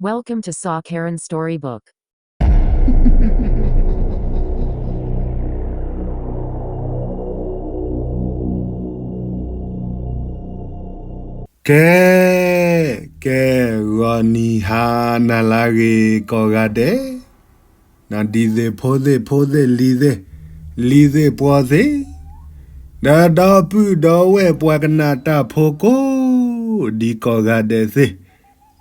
Welcome to Saw Karen Storybook. ကဲ, ကဲ, ဂီၤနံၤဟါနၤလၢအဂ့ၤကိးဂၤဒဲး, နဒံးသ့ၣ်ဖိသ့ၣ်ဖိသ့ၣ်လံၤသ့ၣ်, လံၤသ့ၣ်ပှီၤသ့ၣ်, ဒီးဒီပုၢ်ဒီဝဲၢ်ပှၤကနၣ်တၢ်ဖိကိးဒံးကိးဂၤဒဲးသ့ၣ်,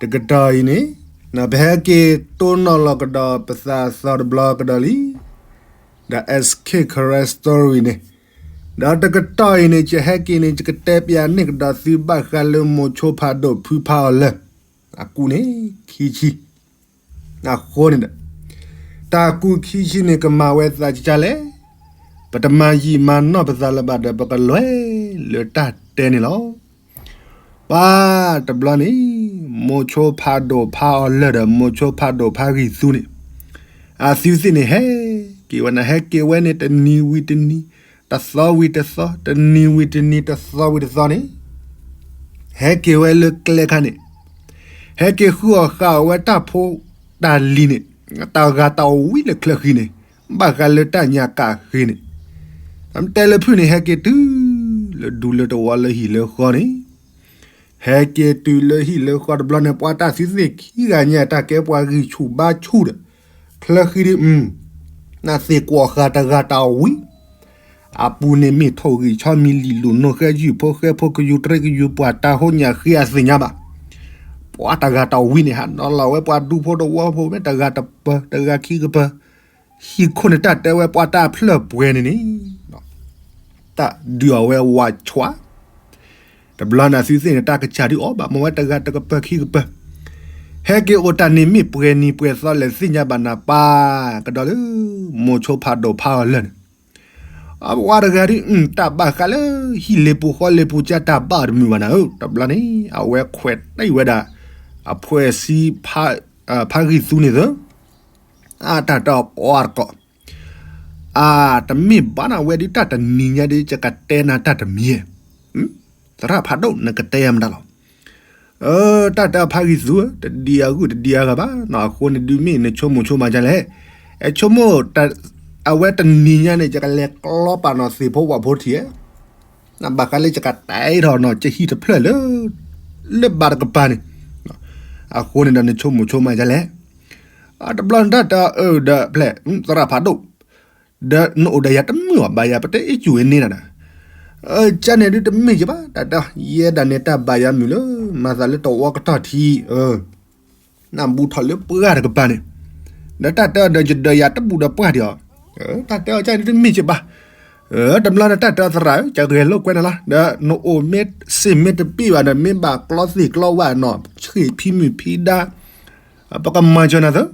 တကတီၢ်အံၤန့ၣ် ပဟဲက့ၤတိၢ်နီၣ်လီၤကဒီးပသးသီတဘျီကဒီးလံ ဒီး S K Karen Story န့ၣ်, ဒီးတကတီၢ်အံၤန့ၣ် ယဟဲက့ၤန့ၣ် ယကတဲပျးန့ၢ်ကဒီးသုဘၣ်ဃးလၢမိၤဆိဖးဒိၣ်ဖုဖးအီၤလၢာ် အကူၣ်န့ၣ် ခံဆံ, အဃိန့ၣ်ဒီး တၢ်ကူၣ်ခံဆံန့ၣ် ကမၤဝဲသးကကလဲၣ်, ပတမၤယံာ်မၤနီၢ်ပသးလၢၤဘၣ်ဒီး ပကလဲၤလၢတၢ်တဲန့ၣ်လီၤ. ပှၤတဘျီန့ၣ် မိၤဆိဖးဒိၣ်ဖးအီၤလၢာ်ဒီး မိၤဆိဖးဒိၣ်ဖးဂံၢ်သူန့ၣ် အသုသ့ၣ်န့ၣ် ဟဲက့ၤဝဲန့ၣ် ဟဲက့ၤဝဲန့ၣ် တနံၤဝံၤတနံၤ, တသီဝံၤတသီ, တနံၤဝံၤတနံၤ, တသီဝံၤတသီန့ၣ် ဟဲက့ၤဝဲလၢကျဲခါန့ၣ်, ဟဲက့ၤဃုအီၣ်ဃုအီဝဲတၢ်ဖိတၢ်လံၤန့ၣ်, တၢ်ဂၤတၢ်ဝံလၢချၢဃံန့ၣ်, ဘၣ်ဃးလၢတၢ်ညၣ်ကၣ်ဃံန့ၣ်, တဲလၢဖုၣ်န့ၣ် ဟဲက့ၤတုၤလၢဒူလၢတဝီလၢဟံၣ်လၢဃီန့ၣ်, ဟဲက့ၤတုၤလၢဟံၣ်လၢဃီတဘျီန့ၣ် ပှၤတၢ်သုသ့ၣ်ခံဂၤညါ တၢ်ကဲပှၤဂံၢ်ဆူၣ်ဘါဆူၣ်ဒီး ချၢဃံဒ် နသ့ၣ်ကွီၢ်ဃာ်တဂၤတၢ်ဝံ အပူၤန့ၣ်မ့ၢ်ထိၣ်ဂံၢ်ဆီမံၤလံာ်လူၢ်နိၣ်ဃဲ ယုၢ်ဖိဃဲဖိ ကယူၤတရံးကယူၤပှၢ် တၢ်ဟိညၣ်ဃံအသ့ၣ်ညါဘၣ်. ပှၤတဂၤတၢ်ဝံန့ၣ် ဟးနီၤလီၤဝဲပှၤဒူဖိတဝီဖိ မ့ၢ်တဂၤတပၢၤ တဂၤခံကပၢၤ, ဟံၣ်ခိၣ်န့ၣ်တၢ်တဲဝဲပှၤတၢ်ဖျၢၣ်ပှဲၤန့ၣ်န့ၣ် တၢ်ဒုးအီၣ်ဝဲဝးဆွး တဘျီန့ၣ်သုသ့ၣ်န့ၣ် တၢ်ကစၢ်ဒုးအီၣ်ဘၣ် မ့ၢ်ဝဲတဂၤတကပၢၤခံကပၢၤ, ဟဲက့ၤအိၣ်တၢ်န့ၣ်မ့ၢ်ပှဲၤနံၤပှဲၤသီလဲၣ်သ့ၣ်ညါဘၣ်နၤပၢ်, ကဒီးလၢ မိၤဆိဖးဒိၣ်ဖးအီၤလၢာ်န့ၣ်, အပှၤတဂၤဒ် တၢ်ဘၣ်ဃးလၢ ဟံၣ်လ့ပူၤဃီလ့ပူၤကၢ်တၢ်ဘၣ်တမုာ်ဘၣ်နၤဧၢ, တဘျီန့ၣ် အဝဲခွဲးတံၢ်ဝဲဒၣ် အဖှဲးဆံ ဖးဂံၢ်သူန့ၣ်သၢ အတၢ်တဲအီၤကိးတကိး အတမ့ၢ်ဘၣ်နၤဝဲဒ်တၢ်တနံၤညါဒ် ယကတဲနၤတၢ်တမံၤ, သရၣ်ဖးဒိၣ် နကတဲယၤမတၤလီၤ. တၢ်တဲအီၤဖးဂံၢ်သူဧၢ တဒံးအဂုၢ်တဒံးအဂၤဘၣ်နီၤ အဃိန့ၣ်ဒုးမ့ၢ်နဆိကမိၣ်ဆိကမးဒ်လဲၣ်, အဆိကမိၣ် အဝဲတနံၤညါန့ၣ် ယကလဲၤကျီပာ်နီၤသ့ၣ်ဖိဝၣ်ဖိထံဧါ နဘၣ်ဃးလၢယကတဲထီၣ်နီၤ ယဟံၣ်တဖျၢၣ်လၢ လၢဘၣ်တကပၤန့ၣ်, အဃိန့ၣ်ဒီးနဆိကမိၣ်ဆိကမးဒ်လဲၣ်, တဘျီနတၢ်တဲအီၤအၢဒီးဖျဲၣ် သရၣ်ဖးဒိၣ် ဒီးနအိၣ်ဒီးယၤတမုာ်ဘၣ် ဘၣ်ယၤပတအ့ၣ်စူၣ်ဝဲန့ၣ်နၤ, ကန့ၣ်ဒုးတမ့ၢ်ကဘၣ် တၢ်တဲအီၤ ယဲဒၣ်န့ၣ်တၢ်ဘၣ်ယၤမုာ်လၢ မၤသးလၢတဝီကတီၢ်ထံ နဘူးထီၣ်လၢပှၢ်တကပၤန့ၣ်, ဒီးတၢ်တဲအီၤဒီးယဒီးယၤတဘူးဒီးပှၢ်ဒံးအီၤ, တၢ်တဲအီၤကန့ၣ်တမ့ၢ်ကဘၣ်, တဘျီနတၢ်တဲအီၤသရၣ်ဧၢ ကဂဲၤလိာ်ကွဲနၤလီၤ ဒီးနအိၣ်မ့ၢ်စ့ၢ်မ့ၢ်တပ့ၢ်ဘၣ်ဒီး မ့ၢ်ဘၣ်ကျီသ့ၣ်ကျီဝၣ်နီၤ ဆံးဖံမုၢ်ဖံဒါ ပကမၤစၢၤနၤသၢ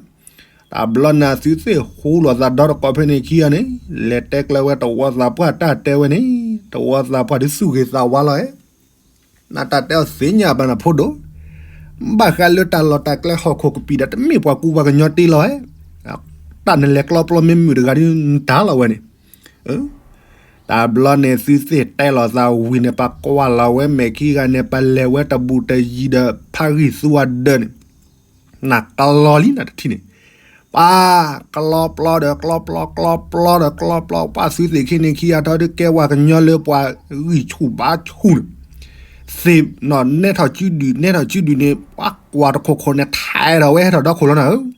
တဘျီနသုသ့ၣ်ဃူလိာ်သးဒီတကိးဖဲန့ၣ်ခံဂၤန့ၣ် လဲၤတဲကျဲဝဲတဝီသးပှၢ်တၢ်တဲဝဲန့ၣ် တဝီသးပှၢ်ဒုးသူၣ်ဂ့ၤသးဝါလီၤဧါ, နတၢ်တဲအီၤသ့ၣ်ညါဘၣ်နၤဖိဒိၣ်, ဘၣ်ဃးလၢတၢ်လီၢ်တၢ်ကျဲဟီၣ်ခိၣ်ကပံာ်ဒီး တမ့ၢ်ပှၤကူပှၤကညီတ့လီၤဧါ, တၢ်နလဲၤကျီပျီမ့ၢ်မုာ်တဂၤဒုးနတၢ်လီၤဝဲန့ၣ် တဘျီန့ၣ်သုသ့ၣ်တဲလိာ်သးဝံၤန့ၣ် ပကွၢ်လီၤဝဲမဲာ်ခံဂၤန့ၣ် ပလဲၤဝဲတဘူးတယံၤဒီးဖးဂံၢ်သူအဒၢးန့ၣ် နကျီလံနတထံၣ်န့ၣ်, ပှၤကျီပျီဒီးကျီပျီ ကျီပျီဒီးကျီပျီ ပှၤသုသ့ၣ်ခံန့ၣ်ခံဂၤထီၣ်ဒုးကဲဝဲကညီလၢပှၤဂံၢ်ဆူၣ်ဘါဆူၣ်န့ၣ်, သ့ၣ်နီၤနဲထီၣ်စုဒုၣ်နဲထီၣ်စုဒုၣ်န့ၣ် ပှၤကွၢ်တခိၣ်ခိၣ်န့ၣ် ထဲးထီၣ်ဝဲဟဲထီၣ်ဒီခိၣ်လီၤနၤဧၢ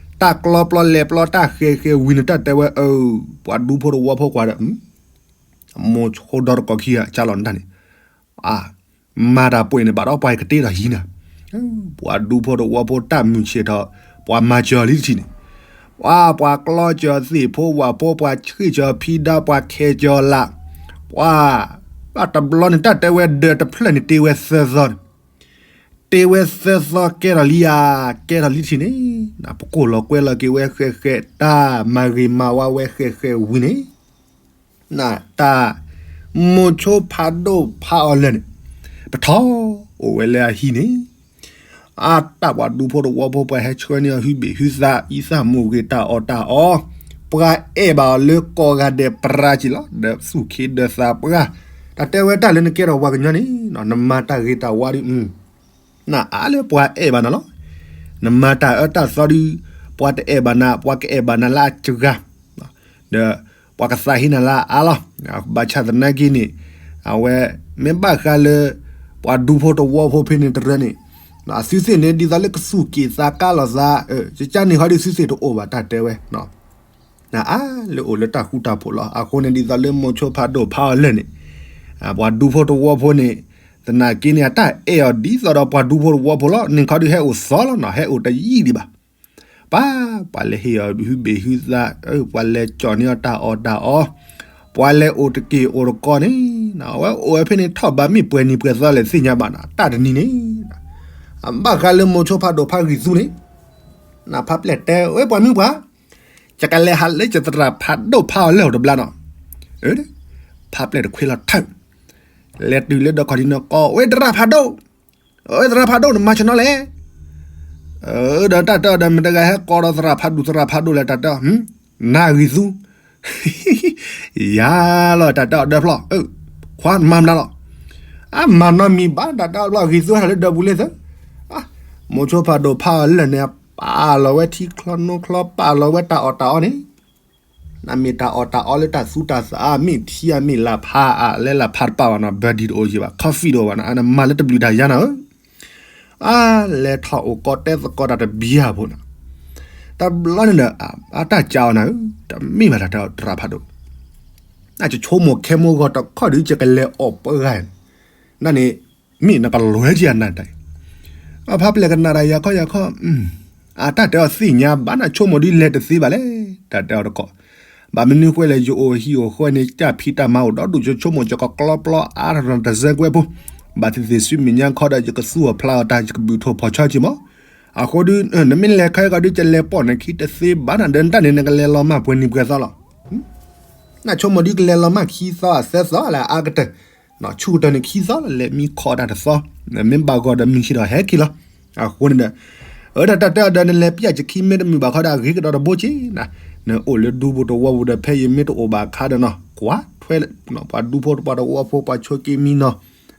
တၢ်ကျီပျီလဲၤပျီတၢ်ဃဲၤဃဲၤဝံၤန့ၣ် တၢ်တဲဝဲအၢ, ပှၤဒူဖိတဝီဖိကွၢ်ဒီး မိၤဆိဒီတကိးခံဂၤကၢ်လီၤနတၢ်န့ၣ်, မၤတၢ်ပှဲၤန့ၣ် ဘၣ်ဒီးပှၤကတ့ထီၣ်ဟံးနၤ, ပှၤဒူဖိတဝီဖိတၢ်မုၢ်ဆ့ၣ်ထီၣ် ပှၤမၤစၢၤလံတထံၣ်န့ၣ်, ပှၤ ပှၤကျီစၢၤသ့ၣ်ဖိဝၣ်ဖိ ပှၤဆံးစၢၤဖံဒါ ပှၤခဲစၢၤလး, ပှၤ ဘၣ်တဘျီန့ၣ် တၢ်တဲဝဲဒၢးတဖျၢၣ်န့ၣ် တ့ဝဲသၢသီန့ၣ် တ့ဝဲသၢသီကဲထီၣ်လံဧါ, ကဲထီၣ်လံတထံၣ်န့ၣ်, ပကိၢ်လီၤကွဲလီၤက့ၤဝဲဃဲးဃဲး တၢ်မၤဂ့ၤမၤဝါဝဲဃဲးဃဲးဝံၤန့ၣ်, နတၢ် မိၤဆိဖးဒိၣ်ဖးအီၤလၢာ်န့ၣ်, ပထီၣ်အိၣ်ဝဲလၢအဟံၣ်န့ၣ်, အတၢ်ပှၤဒူဖိတဝီဖိ ပှၤဟဲဆှၢန့ၢ်အီၤဟုဘ့ၣ်ဟုသး အံသၣ်မူဂ့ၤတၢ်အီၣ်တၢ်အီ, ပှၤအဲၣ်ဘၣ်အီၤလၢကိးဂၤဒဲးပြးက့ၤလီၤ ဒီးသူၣ်ခ့ဒၢးသးပှၢ်, တၢ်တဲဝဲတၢ်လၢနကဲထီၣ်ပှၤကညီန့ၣ် နမၤတၢ်ဂ့ၤတၢ်ဝါဒီး နအါလၢပှၤအဲၣ်ဘၣ်နၤလီၤ. နမၤတၢ်အၢတၢ်သီဒုး ပှၤတအဲၣ်ဘၣ်နၤ ပှၤကအဲၣ်ဘၣ်နၤလၢအစှၤ ဒီးပှၤကသးဟ့နၤလၢအအါလီၤ. ဘၣ်ဆၣ်သနာ်က့န့ၣ် အဝဲမ့ၢ်ဘၣ်ဃးလၢ ပှၤဒူဖိတဝီဖိဖဲန့ၣ်တရၢန့ၣ် အသုသ့ၣ်န့ၣ် ဒ်သိးလၢကစူၢ်က့ၤသးကါလိာ်သး ကကန့ၣ်ဃီဒုးသုသ့ၣ်တအိၣ်ဘၣ်တၢ်တဲဝဲ အါလၢအိၣ်လၢတၢ်ဃူတၢ်ဖိးလီၤ. အဃိန့ၣ်ဒ်သိးလၢမိၤဆိဖးဒိၣ်ဖးအီၤလၢာ်န့ၣ် ပှၤဒူဖိတဝီဖိန့ၣ် သနာ်က့န့ၣ် အတၢ်အဲၣ်အီၤဒ်သိးဒီးပှၤဒူဖိတဝီဖိလီၤ. န့ၣ်ခီဒုးဟဲအိၣ်သီလီၤနီၤ ဟဲအိၣ်တယံာ်ဒံးဘၣ်. ပှၤ ပှၤလဲၤဟ့ၣ်အီၤဟုဘ့ၣ်ဟုသး ပှၤလဲၤကၠီၣ်န့ၢ်အီၤတၢ်အီၣ်တၢ်အီ ပှၤလဲၤအိၣ်တက့ၢ်အိၣ်တကီန့ၣ် အဝဲအိၣ်ဝဲဖဲန့ၣ်ထီၣ်ဘးမ့ၢ်ပှဲၤနံၤပှဲၤသီလဲၣ်သ့ၣ်ညါဘၣ်နီၤ တၢ်တနံၤန့ၣ် ဘၣ်ဃးလၢမိၤဆိဖးဒိၣ်ဖးဂံၢ်သူန့ၣ် နဖးပျဲၢ်တဲဝဲပှၤမုၢ်ပှၢ် ယကလဲၤဟးလၢယသရၣ်ဖးဒိၣ်ဖးအီၤလၢာ်တဘျီနီၤ. ဖးပျဲၢ်တခွ့လီၤထၢၣ် လဲၤတုၤလၢဒီးခီၣ်ထံးနီၤ ကိးဝဲသရၣ်ဖးဒိၣ်, ဝဲသရၣ်ဖးဒိၣ် နမၤဆၢနီၤလဲၣ်. ဒီးတၢ်တဲအီၤဒီး မတဂၤဟဲကိးဒီးသရၣ်ဖးဒိၣ် သရၣ်ဖးဒိၣ်လဲၣ် တၢ်တဲအီၤ နဂံၢ်သူ ယၤလီၤ တၢ်တဲအီၤဒီးဖျီၣ် ခွါမၤမနုၤလီၤ. အမၤနီတမံၤဘၣ် တၢ်တဲအီၤဖျီၣ် ဂံၢ်သူဟဲထီၣ်လၢဒၢးပူၤလၢသၢ မိၤဆိဖးဒိၣ်ဖးအီၤလၢာ်န့ၣ် ပာ်လီၤဝဲထံချီနိချီ ပာ်လီၤဝဲတၢ်အီၣ်တၢ်အီန့ၣ် နမ့ၢ်တၢ်အီၣ်တၢ်အီလၢတၢ်သူတၢ်သး မ့ၢ်ထံအမ့ၢ်လၢ်ဖးအါ လဲၤလၢ်ဖးတပာ်ဘၣ်နီၤ ဘၢၣ်ဒံးတအိၣ်ယံၤဘၣ် coffee တအိၣ်ဘၣ်နီၤ အနမၤလၢတဘျုးတၢ်ယါနီၤဧၢ အလဲၤထီၣ်အိၣ်ကီတဲသကိးတၢ်တဘျီဖိနီၤ တဘျီန့ၣ်ဒီး အတၢ်ကးအီၤနၤဧၢ တမ့ၢ်ဘၣ်တၢ်တဲအီၤသရၣ်ဖးဒိၣ် အကဆိကမိၣ်ခဲမိၢ်ဂီၤတခီဒုး ယကလဲၤအီၣ်ပှဲၤဂၤန့ၣ် နန့ၣ် မ့ၢ်နကလွဲက့ၤအနၢ်တၢ်အံၤ အဖးပျဲၢ်ကနၣ်တၢ်ယၤခီယၤခီ အတၢ်တဲအီၤသ့ၣ်ညါဘၣ်နဆိကမိၣ်ဒ်လဲၣ်တသ့ဘၣ်လဲၣ် တၢ်တဲအီၤတကိး ဘၣ်မနုၤဃိလဲၣ် ယအိၣ်ဟံၣ်အိၣ်ဃီန့ၣ် တၢ်ဖံးတၢ်မၤအိၣ်ဒီဒူၣ် ယဆိကမိၣ်ယကကျီပျီအါထီၣ်တစဲးကွဲးဖိ ဘၣ်သ့ၣ်သ့ၣ်ဆူမဲာ်ညါခီဒီး ယကသူအီၤဖျါအီၤတၢ် ယကဘုၣ်ထိၣ်ဖီၣ်ဆီက့ၤမး အဃိဒုး နမ့ၢ်လဲၤခဲကီးဒုး ယလဲၤပိာ်နခံတသ့ဘၣ်နၤ ဒီးနတၢ်န့ၣ် နကလဲၤလီၤမၢ်ပှဲၤနံၤပှဲၤသီလီၤ နဆိကမိၣ်ဒ်ကလဲၤလီၤမၢ်ခံသီအသၢသီလၢအါကတၢၢ် ဆူၣ်ကတၢၢ်န့ၣ်ခံသီလၢလဲၤမံခီတၢ်တသီ မ့ၢ်ဘၣ်ဂီၤဒီးမုၢ်ဆ့ၣ်ဒီးဟဲက့ၤလီၤ အဃိန့ၣ်ဒီး အတၢ်တဲအီၤဒီး နလဲၤပျၢ်ယခံမ့ၢ်တမုာ်ဘၣ်ခီဒီး အဂ့ၤကဒီးတဘိက့ၤနၤ နအိၣ်လၢဒူပူၤတဝီပူၤဒီး ဖဲယမ့ၢ်တအိၣ်ဘၣ်အခါဒီးနီၤ ကွၢ်ထွဲ ပှၤဒူဖိပှၤတဝီဖိ ပှၤဆိးက့မံနီၤ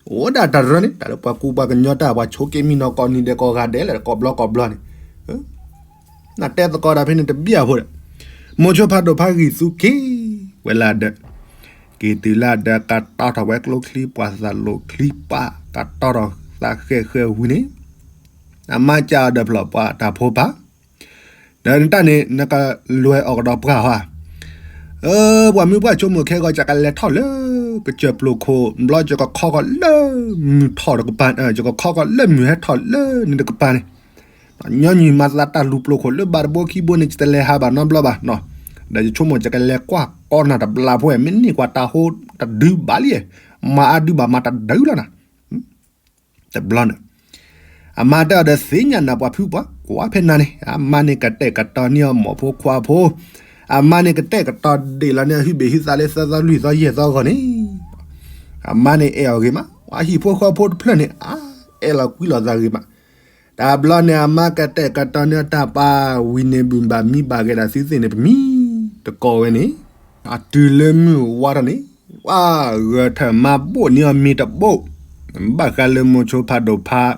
အိၣ်ဒၣ်တရၢန့ၣ် တၢ်လၢပှၤကူပှၤကညီတၢ် ပှၤဆိးက့မံနီၤ ကိးနံၤဒဲးကိးဂၤဒဲးလၢ ကိးဘျီကိးဘျီန့ၣ် နတဲသကိးတၢ်ဖဲန့ၣ်တဘျီဖိဒီး မိၤဆိဖးဒိၣ်ဖးဂံၢ်သူက့ၤဝဲလၢဒၢး က့ၤတုၤလၢဒၢး ကတီထီၣ်ဝဲကျိချံ ပှၤသးလိာ်ချံပၢ် ကတီထီၣ်သးဃဲးဃဲးဝံၤန့ၣ် အမါကးအီၤဒီးဖျီၣ် ပှၤတၢ်ဖိပၢ် ဒီးနတၢ်န့ၣ် နကလွဲၢ်အီၣ်ကဒီးပှၢ်ဧါ ပှၤမုၢ်ပှၢ်ဆိကမိၣ်ခဲဂီၤ ယကလဲၤထီၣ်လၢ ကစၢၢ်ပျိၤခိၣ်ဘျီ ယကခီကီၢ်လၢမုၢ်ထီၣ်တကပၤ ယကခီကီၢ်လၢမုၢ်ဟဲထီၣ်လၢန့ၣ်တကပၤန့ၣ် ညီနုၢ်မၤသးတၢ်လူၤပျိၤခိၣ်လၢဘၣ်တဘိခံဘိန့ၣ် ယတလဲၤဟးဘၣ်နီတဘျီဘၣ်နီၤ ဒီးယဆိကမိၣ်ယကလဲၤကွၢ်ကီနၢ်တဘျီဖိ မ့ၢ်န့ၢ်ကွၢ်တၢ်ဟိတဒုဘၣ်လံ မၤအါဒုဘၣ်မၤတဒုလီၤနၤ တဘျီန့ၣ် အမါတဲအီၤဒီးသ့ၣ်ညါနၤပှၤဖုပှၤကွၢ်ဖဲနၤန့ၣ် အမါန့ၣ်ကတဲာ်ကတီၤန့ၢ်အီၤမိၢ်ဖိခွါဖိ အမါန့ၣ်ကတဲာ်ကတီၤဒ့ၣ်လီၤန့ၢ်အဟုဘ့ၣ်ဟုသးလၢသၢသီလွံၢ်သီယဲၢ်သီအဂီၢ်န့ၣ် အမါန့ၣ်အဲၣ်အီၤဂ့ၤမး ပှၤဟံၣ်ဖိဃီဖိတဖျၢၣ်န့ၣ် အအဲၣ်လီၤကွံလီၤသးဂ့ၤမး တဘျီန့ၣ် အမါကတဲာ်ကတီၤန့ၢ်အတၢ်ပာ်ဝံၤန့ၣ် ဘုၣ်ဘၣ်မံဘၣ်ဂ့ၤဒၣ်သုသ့ၣ်န့ၣ် ပမံတကိးဝဲန့ၣ် အတုၤလၢမုၢ်ဝါထီၣ်န့ၣ် ပှၤဂၢၢ်ထၢၣ်မါဘိၣ်န့ၢ်အီၤမ့ၤတဘိၣ် ဘၣ်ဃးလၢမိၤဆိဖးဒိၣ်ဖး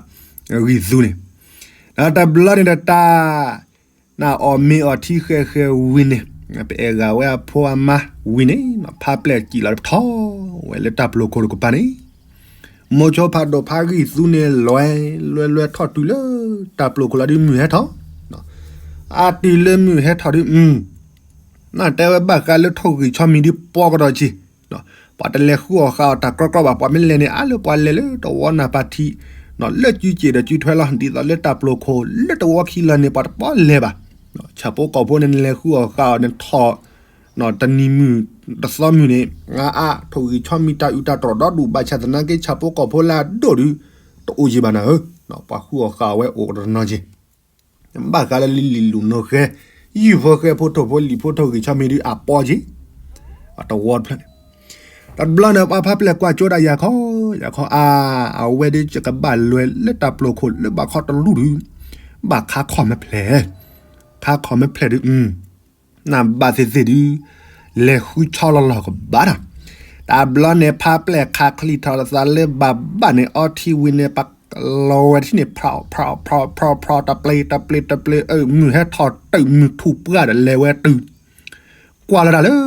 ဂံၢ်သူန့ၣ် ဒီးတဘျီန့ၣ်ဒီးတၢ် နအီၣ်မ့ၤအီထံဃဲးဃဲးဝံၤန့ၣ် ပအဲၣ်ဂၤဝဲအဖိအမါဝံၤန့ၣ် ဖးပျဲၢ်စံၣ်လီၤပထီၣ်ဝဲလၢတၢ်ပျိၤခိၣ်တကပၤန့ၣ် မိၤဆိဖးဒိၣ်ဖးဂံၢ်သူန့ၣ် လွဲလွဲလွဲထီၣ်တုၤလၢ တၢ်ပျိၤခိၣ်လီၤဒုးမုၢ်ဟဲထီၣ် အတုၤလၢမုၢ်ဟဲထီၣ်ဒုး နတဲဝဲဘၣ်ဃးလၢထိၣ်ဂံၢ်ဆီမံၤဒုးပီကဒီးက့ၤ ပှၤတလဲၤဃုအီၣ်ဃာ်အီၤတၢ်ကြီကြီဘၣ် ပှၤမ့ၢ်လဲၤန့ၣ် အါလၢပှၤလဲၤလၢတဝီနၢ်ပၢၢ်ထံး လၢစုစ့ၣ်ဒီးစုထွဲလီၤ ဒ်သိးလၢတၢ်ပျိၤခိၣ်လၢတဝီခံလီၤန့ၣ် ပှၤတပီလဲၤဘၣ် ဆၣ်ဖိကီၢ်ဖိန့ၣ် နလဲၤဃုအီၣ်ဃာ်အီၤန့ၣ်ထီၣ် တနံၤမုၢ်တသီမုၢ်န့ၣ် အါအါ ထိၣ်ဂံၢ်ဆီမံၤတၢ်အုးတၢ်တြီၣ်ဒီဒူၣ် ဘၣ်ဆၣ်သနာ်က့ ဆၣ်ဖိကီၢ်ဖိလၢအဒိၣ်ဒုး တအိၣ်ယံၤဘၣ်နၤဧၢ ပှၤဃုအီၣ်ဃာ်အီၤဝဲအိၣ်တနီၤက့ၤ ဘၣ်ဃးလၢလံာ်လံာ်လူၢ်နီၢ်ဃဲ ယုၢ်ဖိဃဲဖိထိၣ်ဖိလံာ်ဖိထိၣ်ဂံၢ်ဆီမံၤဒုးအပီက့ၤ အတဝီတဖျၢၣ်န့ၣ် တဘျီန့ၣ် ပှၤဖးပျဲၢ်ကွၢ်ကၠိဒၣ်ယၤခီ ယၤခီအါ အဝဲဒုးယကဘၣ်လဲၤလၢတၢ်ပျိၤခိၣ်လၢဘၣ်ခီတလူၢ်ဒုး ဘၣ်ခါခီၣ်မဲာ်ဖျဲၣ် ခါခီၣ်မဲာ်ဖျဲၣ်ဒုး နဘၣ်သ့ၣ်သ့ၣ်ဒုး လဲၤဃုဆီလီၤလီၤကဘၣ်ဒီး တဘျီန့ၣ် ဖးပျဲၢ်ခးချံထီၣ်သးလၢဘၣ်ဘၣ်န့ၣ် အီထံဝံၤန့ၣ် ပ လီၤဝဲထံၣ်န့ၣ် ဖြးဖြးဖြးဖြးဖြး တပျ့ၤတပျ့ၤတပျ့ၤ အမုၢ်ဟဲထီၣ်တုၤ မုၢ်ထူၣ်ပှၢ်ဒီး လဲၤဝဲတုၤ ကွၢ်လီၤတၢ်လၢ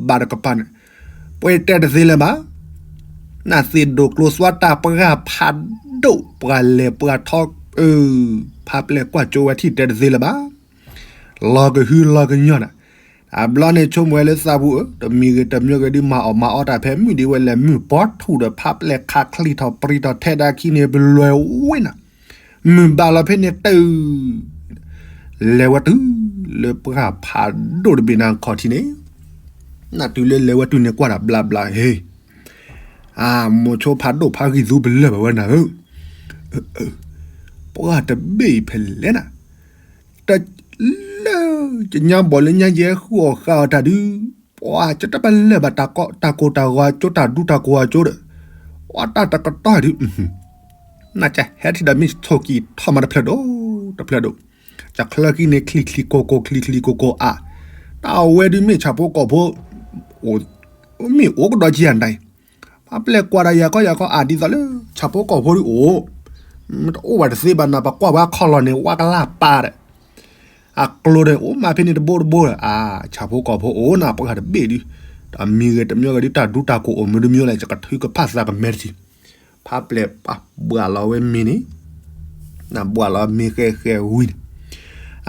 ဘၣ်တကပၤန့ၣ်, ပှဲၤတဲတသ့လၢၤဘၣ်. နသ့ၣ်ဒိၣ်ကျိသွါတၢ်ပှၢ်ဖးဒိၣ် ပှၤလဲၤပှၤထီ, အၢ ဖးပျဲၢ်ကွၢ်ကၠိဝဲထံၣ်တဲတသ့လၢၤဘၣ်. လီၤကဟုလီၤကညီၢ်နၤ, အဘျီန့ၣ်ဆိကမိၣ်ဝဲလၢသးပူၤဧၢ, တမံၤဂ့ၤတမံၤဂ့ၤဒုး မၤအီၣ်မၤအီတၢ်ဖဲမုၢ်ဒံးဝဲလဲၣ် မုၢ်ပီထူၣ်ဒီး ဖးပျဲၢ်ခးချံထီၣ်ပြံထီၣ် ထဲဒၣ်ခံန့ၣ် ပလွဲၤဝဲနၤ, မုၢ်ဘၣ်လီၤဖဲန့ၣ်တုၤ လဲၤဝဲတုၤ လၢပှၢ်ဖးဒိၣ်တဘ့ၣ်နၤခီၣ်ထံးန့ၣ်, နတုၤလၢလဲၤဝဲတုၤန့ၣ် ကွၢ်တၢ်ဘျါဘျါ ဟ့, အမိၤဆိဖးဒိၣ်ဖးဂံၢ်သူပလၢၢ်ဘၣ်ဝဲနၤဧၢ, ပှၢ်တဘ့ၣ်အံၤဖဲလဲၣ်နၤ, တ လၢ ကညါဘီၣ်လၢညါယဲဃုအီၣ်ဃးအီၣ်တၢ်ဒုး, ပှၤကတပလၢၢ်ဘၣ် တၢ်ကိၢ်တၢ်ဂီၤအကၠိ တၢ်ဒူတၢ်ကိၢ်အကၠိဒီး, ပှၤတၢ်တကတီၢ်ဒုး, နကဟဲထံၣ်ဒီးမ့ၢ်ဆိၣ်ကံၢ်ထီၣ်မးတဖျၢၣ်ဒိၣ် တဖျၢၣ်ဒိၣ်, ကချၢကံန့ၣ် ချံချံကိကိ ချံချံကိကိအါ, တၢ်အဝဲဒုးမ့ၢ်ဆၣ်ဖိကီၢ်ဖိ, မ့ၢ်အိၣ်ကဒီးကံယၤဒၣ် ဖးပျဲၢ်ကွၢ်ဒီးယၤခီယၤခီအါဒ်သိးလၢ ဆၣ်ဖိကီၢ်ဖိဒုးအိၣ်, မ့ၢ်တအိၣ်ဘၣ်တသ့ဘၣ်နၤ ပကွၢ်ဝဲခီၣ်လီၢ်န့ၣ် ဝါကလၢ်ပၢ်ဒီး, အကျိၤဒီးအိၣ်မးဖဲန့ၣ်တဘိတဘိဒီး အါ ဆၣ်ဖိကီၢ်ဖိအိၣ်နၤ ပှၢ်တဘ့ၣ်ဒုး, တမံၤဂ့ၤတမံၤဂ့ၤဒုး တၢ်ဒူတၢ်ကိၢ်အိၣ်မုာ်တမံၤလၢ ယကထုကဖၣ်သးကမဲာ်တထံၣ်, ဖးပျဲၢ်ပၢ်ဘှၣ်လီၤဝဲမ့ၤန့ၣ် နဘှၣ်လီၤမ့ၤဃဲဃဲဝံၤန့ၣ်,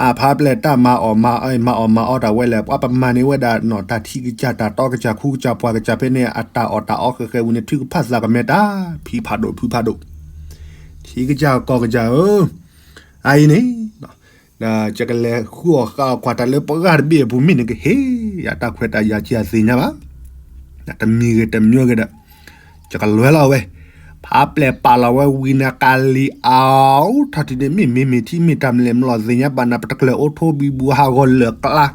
အဖးပျဲၢ်တၢ်မၤအီၣ်မၤအီမၤအီၣ်မၤအီၣ်တၢ်ဝဲလဲၣ် ပှၤပမၤန့ၢ်ဝဲဒၣ်နီၢ်တၢ်ထံကစၢ် တၢ်တီကစၢ်ခူကစၢ်ပှၤကစၢ်ဖဲန့ၣ် အတၢ်အီၣ်တၢ်အီဃဲဃဲဝံၤန့ၣ် ထုကဖၣ်သးကမဲာ်တၢ် ဖံဖးဒိၣ်ဖုဖးဒိၣ်, ထံကစၢ်ကီၢ်ကစၢ်ဧၢ, အအံၤန့ၣ် ဒီးယကလဲၤဃုအီၣ်ဃးအီၣ်ကွၢ်တၢ်လၢပှၢ်တဘ့ၣ်အပူၤ မ့ၢ်နကဟ့ၣ်ယၤတၢ်ခွဲးတၢ်ယာ်က့ၤအသ့ၣ်ညါဘၣ်, တမံၤဂ့ၤတမံၤဂ့ၤဒီး ယကလွဲလီၤဝဲ, ဖးပျဲၢ်ပာ်လီၤဝဲဝံၤန့ၣ် ကလံၤအါအိၣ်ထီၣ်ထံးန့ၣ် မ့ၢ်မ့ၢ်မ့ၢ်ထံမ့ၢ်တၢ်မလဲၣ်မလီၤသ့ၣ်ညါဘၣ်နၤ ပတကျၢၤအိၣ်ထိဘံဘူဟးဂီၤလၢာ်ကျါ,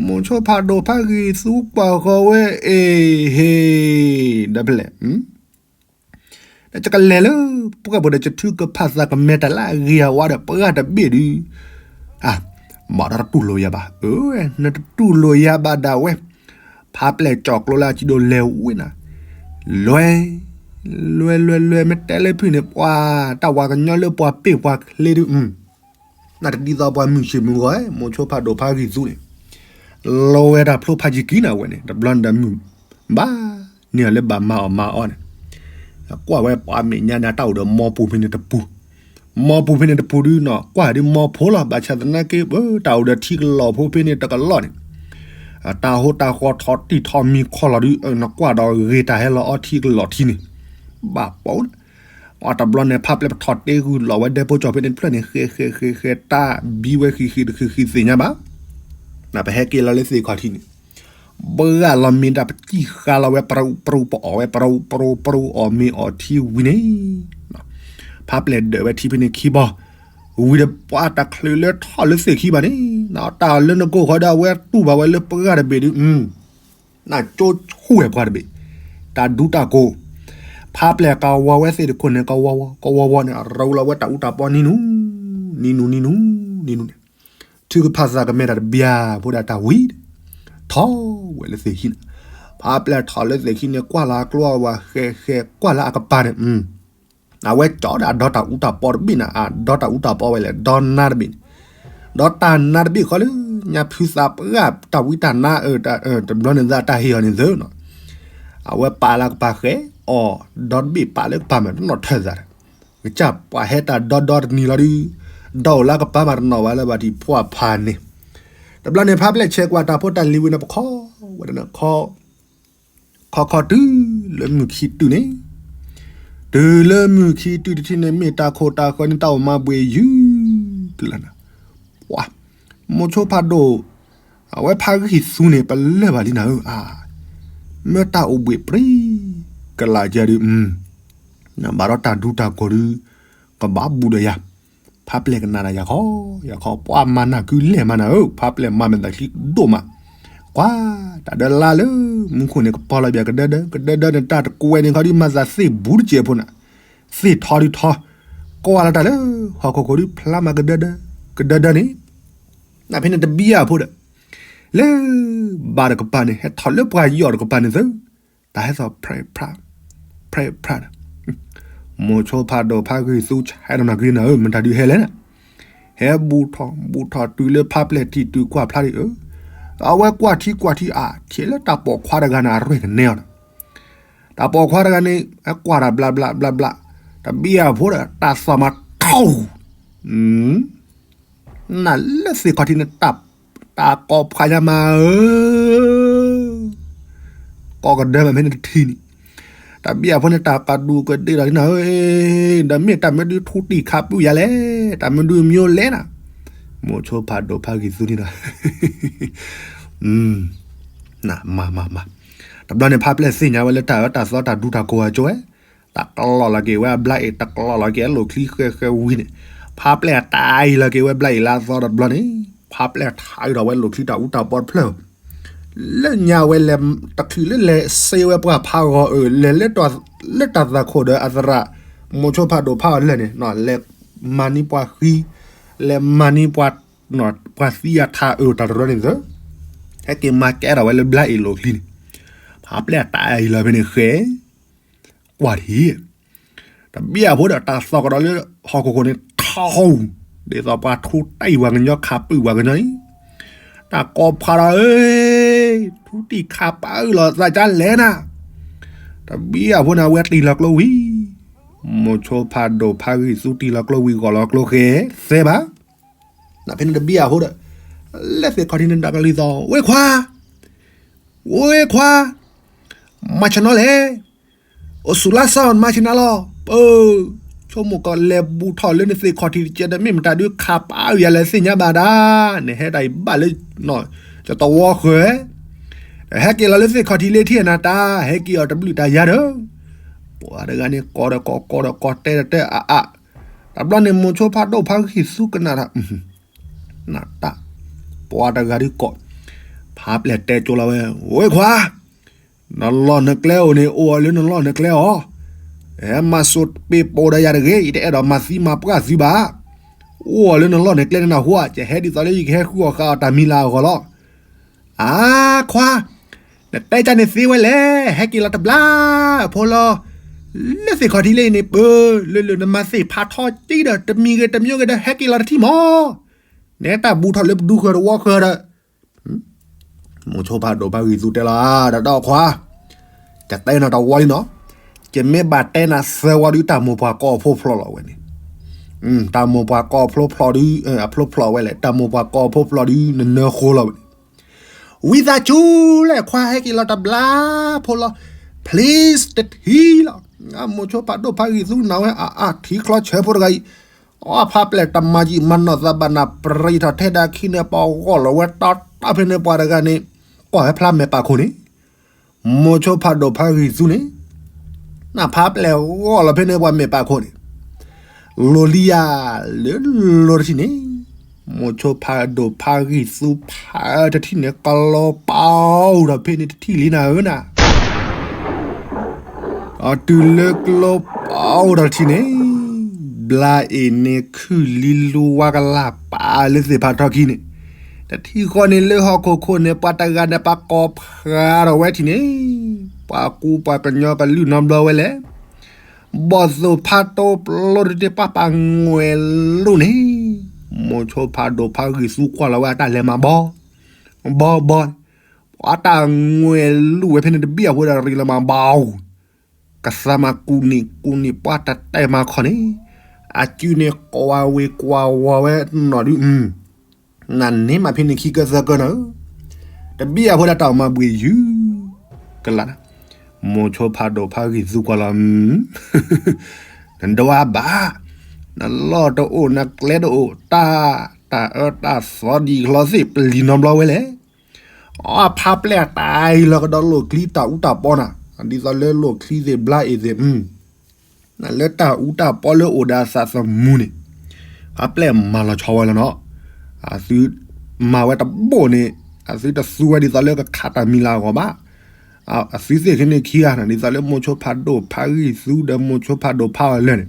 မိၤဆိဖးဒိၣ်ဖးဂံၢ်သူကွၢ်ဃီၤဝဲ အ့ဟ့ၣ် ဒီးဖဲလဲၣ် ဒီးယကလဲၤလၢပှၢ်ပူၤဒီး ယထုကဖၣ်သးကမဲာ်တၢ်လၢအဂ့ၤအဝါဒီး ပှၢ်တဘ့ၣ်ဒုး, အါ, ဘၣ်ဒီးတတူၢ်လိာ်ယၤဘၣ်, အၢ, နတတူၢ်လိာ်ယၤဘၣ်ဒၣ်ဝဲ, ဖးပျဲၢ်ကၠီၣ်ကျိလၢအစံဒိၣ်လဲၤဝံၤနၤ, လွဲ, လွဲလွဲလွဲ မ့ၢ်တဲလၢဖုၣ်န့ၣ် ပှၤတၢ်ဝၤကညီလၢပှၤပ့ၢ်ပှၤချ့ဒုး နတဒ်သိးပှၤမုၢ်ဆ့ၣ်မုၢ်ဂီၤ မိၤဆိဖးဒိၣ်ဖးဂံၢ်သူန့ၣ်, လီၤဝဲတၢ်ဖျိဖးယံၤကံနၤဝဲန့ၣ် တဘျီန့ၣ်ဒီးမုၢ်, ဘၣ်, န့ၢ်အီၤလၢဘၣ်မၤအီၣ်မၤအီန့ၣ်, ကွၢ်ဝဲပှၤမဲာ်ညါန့ၣ် တၢ်အိၣ်ဒီးမီပူၤဖဲန့ၣ်တပူၤ, မီပူၤဖဲန့ၣ်တပူၤဒုးနီၤ ကွၢ်ဒုးမီဖိလီၤ ဘၣ်ဆၣ်သနာ်က့ တၢ်အိၣ်ဒီးထံကလီၢ်ဖိဖဲန့ၣ်တကလီၢ်န့ၣ်, တၢ်ဟိတၢ်ဃီထီၣ်တံၢ်ထီၣ်မံၤခီလီၤဒုး နကွၢ်ဒီးဂ့ၤတၢ်ဟဲလီၤအီထံကလီၢ်ထံန့ၣ်, ဘၣ်ပူၤ အတဘျီန့ၣ် ဖးပျဲၢ်ပထီၣ်တ့ဂုာ်လီၤဝဲဒဲဖိကၠီၣ်ဖဲန့ၣ်တဖျၢၣ်န့ၣ် ဃဲဃဲဃဲဃဲ တၢ်ဘံဝဲဃံးဃံးတဃံးဃံးသ့ၣ်ညါဘၣ်, နပဟဲက့ၤလီၤလၢသ့ၣ်ခီၣ်ထံးန့ၣ်, ဘှၣ်လီၤမ့ၢ်တၢ်ပစံၣ်ဃါလီၤဝဲ ပရူပရူပအီၣ်ဝဲ ပရူပရူပရူအီၣ်မ့ၤအီၣ်ထံဝံၤန့ၣ်, ဖးပျဲၢ်ဒၢးဝဲထံဖဲန့ၣ်ခံဘီ, ဝံၤဒီးပှၤတချုးလၢထီၣ်လၢသ့ၣ်ခံဘၣ်န့ၣ်, တၢ်လၢနကိၢ်ဃီဒီးအဝဲတူၢ်ဘၣ်ဝဲလၢပှၢ်တဘ့ၣ်ဒုး နကၠိဆူၣ်ဝဲပှၢ်တဘ့ၣ်, တၢ်ဒူတၢ်ကိၢ်, ဖးပျဲၢ်ကဝီၤဝဲသ့ၣ်တခိၣ်န့ၣ် ကဝီၤဝီၤ ကဝီၤဝီၤန့ၣ် ရူလီၤဝဲတၢ်အူတၢ်ပီနံၤနူၤ, နံၤနူၤနံၤနူၤ, နံၤနူၤန့ၣ်, ထုကဖၣ်သးကမဲာ်တၢ်တဘျီဖိဒၣ်တၢ်ဝံၤ, ထီၣ်ဝဲလၢသ့ၣ်ခံန့ၣ်, ဖးပျဲၢ်ထီၣ်လၢသ့ၣ်ခံန့ၣ် ကွၢ်လၢအကျိအဝၤဃဲဃဲ ကွၢ်လၢအကပၤန့ၣ် အဝဲကၠီဒီးအဒီတၢ်အူတၢ်ပီတဘ့ၣ်န့ၣ် အဒီတၢ်အူတၢ်ပီဝဲလဲၣ် ဒီနါတဘ့ၣ်န့ၣ်, ဒီတၢ်နါတဘ့ၣ်ဃီလၢ ညါဖုသးပှၢ်တၢ်ဝံတၢ်နါ တဘျီန့ၣ်သးတၢ်ဟ့ၣ်အီၤန့ၣ်သၢနီၤ, အဝဲပာ်လၢကပၤဃဲအီၤ ဒီတဘ့ၣ်ပာ်လၢကပၤမးတနီၣ်ထၢၣ်သးဒီး, ကစၢ်ပှၤဟဲတၢ်ဒီဒီတနံၤလီၤဒုး, ဒီအိၣ်လၢကပၤမးတနီၣ်ဝဲလၢဘၣ်ထံးဖှီၣ်ဖးန့ၣ်, တဘျီန့ၣ် ဖးပျဲၢ်ဆဲးကွၢ်တၢ်ဖိတၢ်လံၤဝံၤန့ၣ် ပခီဝဲဒၣ်န့ၣ် ခီ ခီခီတုၤလၢမုၢ်ခံတုၤန့ၣ်, တုၤလၢမုၢ်ခံတုၤတထံၣ်န့ၣ် မ့ၢ်တၢ်ခိၣ်တၢ်ဃၢၤန့ၣ် တၢ်အိၣ်မၤဘှံးယုၢ်တလၢန့ၣ်, ပှၤ မိၤဆိဖးဒိၣ်, အဝဲဖးဂံၢ်သူန့ၣ် ပလၢၢ်ဘၣ်လံနၤဧၢ, အါ, မ့ၢ်တၢ်အိၣ်ဘှံးပြံ ကလးကဲဒုး, နဘၣ်ဒီးတၢ်ဒူတၢ်ကိၢ်ဒုး, ကဘၣ်ဘူးဒီးယၤ, ဖးပျဲၢ်ကနၣ်ဒီးယၤခီ, ယၤခီ ပှၤမၤနၢ်ကုလဲၢ်မးနၤဧၢ, ဖးပျဲၢ်မၤမဲာ်သးချံဒိၣ်မး, ကွၢ်, တၢ်ဒၢလါလၢမူခိၣ်န့ၣ် ကပီၤလီၤဘၣ်ကဒၢဒၢ ကဒၢဒၢန့ၣ် တၢ်တကွဲးန့ၣ်ခီဒုး မၤသးသ့ၣ်ဘူးတစဲးဖိနၤ, သ့ၣ်ထီဒုးထီ, ကွၢ်လၢတၢ်လၢ ဟီၣ်ခိၣ်ခိၣ်ဒုးဖျါမးကဒၢဒၢ, ကဒၢဒၢန့ၣ်, နဖဲန့ၣ်တဘံယၤဖိဒီး, လၢ ဘၣ်တကပၤန့ၣ် ဟဲထီၣ်လၢပှၤယီၢ်တကပၤန့ၣ်သု, တၢ်ဟဲသီၣ် ဖြဲဖြး, ဖြဲဖြးဒီး, မိၤဆိဖးဒိၣ်ဖးဂံၢ်သူဆဲးနီၤနၤက့နၤဧၢ မတၤဒုးဟဲလဲၣ်နၤ, ဟဲဘူးထီၣ်ဘူးထီၣ်တုၤလၢဖါပျဲၢ်ထံးတုၤကွၢ်ဖျါဒံးဧၢ, အဝဲကွၢ်ထံကွၢ်ထံအါ ထံၣ်လၢတၢ်ပိာ်ခွါတဂၤန့ၣ် အရဲၣ်ကနဲအီၤဒီး တၢ်ပိာ်ခွါတဂၤန့ၣ် အကွၢ်တၢ်ဘျးဘျးဘျးဘျး, တဘံၣ်အဖိဒီး တၢ်သီၣ်မၤထီၣ် နလၢသ့ၣ်ခီၣ်ထံးန့ၣ် တၢ်ကိးဖးညါမးဧၢ, ကိးကဒၢမးဖဲန့ၣ်တထံၣ်န့ၣ်, တဘံၣ်အဖိန့ၣ် တၢ်ကဒူးကဒ့ၣ်ဒီးနၤဧၢ, ဒီးမ့ၢ်တၢ်မနုၤဒုးထူတံၢ်ခးပုၢ်ယၤလဲၣ်, တၢ်မနုၤဒုးမ့ၢ်လဲၣ်နၤ, မိၤဆိဖးဒိၣ်ဖးဂံၢ်သူန့ၣ်ဒီး မၤမၤမၤ, တဘျီန့ၣ် ဖါပျဲၢ်သ့ၣ်ညါဝဲလၢတၢ်အၢတၢ်သီတၢ်ဒူတၢ်ကိးအကၠိဝဲ, တၢ်ကလီၢ်လီၤက့ၤဝဲအဘျါအ့ၣ် တၢ်ကလီၢ်လီၤက့ၤအလိၣ်ချံဃဲဃဲဝံၤန့ၣ်, ဖါပျဲၢ်တၢ်အံၤလီၤက့ၤဝဲဘျါအ့ၣ်လၢအသီတဘျီန့ၣ်, ဖါပျဲၢ်ထါအုးထီၣ်ဝဲလိၣ်ချံတၢ်အူတၢ်ပီတဖျၢၣ်, လၢညါဝဲလဲၤတချုးလၢလဲၤစ့ဝဲပှၤဖးဂီၤအၢၣ် လဲၤလၢ လၢတၢ်သးခိၣ်ဒီးအသရၣ် မိၤဆိဖးဒိၣ်ဖးအီၤလၢာ်န့ၣ် လဲၤမၤန့ၢ်ပှၤဃံ, လဲၤမၤန့ၢ်ပှၤ ပှၤသံအထးအၢၣ်တၢ်တရၢန့ၣ်သၢ, ဟဲက့ၤမၤကဲထီၣ်ဝဲလၢဘျါအ့ၣ်လိၣ်ချံန့ၣ်, ဖါပျဲၢ်တၢ်အံၤလီၤဖဲန့ၣ်ဃဲ, ကွၢ်ထံၣ်, တဘံၣ်အဖိဒီးတၢ်သီၣ်ကဒီးလၢဟီၣ်ခိၣ်ခိၣ်န့ၣ်ထီ, ဒ်သိးပှၤထူတၢ်အံၤပှၤကညီခးပုၢ်ပှၤကညီအံၤ, တၢ်ကိးဖးဒီးဧၢ, ထူတံၢ်ခးပၢ်အုၣ်လီၤသးကလဲၣ်နၤ, တဘံၣ်အဖိန့ၣ် အဝဲတံၢ်လီၤကျိဝံၤ, မိၤဆိဖးဒိၣ်ဖးဂံၢ်သူတံၢ်လီၤကျိဝံၤဂီၢ်လီၤကျိဃဲသဲဘၣ် နဖဲန့ၣ်တဘံၣ်အဖိဒီး လၢသ့ၣ်ခီၣ်ထံးန့ၣ် တၢ်ကလုၢ်သီၣ် ဝ့ခွါ, ဝ့ခွါ, မၤဆ့ၣ်နီၤလဲၣ်, အိၣ်ဆူၣ်လါစီၣ် မၤဆ့ၣ်နီၤလီၤ, ပၢ်, ဆိကမိၣ်ကီးလဲၤဘူးထီၣ်လၢနသ့ၣ်ခီၣ်ထံးတကဲဒီး မ့ၢ်မတၤဒုးခးပၢ်အုၣ်ယၤလဲၣ်သ့ၣ်ညါဘၣ်ဒၣ်, နဟဲတၢ်အံၤဘၣ်လၢ ယတဝီဃၢၤ, ဟဲက့ၤလီၤလၢသ့ၣ်ခီၣ်ထံးလၢထံၣ်နၤတၢ် ဟဲက့ၤအီၤတဘျုးတၢ်ယၤဒီး, ပှၤတဂၤန့ၣ်ကိးဒီးကိး ကိးဒီးကိး တဲဒီးတဲအါအါ, တဘျီန့ၣ် မိၤဆိဖးဒိၣ်ဖးဂံၢ်သူကနၣ်တၢ် နတၢ်, ပှၤတဂၤဒုးကိး, ဖါပျဲၢ်တဲကၠိလီၤဝဲ, ဝ့ခွါ, နလီၢ်နကျဲအိၣ်န့ၣ် အိၣ်အီၤလၢနလီၢ်နကျဲအီၤ, ဟဲမၤစိးပ့းပိးဒီးယၤတဂ့ၤ, ယတအဲၣ်ဒိးမၤသံမၤပှၢ်သုဘၣ်, အိၣ်အီၤလၢနလီၢ်နကျဲန့ၣ်နဟူဧါ, ယဟဲဒ်သိးလၢယကဟဲဃုအီၣ်ဃာ်အီၣ်တၢ်မံၤလၢအဂီၢ်လီၤ. အါခွါ, နတဲတၢ်န့ၣ်သ့ဝဲလဲၣ်, ဟဲက့ၤလီၤတဘျါဖိလီၤ, လၢသ့ၣ်ခီၣ်ထံးလၢအံၤန့ၣ် ပၢ်, လၢလၢနမၤသ့ၣ်ဖးထီက့ဒီး တမံၤဂ့ၤတမံၤဂ့ၤဒီး ဟဲက့ၤလီၤတထံၣ်မး, နတၢ်ဘူးထီၣ်လၢပဒူဃၢၤတဝီဃၢၤဒီး မိၤဆိဖးဒိၣ်ဖးဂံၢ်သူတဲလီၤ, တၢ်ဒီးခွါ, ယတဲနၤတဝီလံနီၤ, ယမ့ၢ်ဘၣ်တဲနၤသၢဝီဒုး တၢ်မိၢ်ပှၢ်ကိးအဖျိဖျိလီၤဝဲန့ၣ်, တၢ်မိၢ်ပှၢ်ကိးအဖျိဖျိဒုး, အဖျိဖျိဝဲလဲၣ်, တၢ်မိၢ်ပှၢ်ကိးအဖျိဖျိဒုး နနၢဃိလီၤဝဲန့ၣ်, ဝံသးစူၤလဲၣ် ခွါဟဲက့ၤလီၤတဘျါဖိလီၤ, please တထံၣ်လီၤ, မိၤဆိဖးဒိၣ်ဖးဂံၢ်သူနၤဝဲအါအါ ထံချီဆၢဖိတဂၤအံၤ အဖါပျဲၢ်တမၤယံာ်မၤနီၢ်သးဘၣ်နၤ ပရံးထီၣ်ထဲဒၣ်ခံန့ၣ် ပှၤဂီၢ်လီၤဝဲတီတီဖဲန့ၣ် ပှၤတဂၤန့ၣ် ကွၢ်ဝဲဖျါမဲာ်ပာ်ခိၣ်န့ၣ်, မိၤဆိဖးဒိၣ်ဖးဂံၢ်သူန့ၣ်, နဖါပျဲၢ်ဂီၢ်လီၤဖဲန့ၣ် ပှၤမဲာ်ပာ်ခိၣ်န့ၣ်, လိၤလံယၤလၢလိၤတထံၣ်န့ၣ်, မိၤဆိဖးဒိၣ်ဖးဂံၢ်သူဖးတထံၣ်န့ၣ် ကလီၤပာ်အိၣ်ဒီးဖဲန့ၣ်တထံၣ်လံနၤဧၢနၤ အတုၤလၢကျိပာ်အိၣ်ဒီးတထံၣ်န့ၣ်, ဘျါအ့ၣ်န့ၣ်ခုၣ်လံလူဝါကလၢ်ပာ်လၢသ့ၣ်ဖးထီခံန့ၣ်, တထံၣ်ဃီန့ၣ်လၢဟီၣ်ခိၣ်ခိၣ်န့ၣ် ပှၤတဂၤန့ၣ်ပှၤကိးဖးဒီးဝဲထံၣ်န့ၣ်, ပှၤကူပှၤကညီကလုၢ်နီတဘျီဝဲလဲၣ် ဘီၣ်သိၣ်ဖးတိပျိတဒ့ပှၤပာ်ငွဲၢ်လူန့ၣ်, မိၤဆိဖးဒိၣ်ဖးဂံၢ်သူကွၢ်လီၤဝဲအတၢ်လဲၤမၤဘီ, ဘီဘီ, ပှၤတၢ်ငွဲၢ်လူဝဲဖဲန့ၣ်တဘံၣ်အဃိဒီးရံးလီၤမၤဘီ, ကသးမၤကူၣ်နံၣ်ကူၣ်နံၣ်ပှၤတတဲမၤခီန့ၣ်, အစုန့ၣ်ကွၢ်ဝ့ၤကွၢ်ဝီၤဝဲနီၢ်ဒုး နန့ၢ်မးဖဲန့ၣ်ခံကၢသၢကၢနၤဧၢ, တဘံၣ်အဃိဒီးတၢ်အိၣ်မၤဘှံးယုၢ်, ကလး, မိၤဆိဖးဒိၣ်ဖးဂံၢ်သူကွၢ်လီၤ, နဒွးဘၣ်, နလီၢ်တအိၣ်နကျဲတအိၣ် တၢ်, တၢ်အၢတၢ်သီဒ်ချီသ့ၣ်ပျံၤနီတဘျီဝဲလဲၣ်, အဖါပျဲၢ်တၢ်အံၤလီၤကဒီးလိၣ်ချံတၢ်အူတၢ်ပီနၤ, ဒ်သိးလၢလိၣ်ချံသ့ၣ်ဘျါအ့ၣ်သ့ၣ် လၢတၢ်အူတၢ်ပီလၢအိၣ်ဒီးအသးသမူန့ၣ်, ဖါပျဲၢ်မၤလီၤဆီဝဲလီၤနီၤ, အသုမၤဝဲတဘိၣ်န့ၣ်, အသုတသူဝဲဒ်သိးလၢကခးတၢ်မံၤလၤအဂီၢ်ဘၣ်, အသုသ့ၣ်ခဲန့ၣ်ခံဂၤန့ၣ် ဒ်သိးလၢမိၤဆိဖးဒိၣ်ဖးဂံၢ်သူဒီးမိၤဆိဖးဒိၣ်ဖးအီၤလၢာ်န့ၣ်,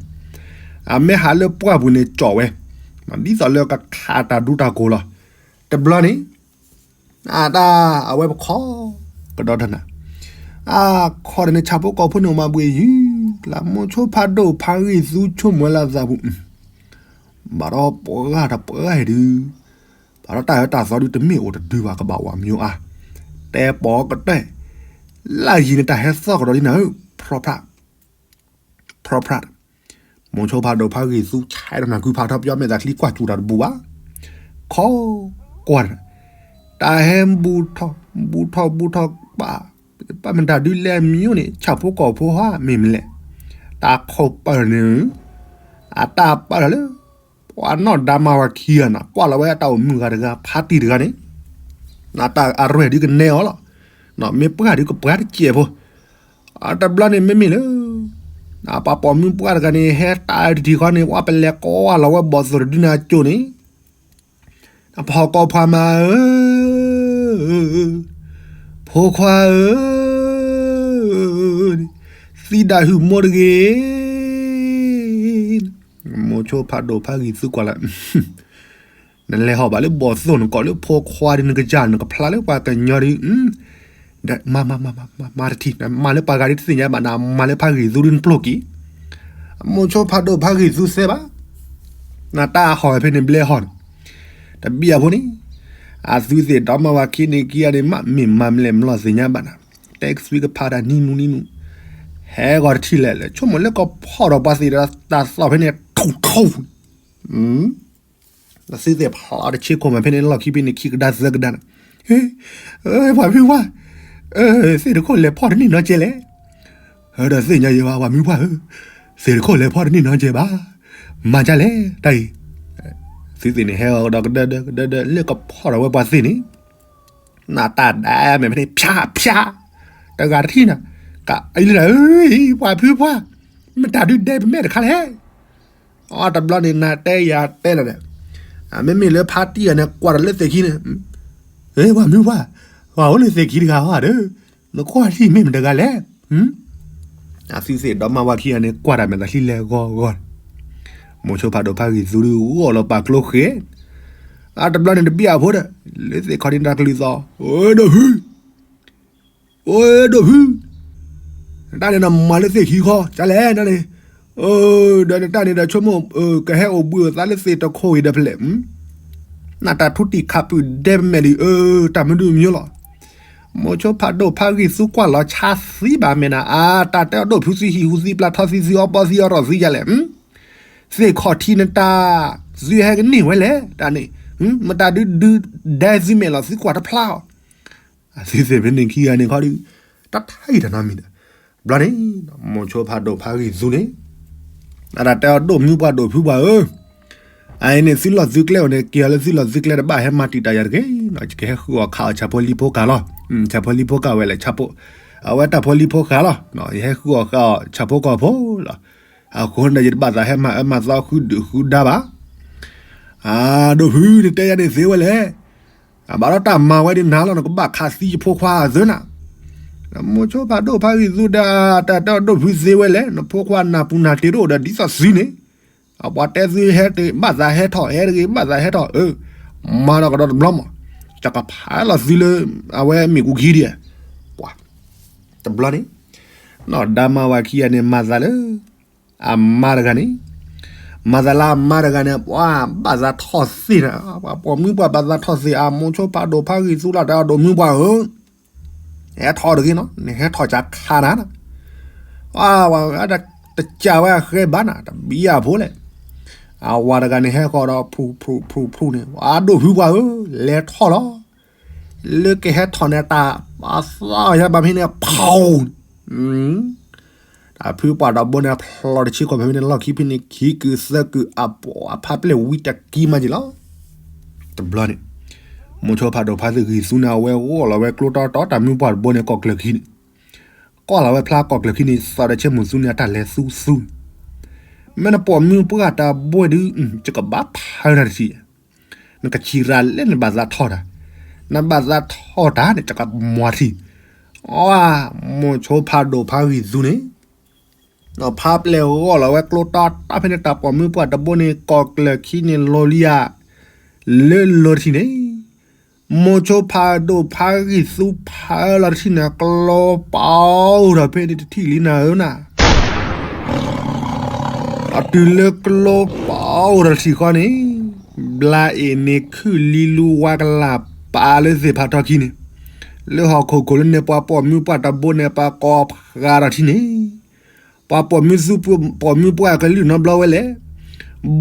အမ့ၢ်ဟးလၢပှၢ်ပူၤန့ၣ်ကၠီၣ်ဝဲ, ဒ်သိးလၢကခးတၢ်ဒူတၢ်ကိၢ်လီၤ, တဘျီန့ၣ် အတၢ်အဝဲပခီ, ကဒီးတနၤ, အခီဒီးန့ၣ် ဆၣ်ဖိကီၢ်ဖိန့ၣ်မၤဘှံးယုၢ်, မိၤဆိဖးဒိၣ်ဖးဂံၢ်သူဆိကမိၣ်ဝဲလၢအသးပူၤ, ဘၣ်ဒီးပှၤဂၤဒီးပှၤဂၤအံၤဒုး, ဘၣ်ဒီးတၢ်အၢတၢ်သီဒုးတမ့ၢ်အိၣ်တဒုဘၣ်ကဘၣ်ဝဲမ့ၢ်ဧါ, တဲပိာ်ကတၢၢ်, လၢယံၤန့ၣ်တၢ်ဟဲသီၣ်ကဒီးဒ်နၤဧၢ, ဖြီဖြ ဖြီဖြ မိၤဆိဖးဒိၣ်ဖးဂံၢ်သူဆဲးဒီးနၢ်ကုဖးထီ ပယီၤမဲာ်သးချံကွၢ်စူၤတၢ်တဘူးဘၣ်, ခီကွၢ်, တၢ်ဟဲဘူးထီၣ်, ဘူးထီၣ်ဘူးထီၣ်ပာ်, ပာ်မတၤဒုးလဲၤမံၤန့ၣ် ဆၣ်ဖိကီၢ်ဖိဟါမ့ၢ်မလဲၣ်, တၢ်ခိၣ်ပၢၢ်န့ၣ်, အတၢ်ပၢၢ်လီၤလၢ ပှၤနီၢ်ဒါမၤဝၤခံဂၤန့ၣ် ကွၢ်လီၤဝဲအတၢ်အိၣ်မူဂၤတဂၤ ဖါတံၢ်တဂၤန့ၣ်, နတၢ်အရဲၣ်ဒုးကနဲအီၤလီၤ, မ့ၢ်ပှၢ်ဒုးကပှၢ်တစဲးဖိ, တဘျီန့ၣ်မ့မ့ၢ်လၢ ပှၤပိာ်မုၣ်ပှၢ်တဂၤန့ၣ် ဟဲတၢ်တထံၣ်ဃီန့ၣ် ဝဲပလဲၤကိးဝဲလီၤဝဲဘီၣ်သိၣ်တဒုန့ၣ်အစိၤန့ၣ်, ဖီကီၢ်ဖးမၤဧၢ, ဖိခွါဧၢ, သံဒၣ်ဟုၣ်မိၢ်တဂ့ၤ, မိၤဆိဖးဒိၣ်ဖးဂံၢ်သူကွၢ်လၢ နလဲၤဟီၣ်ဘၣ်လၢဘီၣ်သိၣ်နကိးလၢဖိခွါဒ်နကစၢ် နကဖျါလၢပှၤကညီဒ်, မၤ, မၤတထံၣ်, မၤလၢပှၤဂၤဒ်တသ့ၣ်ညါဘၣ် နမၤလၢဖးဂံၢ်သူဒ်နပျိၢ်က့ၤ, မိၤဆိဖးဒိၣ်ဖးဂံၢ်သူစဲးဘၣ်, နတၢ်ဟီၣ်ဝဲဖဲန့ၣ်ဘျဲဟီၣ်န့ၣ်, တဘံၣ်အဖိန့ၣ်, အသုသ့ၣ်ဒီမါဝၤခံန့ၣ်ခံဂၤန့ၣ် မ့ၢ်မၤမလဲၣ်မျီၢ်သ့ၣ်ညါဘၣ်နၤ, တဲကသွံကဖးတၢ်နံၤနူနံၤနူ, ဟဲဂီၤတထံၣ်လဲၣ်လဲၣ် ဆိကမိၣ်လၢကဖီၣ်ဒီးပှၤသ့ၣ်ဒီးတၢ်သီၣ်ဖဲန့ၣ် ထူၣ်ထူၣ် သုသ့ၣ်ဖျါတဆ့ခိၣ်မးဖဲန့ၣ် လီၢ်ခံဖဲန့ၣ် ခံကဒါသၢကဒါန့ၣ်, ပှၤဖုပှၢ်, သ့ၣ်တခိၣ်လဲၤဖီၣ်တန့ၢ်နီတကဲလဲၣ်, ဒီးသ့ၣ်ညါယံၤဘၣ် ပှၤမုၢ်ပှၢ်ဧၢ, သ့ၣ်တခိၣ်လဲၤဖီၣ်တန့ၢ်နီတကဲဘၣ်, မၤဒ်လဲၣ်တၢ်အံၤ, သုသ့ၣ်န့ၣ်ဟဲဂီၤဒီးကဒၢဒၢကဒၢဒၢလၢကဖီၣ်ဒီးဝဲပှၤသ့ၣ်န့ၣ်, နတၢ်ဒၣ်မဲာ်ဖဲန့ၣ် ဖၠါဖၠါ, တဂၤတထံၣ်နၤ, ကလၢနၤဧၢ, ပှၤဖုပှၢ်, မတၤဒုးဒဲပမဲာ်တခါလဲၣ် အတဘျီန့ၣ် နတဲယၤတဲလီၤဒီး, မ့မ့ၢ်လၢဖါတံၢ်အန့ၣ် ကွၢ်တၢ်လၢသ့ၣ်ခံန့ၣ်, ပှၤမုၢ်ပှၢ်, ပှၤအိၣ်လၢသ့ၣ်ခံတဂၤဧါဒီး, နကွၢ်ထံၣ်မ့ၢ်မတဂၤလဲၣ်, အသုသ့ၣ်ဒီမါဝၤခံဂၤန့ၣ် ကွၢ်တၢ်မဲာ်သးချံလဲၤဂီၤဂီၤ, မိၤဆိဖးဒိၣ်ဖးဂံၢ်သူဒုးဂီၢ်လီၤပာ်ကျိဃဲ, အတဘျီန့ၣ်တဘံၣ်အဖိဒီး, လၢသ့ၣ်ခီၣ်ထံးတၢ်ကလုၢ်သီ, အိၣ်ဒိၣ်ဖု အိၣ်ဒိၣ်ဖု, တၢ်န့ၣ်နမၤလၢသ့ၣ်ခံခီ ကလဲၣ်န့ၣ်, ဒီးနတၢ်န့ၣ်ဒီးဆိကမိၣ်, ကဟဲအိၣ်ဘှံးအိၣ်သါလၢသ့ၣ်တခိၣ်အံၤဒီးဖဲလဲၣ်, နတၢ်ထူတံၢ်ခးပုၢ်ဒဲပမဲာ်ဒံး, တၢ်မနုၤမံၤလီၤ, မိၤဆိဖးဒိၣ်ဖးဂံၢ်သူကွၢ်လီၤဆါသံဘၣ်မဲာ်နၤ, အတၢ်တဲအီၤဒိၣ်ဖုသုဟံၣ်ဟူသံပျၢ်ထီသံသုအီပီသံအီရီၣ်သံယၤလဲၣ်, သ့ၣ်ခီၣ်ထံးနတၢ်, သုဟဲကန့ၢ်ဝဲလဲၣ်, တၢ်န့ၣ်, မတၤဒုဒုဒဲသုမဲာ်လီၤသုကွၢ်တဖျါအီၤ အသုသ့ၣ်ဖဲန့ၣ်ခံဂၤန့ၣ်ခီဒီး, တၢ်ထါအံၤတၢ်နီတမံၤဒီး, ဘျီန့ၣ်, မိၤဆိဖးဒိၣ်ဖးဂံၢ်သူန့ၣ်, အတၢ်တဲအီၤဒိၣ်မုၢ်ပှၢ်ဒိၣ်ဖုပှၢ်ဧၢ, အအံၤန့ၣ်သုလီၢ်သုကျဲအိၣ်န့ၣ် က့ၤအီၤလၢသုလီၢ်သုကျဲတဘၣ်ဟဲမၤတံာ်တာ်ယၤတဂ့ၤ, ယကဟဲဃုအီၣ်ခးအီၣ်ဆၣ်ဖိလံၤဖိကၢ်လီၤ, ဆၣ်ဖိလံၤဖိကၢ်ဝဲလဲၣ်, အဝဲတၢ်ဖိလံၤဖိဃာ်လီၤ, ယဟဲဃုအီၣ်ဃာ်အီၣ်ဆၣ်ဖိကီၢ်ဖိလီၤ, အဃိန့ၣ်ယတဘၣ်သးဟဲမၤအၢမၤသီဃုဒုၣ်ဃုဒါဘၣ် အဒိၣ်ဖုန့ၣ်တဲယၤန့ၣ်သ့ဝဲလဲၣ်, ဘၣ်ဒီးတၢ်မၤဝဲဒ်နၤလီၤ နကဘၣ်ခးသံယဖိခွါအသၢနၤ, မိၤဆိဖးဒိၣ်ဖးဂံၢ်သူဒီး တၢ်တဲအီၤဒိၣ်ဖုသ့ဝဲလဲၣ် နဖိခွါနၢ်ပူၤနၢ်တ့ၤတအိၣ်ဒီးဒ်သိးသုန့ၣ်, ပှၤတဲသုဟဲတဂ့ၤဘၣ်သးဟဲထီၣ် ဟဲတဂ့ၤဘၣ်သးဟဲထီၣ်, မၤဒီးကဒီးတဘျီမး, ကကဖးလီၤသုလၢ အဝဲမ့ၣ်ကူၤခံဒံး, ပှၤ, တဘျီန့ၣ်, နီၢ်ဒါမါဝၤခံဂၤန့ၣ် မၤသးလၢ အမါတဂၤန့ၣ်, မၤသးလၢအမါတဂၤန့ၣ် ပှၤဘၣ်သးထီၣ်သ့ၣ်နၤ, ပှၤပိာ်မုၣ်ပှၢ်ဘၣ်သးထီၣ်သ့ၣ် အမိၤဆိဖးဒိၣ်ဖးဂံၢ်သူလီၤတဲအီၤဒိၣ်မုၢ်ပှၢ်ဧၢ, ဟဲထီၣ်တဂ့ၤနီၤ နဟဲထီၣ်ကၢ်ခါနၤ, တကးဝဲအဃဲဘၣ်နၤ တဘံၣ်အဖိလဲၣ်, အဝၤတဂၤန့ၣ်ဟဲဃီၤဒီးဖူဖူဖူဖူန့ၣ် အဒိၣ်ဖုပှၢ်ဧၢ, လဲၤထီၣ်လီၤ လၢကဟဲထီၣ်န့ၣ်တၢ်, အသီၣ်ယၤဘၣ်ဖဲန့ၣ် ဖီ, တၢ်ဖုပှၢ်ဒီးဘိန့ၣ် ဖျီတဆံကီၢ်ဖဲန့ၣ် လီၢ်ခံဖဲန့ၣ် ခံကုာ်သၢကုာ် အဖါပျဲၢ်ဝံတကံမးက့ၤလီၤ. တဘျီန့ၣ်, မိၤဆိဖးဒိၣ်ဖးဂံၢ်သူန့ၣ် အဝဲဂီၢ်လီၤဝဲကျိတီတီ တၢ်မုၢ်ပှၢ်တဘိန့ၣ် ကီၢ်ကျၢၢ်ခံန့ၣ်, ကွၢ်လီၤဝဲဖျါကီၢ်ကျၢၢ်ခံန့ၣ် သီၣ်ဒီးဆ့မိၣ်သူန့ၣ် အတၢ်လဲၤသူသူ, မ့ၢ်နပိာ်မုၣ်ပှၢ်တဘိဒုး ယကဘၣ်ဖးနၤတထံၣ် နကဆံးရၤလၢနဘၣ်သးထီၣ်တၢ်, နဘၣ်သးထီၣ်တၢ်န့ၣ် တကမွၤထံၣ်, အ, မိၤဆိဖးဒိၣ်ဖးဂံၢ်သူန့ၣ်, ဖါပျဲၢ်ဂီၢ်လီၤဝဲကျိတီတီဖဲန့ၣ် တၢ်ပိာ်မုၣ်ပှၢ်တဘိန့ၣ် ကီၢ်ကျၢၢ်ခံန့ၣ်လီၤလံဧါ, လၢလီၤတထံၣ်န့ၣ်, မိၤဆိဖးဒိၣ်ဖးဂံၢ်သူဖးလီၤတထံၣ်န့ၣ် ကျိပီဒီးဖဲန့ၣ်တထံၣ်လံနၤဧၢနၤ, အတုၤလၢကျိပအိၣ်ဒီးတထံၣ်ဃီန့ၣ်, ဘျါအ့ၣ်န့ၣ်ခုၣ်လံလူဝါကလၢ်ပာ်လၢသ့ၣ်ဖးထီခံန့ၣ်, လၢဟီၣ်ခိၣ်ခိၣ်လၢန့ၣ် ပှၤပိာ်မုၣ်ပှၢ်တဘိန့ၣ် ပှၤကိးဖှးဒီးထံန့ၣ်, ပှၤပိာ်မုၣ်သူ ပိာ်မုၣ်ပှၢ်ကလုၢ်နီတဘျီဝဲလဲၣ်,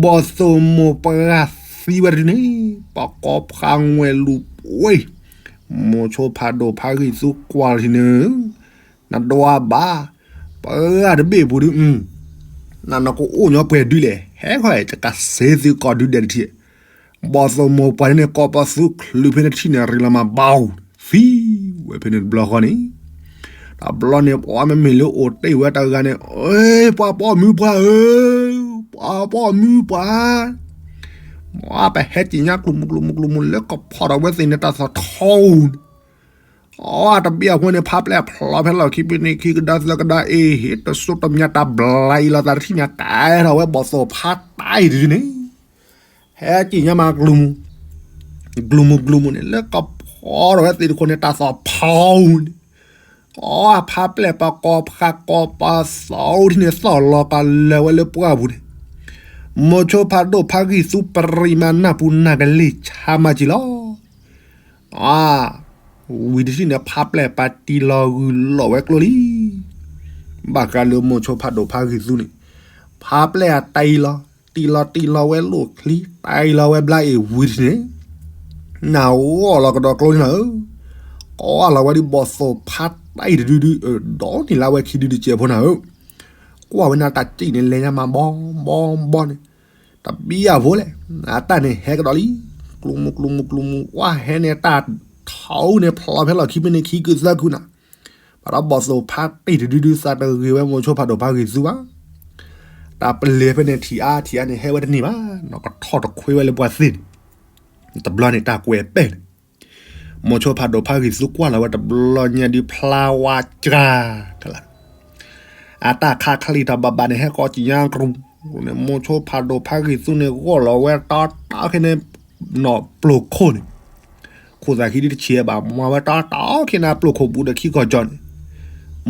ဘီၣ်သိၣ်မိၢ်ပှၢ်သံဝဲတဒုန့ၣ်, ပှၤကိးဖှးငွဲၢ်လူၤပှ့ၤ, မိၤဆိဖးဒိၣ်ဖးဂံၢ်သူကွၢ်လီၤထံန့ၣ် နဒွးဘၣ်, ပှၤတဘ့ၣ်ပူၤဒု, နနကအိၣ်ညီပှဲၤဒုလဲၣ်, ဟဲခီ ယကစ့သုကိးဒုဒဲးတထံၣ်, ဘီၣ်သိၣ်မိၢ်ပှၢ်န့ၣ် ကိးပသူချုးဖဲန့ၣ်တထံၣ်န့ၣ် ရံလီၤမၤဘီ, သံဝဲဖဲန့ၣ်တဘျီဃီန့ၣ်, တဘျီန့ၣ် ပှၤမ့မ့ၢ်လၢအိၣ်တ့ၢ်ဝဲတဂၤန့ၣ်, ပှၤပိာ်မုၣ်ပှၢ်ဧၢ, ပှၤပိာ်မုၣ်ပှၢ် ပဟဲက့ၤညါကျိၤမုၢ်ကျိၤမုၢ်ကျိၤမုၢ်လၢကဖီၣ်ဒီးဝဲသ့ၣ်န့ၣ် တၢ်သီၣ်ထီန့ၣ်, အတဘ့ၣ်အဃိန့ၣ် ဖးပျဲၢ်ဖျိးဖဲလီၢ်ခံဘ့ၣ်န့ၣ် ခံကဒါသၢကဒါအ့ၣ် ဟ့ၣ်တစိတမျၢ်တၢ်ဘျါအံၤလီၤသးတထံၣ်န့ၣ် ကဲထီၣ်ဝဲဘီၣ်သိၣ်ဖးတၢ်အံၤတဒုန့ၣ်, ဟဲက့ၤညါမးကျိၤမုၢ် ကျိၤမုၢ်ကျိၤမုၢ်န့ၣ် လၢကဖီၣ်ဒီးဝဲသ့ၣ်တခိၣ်န့ၣ် တၢ်သီၣ်ဖီန့ၣ်, အဖးပျဲၢ်ပှၤကိးဖှးကိးပသူထံၣ်န့ၣ် သီၣ်လီၤကလၢၤဝဲလၢပှၢ်ပူၤန့ၣ်, မိၤဆိဖးဒိၣ်ဖးဂံၢ်သူပရံးမၤနၢ်ပူၤနၢ်ကလ့ၢ်ဆါမးက့ၤလီၤ. ဝံၤတထံၣ်န့ၣ် ဖးပျဲၢ်ပှၤတံၢ်လီၤဂုာ်လိာ်ဝဲကျိလံ. ဘၣ်ဃးလၢမိၤဆိဖးဒိၣ်ဖးဂံၢ်သူန့ၣ်, ဖးပျဲၢ်အတံၢ်လီၤ, တံၢ်လီၤတံၢ်လီၤဝဲလိၣ်ချံ, တံၢ်လီၤဝဲဘျါအ့ၣ်ဝံၤတထံၣ်န့ၣ်, နဂီၢ်လီၤကဒီးကျိန့ၣ်လီၤဧၢ, ကိးလီၤဝဲဒ်ဘီၣ်သိၣ်ဖးတၢ်အံၤတဒုဒု, ဒီးန့ၢ်လၢဝဲခံဒုတစဲးဖိနၤဧၢ, ကွၢ်ဝဲန့ၣ်တၢ်စံၣ်န့ၣ် လဲၤညါမးဘီဘီဘီန့ၣ်, တဘံယၢ်ဖိလဲၣ်, အတၢ်န့ၣ်ဟဲကဒီးလံ, ကျိၤမုၢ်ကျိၤမုၢ်ကျိၤမုၢ် ဝဲဟဲန့ၣ်တၢ်ထီန့ၣ် ဖျိးဖဲလီၢ်ခံဘ့ၣ်န့ၣ် ခံကုသၢကုနၤ, ဘၣ်ဒီးဘီၣ်သိၣ်ဖးတံၢ်တဒုဒု သးတဂ့ၤဝဲမိၤဆိဖးဒိၣ်ဖးဂံၢ်သူဘၣ်. တၢ်ပလဲၤဖဲန့ၣ်ထံၣ်အါထံၣ်အါန့ၣ် ဟဲဝဲတန့ၢ်ဘၣ်, နီၢ်ကထီၣ်တခွ့ဝဲလၢပှၤသ့ၣ်န့ၣ်, တဘျီန့ၣ်တၢ်ကွဲးပဲာ်န့ၣ်, မိၤဆိဖးဒိၣ်ဖးဂံၢ်သူကွၢ်လီၤဝဲတဘျီညါဒုးဖျါဝါကၢ်ကလၢ် အတၢ်ခးချံတၢ်ဘၣ်ဘၣ်န့ၣ် ဟဲကိးက့ၤညါကရူၢ်န့ၣ် မိၤဆိဖးဒိၣ်ဖးဂံၢ်သူန့ၣ် ဂီၢ်လီၤဝဲတီတီခဲန့ၣ် နီၢ်ပျိၢ်ခိၣ်န့ၣ်, ခိၣ်သးခံဒုတဆံးဘၣ် မၤဝဲတီတီခဲန့ၣ် ပျိၢ်ခိၣ်ဘူးဒီးခံကီၢ်ကၠီန့ၣ်,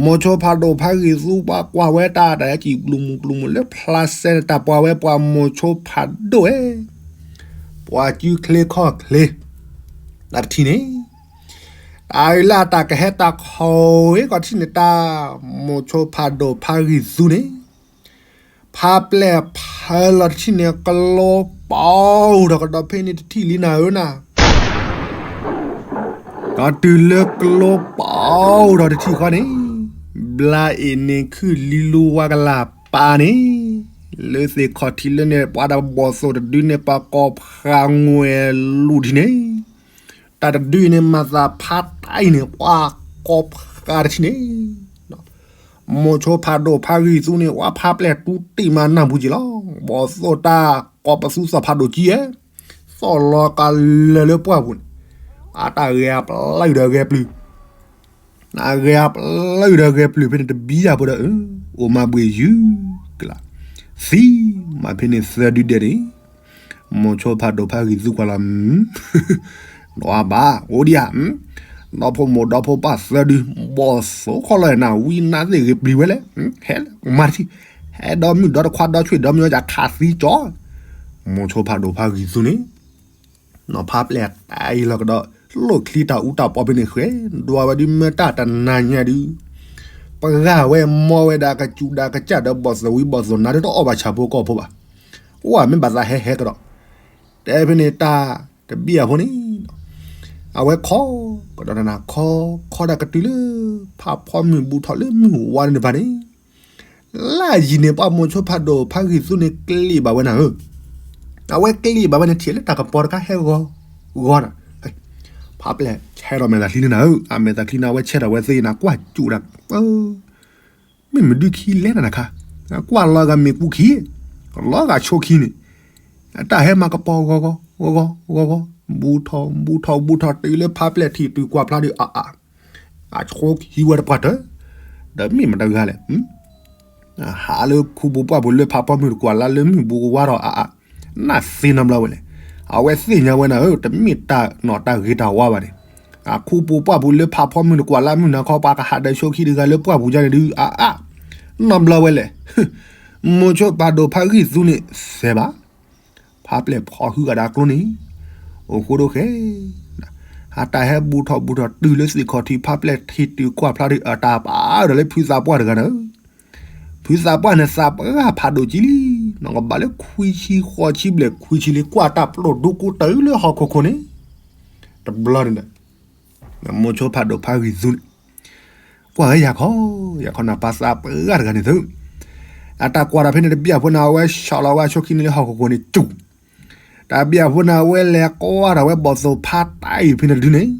မိၤဆိဖးဒိၣ်ဖးဂံၢ်သူပှၤကွၢ်ဝဲတၢ်တၢ်ဟဲက့ၤ ကျိၤမုၢ်ကျိၤမုၢ်လၢဖျါစဲန့ၣ် တၢ်ပှၤဝဲပှၤမိၤဆိဖးဒိၣ်ဝဲ ပှၤစုချ့ခီၣ်ချ့ တၢ်တထံၣ်န့ၣ်, တၢ်အံၤလၢအတၢ်ကဟဲတၢ်ခီဝဲကီးတထံၣ်န့ၣ် တၢ်မိၤဆိဖးဒိၣ်ဖးဂံၢ်သူန့ၣ်, ဖးပျဲၢ်ဖးလီၤတထံၣ်န့ၣ် ကလိပအိၣ်ဒီးကဒီးဖဲန့ၣ်တထံၣ်လံနၤဧၢနၤ ဒီးတုၤလၢကျိပအိၣ်ဒီးတထံၣ်ဃီန့ၣ်, ဘျါအ့ၣ်န့ၣ်ခုၣ်လံလူဝါကလၢ်ပာ်န့ၣ်, လၢသ့ၣ်ခီၣ်ထံးလၢန့ၣ် ပှၤတဘီၣ်သိၣ်တဒုန့ၣ် ပှၤကိးဖှးငွဲၢ်လူၤထံၣ်န့ၣ်, တၢ်တဒုအံၤန့ၣ် မၤသးဖးတၢ်အံၤန့ၣ် ပှၤကိးဖှးတထံၣ်န့ၣ် မိၤဆိဖးဒိၣ်ဖးဂံၢ်သူန့ၣ် ဝဲဖးပျဲၢ်တူတံၢ်မးနၢ်ပူၤက့ၤလီၤ. ဘီၣ်သိၣ်တၢ်ကိးပသူသီၣ်ဖးဒိၣ်ကံဧဲ, သီၣ်လီၤကလၢၤလၢပှၢ်ပူၤန့ၣ်, အတၢ်ဂဲၤအပျုၢ်ဒီးဂဲၤပျုၢ်, အဂဲၤအပျုၢ်ဒီးဂဲၤပျုၢ်ဖဲန့ၣ်တဘံယၢ်ဖိဒီး, အိၣ်မၤဘှံးယုၢ်ကလး, သံမးဖဲန့ၣ်သၢဒုဒဲးန့ၣ် မိၤဆိဖးဒိၣ်ဖးဂံၢ်သူကွၢ်လီၤ, ဒီးအဘၣ် အိၣ်ဒံးဧါ, ဒီဖိမိၢ်ဒီဖိပၢ်သၢဒု, ဘီၣ်သိၣ်ခီလီၤနၤ ဝံနါသ့ၣ်ဂ့ၤပျံၤဝဲလဲၣ်, ဟဲလၢကမၤတထံၣ်, ဟဲဒီးမုၣ်ဒီတခွါဒီဆွေဒီမုၣ်ယခးသံကၠီ, မိၤဆိဖးဒိၣ်ဖးဂံၢ်သူန့ၣ် နီၢ်ဖးပျဲၢ်တၢ်အံၤလီၤကဒီး, လိၣ်ချံတၢ်အူတၢ်ပီဖဲန့ၣ်ဃဲ, ဒွးဝဲဒုးမ့ၢ်တၢ်တနၤညါဒုး, ပှၤဂၤဝဲမီဝဲဒၣ်ကစူၣ်ဒၣ်ကစၢ်ဒီးဘီၣ်သိၣ်ဝံဘီၣ်သိၣ်နါ တအီၣ်ဘၣ်ဆၣ်ဖိကီၢ်ဖိဘၣ်, အိၣ်မ့ၢ်ဘၣ်သးဟဲဟဲကဒီး, တဲဖဲန့ၣ်တၢ်တဘံၣ်အဖိန့ၣ်, အဝဲခီကဒီးနၤ ခီ, ခီဒၣ်ကတုၤလၢ ဖးဖီမုၢ်ဘူးထီၣ်လၢမုၢ်ဝါန့ၣ်တဖၣ်န့ၣ် လၢယံၤန့ၣ် ပှၤမိၤဆိဖးဒိၣ်ဖးဂံၢ်သူန့ၣ် ကျ့ဘၣ်ဝဲနၤဧၢ, အဝဲကျ့ဘၣ်ဝဲန့ၣ် ထံၣ်လၢတၢ်ကပီၤတခါဟဲဂီၤဂီၤနၤ, ဖးပျဲၢ်ဆဲးထီၣ်မဲာ်သးချံန့ၣ်နၤဧၢ, အမဲာ်သးချံန့ၣ် အဝဲဆဲးထီၣ်ဝဲသ့နၤ ကွၢ်စူၣ်ဒၣ်, မ့ၢ်မနုၤခံလဲၣ်နၤနခါ, ကွၢ်လီၤဂာ်မ့ၣ်ကူခံ, လီၤဂာ်ဆိခံန့ၣ်, အတၢ်ဟဲမၤကပီၤဂီၤဂီၤ ဂီၤဂီၤ ဂီၤဂီၤ ဘူးထီၣ် ဘူးထီၣ် ဘူးထီၣ် တုၤလၢဖးပျဲၢ်ထံၣ်တုၤကွၢ်ဖျါဒီး အါအါ အဆိခံဝဲတပှၢ်တၢၢ်, ဒီးမ့ၢ်မတၤတဂၤလဲၣ်, ဟးလၢခူပူၤပှၢ်ပူၤလၢဖးဖီမုၢ်တကွၢ်လၢ်လၢမုၢ်ဘူးကဝါထီၣ်အါအါ, နၢ်သ့နီတဘျီဝဲလဲၣ်, အဝဲသ့ၣ်ညါဝဲနၤဧၢ, တမ့ၢ်တၢ်နီၢ်တၢ်ဂ့ၤတၢ်ဝါဘၣ်န့ၣ်, အခူပူၤပှၢ်ပူၤလၢဖးဖီမုၢ်တကွၢ်လၢ်မုၢ်နၤခီ ပှၤကဟးဒီးဆိခံတဂၤလၢပှၢ်ပူၤယါန့ၣ်ဒုး အါအါ, နီတဘျီဝဲလဲၣ်, မိၤဆိဖးဒိၣ်ဖးဂံၢ်သူန့ၣ်စဲးဘၣ်, ဖးပျဲၢ်ဖီၣ်ဟုဂၤဒီးကျိန့ၣ်, အိၣ်ဃိဒိၣ်ဃဲ, ဟးတၢ်ဟဲဘူးထီၣ်ဘူးထီၣ်တုၤလၢသ့ၣ်ခီၣ်ထံး ဖးပျဲၢ်ထံၣ်တုၤကွၢ်ဖျါဒီးအတၢ်ပာ်ဒီးလၢဖုသးပှၢ်တဂၤန့ၣ်, ဖုသးပှၢ်န့ၣ်သးပှၢ်ဖးဒိၣ်ကံလံ, နီၢ်ကဘၣ်လၢခွံဆံဃိးဆံဘျဲၣ်ခွံဆံလံ ကွၢ်တၢ်ပျိၢ်ဒိကိတၢ်လၢဟီၣ်ခိၣ်ခိၣ်န့ၣ်, တဘျီန့ၣ် မိၤဆိဖးဒိၣ်ဖးဂံၢ်သူန့ၣ်, ကွၢ်ဝဲယၤခီ, ယၤခီနၢ်ပၢ်သးပှၢ်တဂၤန့ၣ်သု, အတၢ်ကွၢ်ဒီးဖဲန့ၣ်တဘျီဖိန့ၣ် အဝဲဆီၣ်လီၤဝဲဆိခံန့ၣ်လၢဟီၣ်ခိၣ်ခိၣ်န့ၣ်စူၤ, တဘျီဖိန့ၣ် အဝဲလဲၤကွၢ်ဒီးဝဲဘီၣ်သိၣ်ဖးတၢ်အံၤဖဲန့ၣ်တဒုန့ၣ်,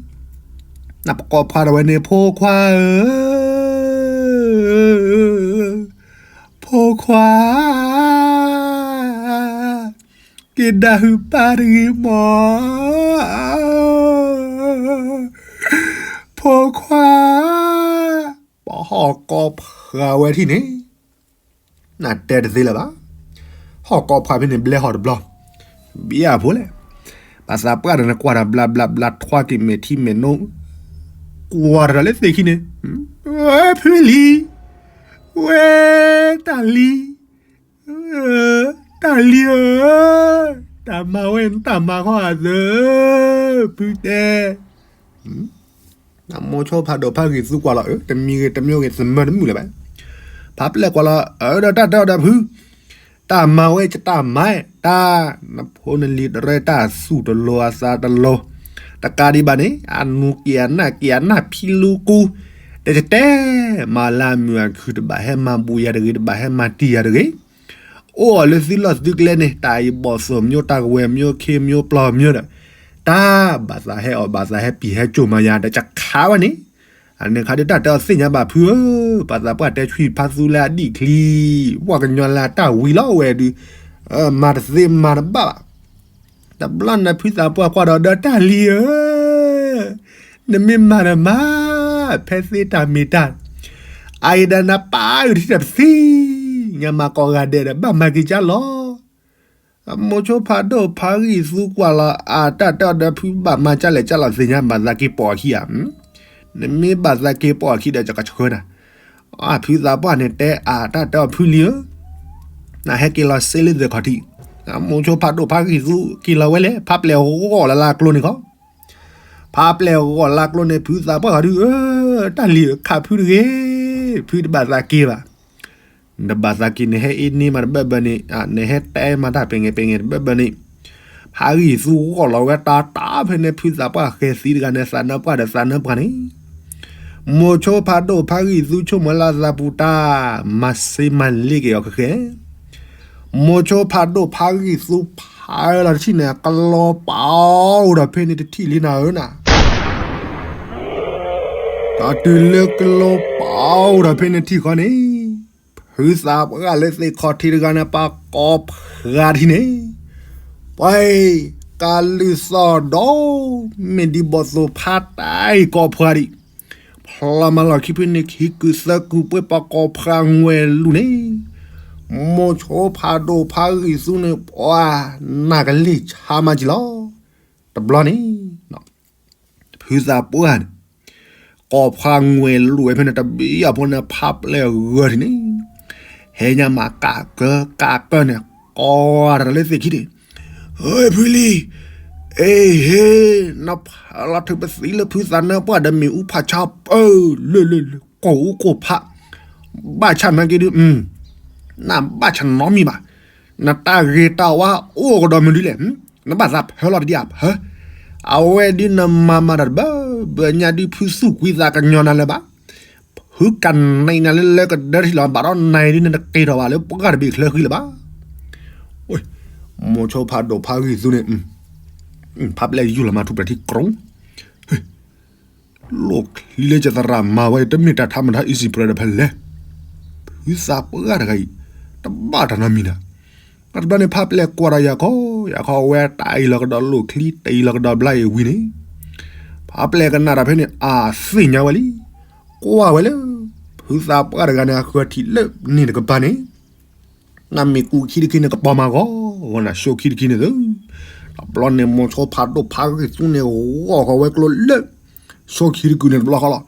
နပကိးဖှါဒီးဝဲန့ၣ် ဖိခွါဧၢ, ဖိခွါ က့ၤဒၣ်ဟုၣ်ပၢ်တဂ့ၤမး, ဖိခွါ, ပဟီၣ်ကိးဖှါဝဲထံၣ်န့ၣ်, နတဲတသ့လၢၤဘၣ်, ဟီၣ်ကိးဖှါဖဲန့ၣ်ဘျဲဟီၣ်တဘျီ, ဘျဲဖိလဲၣ်, ပှၤသးပှၢ်ဒီးနကွၢ်ဒီးဘျါဘျါဘျါထွါက့ၤမဲာ်ထံမဲာ်နိ, ကွၢ်တၢ်လၢသ့ၣ်ခံန့ၣ်, ဝဲဖုလံၤ, ဝဲ, တၢ်လံၤ တၢ်လံၤဧၢ, တၢ်မၤဝဲနတၢ်မၤဃီအသၢ, ဖုတဲ, မိၤဆိဖးဒိၣ်ဖးဂံၢ်သူကွၢ်လီၤ အၢ တမံၤဂ့ၤတမံၤဂ့ၤ သမၢတမုာ်လၢၤဘၣ်, ဖးပျဲၢ်ကွၢ်လီၤ အၢဒီးတၢ်တဲအီၤဒီးဖု တၢ်မၤဝဲယတၢ်မၤ, တၢ်, နဖိနလံၤတရဲတၢ်သူၣ်တလိၤအသးတလိၤ, တကးဒံးဘၣ်န့ၣ် အနူးက့ၤအနၢ်က့ၤအနၢ်ဖံလူကူ, တကတဲ, မၤလၢအမုာ်အခုၣ်တဘၣ်ဟဲမၤဘူးယၤတဂ့ၤ တဘၣ်ဟဲမၤတံၢ်ယၤတဂ့ၤ, အိၣ်အီၤလၢသုလီၢ်သုကျဲန့ၣ် တၢ်အံၤဘီၣ်သိၣ်မၠိ တၢ်ကဝဲၤမၠိ ခ့မၠိပျီမၠိဒီး, တၢ်ဘၣ်သးဟဲအီၣ်ဘၣ်သးဟဲပံာ်ဟဲစိာ်မၤယၤဒီး ကခးဝဲန့ၣ်, အန့ၣ်ခါဒုးတၢ်တဲအီၤသ့ၣ်ညါဘၣ်ဖုဧၢ, ပှၤသးပှၢ်တဲဆံဖါသူလၢအဒံၣ်ချံ, ပှၤကညီလၢအတၢ်ဝံၤလီၤဝဲဒုး, မၤတသ့မၤတဘၣ်ဘၣ်, တဘျီန့ၣ်ဖုသးပှၢ်ကွၢ်ဒီးဒီးတၢ်လံၤဧၢ, နမ့ၢ်မၤဒီးမၤ, ဖဲသ့တၢ်မ့ၢ်တၢ်, အအံၤဒီးနပာ်အုးတထံၣ်တပသံ, ညါမၤကိးဂၤဒဲးဒီးဘၣ်မၤက့ၤကၢ်လီၤ မိၤဆိဖးဒိၣ်ဖးဂံၢ်သူကွၢ်လီၤ အတၢ်တဲအီၤဒီးဖုဘၣ်မၤကၢ်လဲၣ်ကၢ်လီၤသ့ၣ်ညါ ဘၣ်သးက့ၤပိာ်အခံဧါ, နမ့ၢ်ဘၣ်သးက့ၤပိာ်အခံဒီး ယကဆှၢနၤ, ဖုသးပှၢ်န့ၣ်တဲအတၢ်တဲအီၤဖုလံဧၢ, နဟဲက့ၤလီၤစ့လၢသ့ၣ်ခီၣ်ထံး, မိၤဆိဖးဒိၣ်ဖးဂံၢ်သူက့ၤလီၤဝဲလဲၣ် ဖးပျဲၢ်ဂီၢ်လၢ်လၢ်ကျိန့ၣ်ခီ ဖးပျဲၢ်ဂီၢ်လၢ်ကျိန့ၣ် ဖုသးပှၢ်ဂၤဒုးဧၢ, တၢ်လံၤဧၢ ခးဖုတဂ့ၤ, ဖုတဘၣ်သးက့ၤဘၣ်, နတဘၣ်သးက့ၤ နဟဲအ့န့မးတဘၢၣ်ဘၢၣ်န့ၣ်, နဟဲတဲမၤတၢ်ပဲၤငဲးပဲၤငဲးတဘၢၣ်ဘၢၣ်န့ၣ်, ဖးဂံၢ်သူဂီၢ်လီၤဝဲတၢ်တၢ်ဖဲန့ၣ် ဖုသးပှၢ်ဃဲၤသံတဂၤန့ၣ် သးနၢပှၢ်ဒီးသးနၢပှၢ်န့ၣ် မိၤဆိဖးဒိၣ်ဖးဂံၢ်သူဆိကမိၣ်လၢအသးပူၤတၢ် မၤစ့မၤလ့က့ၤအီၤဃဲဃဲ, မိၤဆိဖးဒိၣ်ဖးဂံၢ်သူဖးလီၤတထံၣ်န့ၣ် ကလီၤပာ်အိၣ်ဒီးဖဲန့ၣ်တထံၣ်လံနၤဧၢနၤ, တၢ်တုၤလၢကလီၤပာ်အိၣ်ဒီးဖဲန့ၣ်ထံၣ်ဃီန့ၣ်, ဖုသးပှၢ်လၢသ့ၣ်ခီၣ်ထံးတဂၤန့ၣ် ပှၤကိးဖှါတထံၣ်န့ၣ်, ပှၤ ကလုၢ်သီၣ်ဒီး မ့ၢ်ဒ်ဘီၣ်သိၣ်ဖးတၢ်အံၤကိးဖှါဒံး, ဖျီမၤလီၢ်ခံဖုန့ၣ် ခံကုာ်သၢကုာ်ပှဲၤပှၤကိးဖှါငွဲၢ်လူၢ်န့ၣ်, မိၤဆိဖးဒိၣ်ဖးဂံၢ်သူန့ၣ် ပှၤ နၢ်ကလ့ၢ်ဆါမးကံလီၤ, တဘျီန့ၣ် ဖုသးပှၢ်န့ၣ် ကိးဖှါငွဲၢ်လူၢ်ဝဲဖဲန့ၣ် တဘျီဖိန့ၣ် ဖးပျဲၢ်ဂၢၢ်ထံးန့ၣ်, ဟဲညါမးကးကၢကးကၢန့ၣ် ကိးတၢ်လၢသ့ၣ်ခံန့ၣ်, ဟဲဖုလံၤ, အ့ဟ့, နဖးလီၤထုးပသံလၢဖုသးနၢပှၢ်ဒီးမ့ၣ်အူဖးဆါပၢၢ်လၢလၢလၢ ကိၢ်အူကိၢ်ဖး, ဘၣ်ဆၣ်နာ်က့ဒုး, နဘၣ်ဆၣ်နီတမံၤဘၣ်, နတၢ်ဂ့ၤတၢ်ဝါအိၣ်ကဒီးမနုၤလဲၣ်, နဘၣ်သးဖၢလီၤတဒံဧါဖၢ, အဝဲဒုးနမၤမၤတၢ်တဘၢဘၢညါဒုးဖုသူၣ်ကွံသးကညီၤနၤလၢၤဘၣ်, ဖုကနံၤနၤလၢလၢကဒၢထံလီၤ ဘၣ်ဒီးနၤဒုးနတက့ၤထီၣ်ဘၣ်လၢပှၢ်တဘ့ၣ်ချၢဃံလၢၤဘၣ်, မိၤဆိဖးဒိၣ်ဖးဂံၢ်သူန့ၣ်, ဖးပျဲၢ်ယူၢ်လီၤမၤထူၣ်ပှဲၤထံကြိး လိၣ်ချံလၢယသရၣ်မၤဝဲအံၤ တမ့ၢ်တၢ်ထးမတၤ easy bread ဖဲလဲၣ်, ဖုသးပှၢ်တဂၤအံၤ တဘၣ်တၢ်နီတမံၤနၤ, တဘျီန့ၣ် ဖးပျဲၢ်ကွၢ်ဒီးယၤခီ, ယၤခီဝဲတၢ်အံၤလီၤကဒီးလိၣ်ချံ တအံၤလီၤကဒီးဘျါအံၤဝံၤန့ၣ်, ဖးပျဲၢ်ကနၣ်တၢ်ဖဲန့ၣ် အသ့ၣ်ညါဝဲလံ, ကွၢ်ဝဲလၢ ဖုသးပှၢ်တဂၤန့ၣ် အဃၢၤထံးလၢန့ၣ်တကပၤန့ၣ် နမ့ၢ်ကူၣ်ခံတခံန့ၣ် ကပီၤမၤဂီၤဂီၤနၤ ဆိခံတခံန့ၣ်သု, တဘျီန့ၣ် မိၤဆိဖးဒိၣ်ဖးဂံၢ်သူန့ၣ် ဂီၤဃီၤဝဲကျိလၢ ဆိခံတကုာ်န့ၣ်တဘျီဃီလီၤ,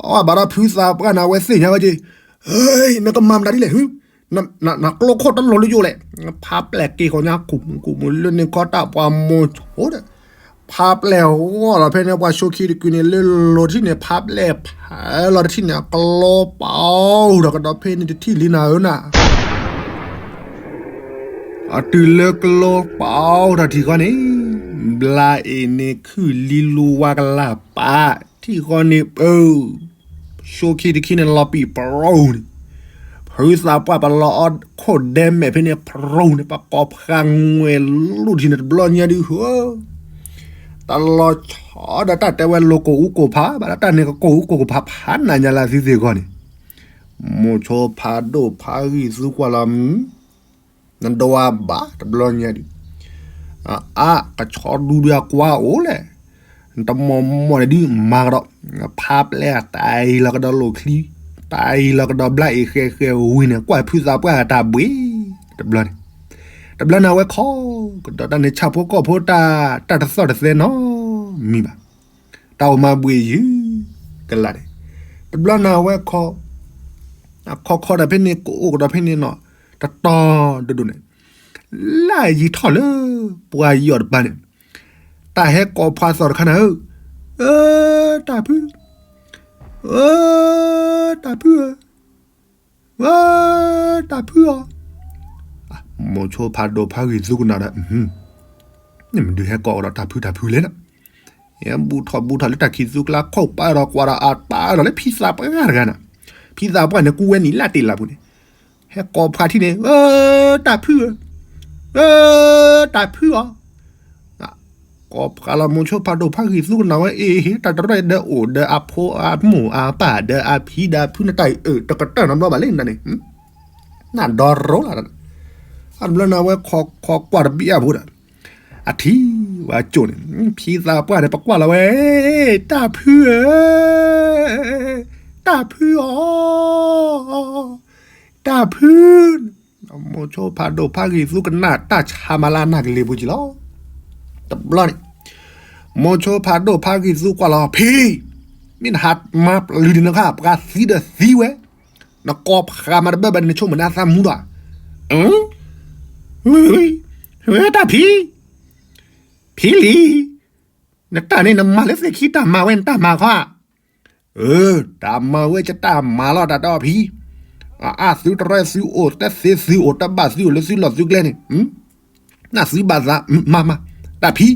အဘၣ်ဒီးဖုသးပှၢ်န့ၣ် အဝဲသ့ၣ်ညါဝဲက့ၤ, နကမၤမတၤဒ်လဲၣ်, နကျိခိၣ်တလိၤလၢယိၣ်လဲၣ်. ဖါပျဲၢ်က့ၤဃီညါ ကူးမူကူးမူလၢန့ၣ်ခီတၢ်ပှၤမိၤဆိဒီး ဖါပျဲၢ်ဂီၢ်လီၤဖဲန့ၣ် ပှၤဆိခံတကုန့ၣ်လၢလီၤတထံၣ်န့ၣ် ဖါပျဲၢ်ဖဲလီၤတထံၣ်န့ၣ် အကျိပာ်အိၣ်ဒီးကဒီးဖဲန့ၣ်တထံၣ်လံနၤဧၢနၤ. အတုၤလၢကျိပာ်အိၣ်ထီၣ်ထံဃီန့ၣ် ဘျါအ့ၣ်န့ၣ်ခုၣ်လံလူဝါကလၢ်ပာ် ထံဃီန့ၣ်ပၢ ဆိခံတခံန့ၣ်လီၤပံာ်ပရိန့ၣ် ဖုသးပှၢ်ပလီၤအီခိၣ်ဒဲမဲာ်ဖဲန့ၣ်ပရိန့ၣ် ပကိးဖးငွဲၣ်လူၢ်ထံန့ၣ်တဘျီညါဒုးဧၢ တလီၤဆီဒီးတၢ်တဲဝဲလိၤကိာ်အူကိာ်ဖး ဘၣ်ဒီးတၢ်န့ၣ်ကကိာ်အူကိာ်ကဖးဖးနၤညါလၢသုသ့ၣ်ဂီၢ်န့ၣ် မိၤဆိဖးဒိၣ်ဖးဂံၢ်သူကွၢ်လီၤ နဒွးဘၣ်တဘျီညါဒုး အါ ကဆီဒူဒုးအကွၢ်အိၣ်လဲၣ် တမီၢ်မီၢ်န့ၣ်ဒုးမၤကဒီး ဖါပျဲၢ်တၢ်အံၤလီၤကဒီးလိာ်ချံ တၢ်အံၤလီၤကဒီးဘျါအ့ၣ်ဃဲဃဲဝံၤန့ၣ် ကွၢ်ဖုသးပှၢ်တၢ်ဘှ့ၣ် တဘျီန့ၣ် တဘျီန့ၣ်အဝဲခီကဒီးတၢ်န့ၣ် ဆၣ်ဖိကီၢ်ဖိတၢ် တၢ်တသီၣ်တသဲနီတမံၤဘၣ် တၢ်အိၣ်မၤဘှ့ၣ်ယုၢ် ကလးန့ၣ် တဘျီန့ၣ်အဝဲခီ အခီခီဒီးဖဲန့ၣ် ကအိၣ်ကဒီးဖဲန့ၣ်နီၤ တတီၤဒိၣ်ဒိၣ်န့ၣ် လၢယံၤထီၣ်လၢ ပှၤယီၤတပၤန့ၣ် တၢ်ဟဲကိးဖးသီၣ်တခါန့ၣ်ဧၢ, အၢ တၢ်ဖု, အၢ တၢ်ဖုဧၢ, အၢ တၢ်ဖုဧၢ, မိၤဆိဖးဒိၣ်ဖးဂံၢ်သူကနၣ်ဒီး န့ၣ်မ့ၢ်ဒုးဟဲကိးကဒီးတၢ်ဖုတၢ်ဖုလဲၣ်နီၤ, ဘူၣ်ထီၣ်ဘူၣ်ထီၣ်လၢတၢ်ခံးသူကျါခိၣ်ပာ်ဒီးကွၢ်ဒီးအပာ်ဒီးလၢဖံသးပှၢ်တဂၤနီၤ, ဖံသးပှၢ်န့ၣ် ကူဝဲနံၤလၢတ့ၢ်လၢ်ပူၤန့ၣ်, ဟဲကိးဖးထံၣ်န့ၣ် အၢ တၢ်ဖုဧၢ, အၢ တၢ်ဖုဧၢ, ကိးဖးလီၤမိၤဆိဖးဒိၣ်ဖးဂံၢ်သူကနၣ်ဝဲအ့ၣ် တၢ်တရဲၣ်ဒီးအိၣ်ဒီးအဖိအမိၢ်အပၢ်ဒီးအဖံဒီးအဖုန့ၣ်တၢ်အံၤအၢ တကတၢၢ်နီတဘျီဘၣ်လၢနၤန့ၣ်, နၢ်ဒီရိလၢ်, အတဘျီန့ၣ်အဝဲခိးကွၢ်တဘ့ၣ်အဖိဒီး, အထံၣ်ဝဲအကၠိၣ်န့ၣ် ဖံသးပှၢ်န့ၣ် ပကွၢ်လီၤဝဲ, တၢ်ဖုဧၢ, တၢ်ဖုဧၢ, တၢ်ဖု, မိၤဆိဖးဒိၣ်ဖးဂံၢ်သူကနၣ်တၢ်ဆါမၤလၢနၢ်ကလ့ၤပူၤကံလီၤ, တဘျီန့ၣ်, မိၤဆိဖးဒိၣ်ဖးဂံၢ်သူကွၢ်လီၤ ဖံ, မ့ၢ်နဟးမၤပျုၤဒံးနခါ ပှၤသံဒီးသံဝဲ, နကိးဖးမၤတဘၢဘၣ်န့ၣ် နဆိကမိၣ်နသးမူဒီး, တၢ်ဖံ, ဖံလံၤ, နတၢ်န့ၣ်နမၤလၢသ့ၣ်ခံတၢ်မၤဝဲနတၢ်မၤခီဧါ, အၢ တၢ်မၤဝဲကတၢ်မၤလီၤတၢ်ဒီးဖံ, အအၣ်သုတရဲၣ်သုအိၣ်တသ့သုအိၣ်တဘၣ်သုအိၣ်လၢသုလီၢ်သုကျဲန့ၣ် နသုဘၣ်သး, မၤမၤ, တၢ်ဖံ,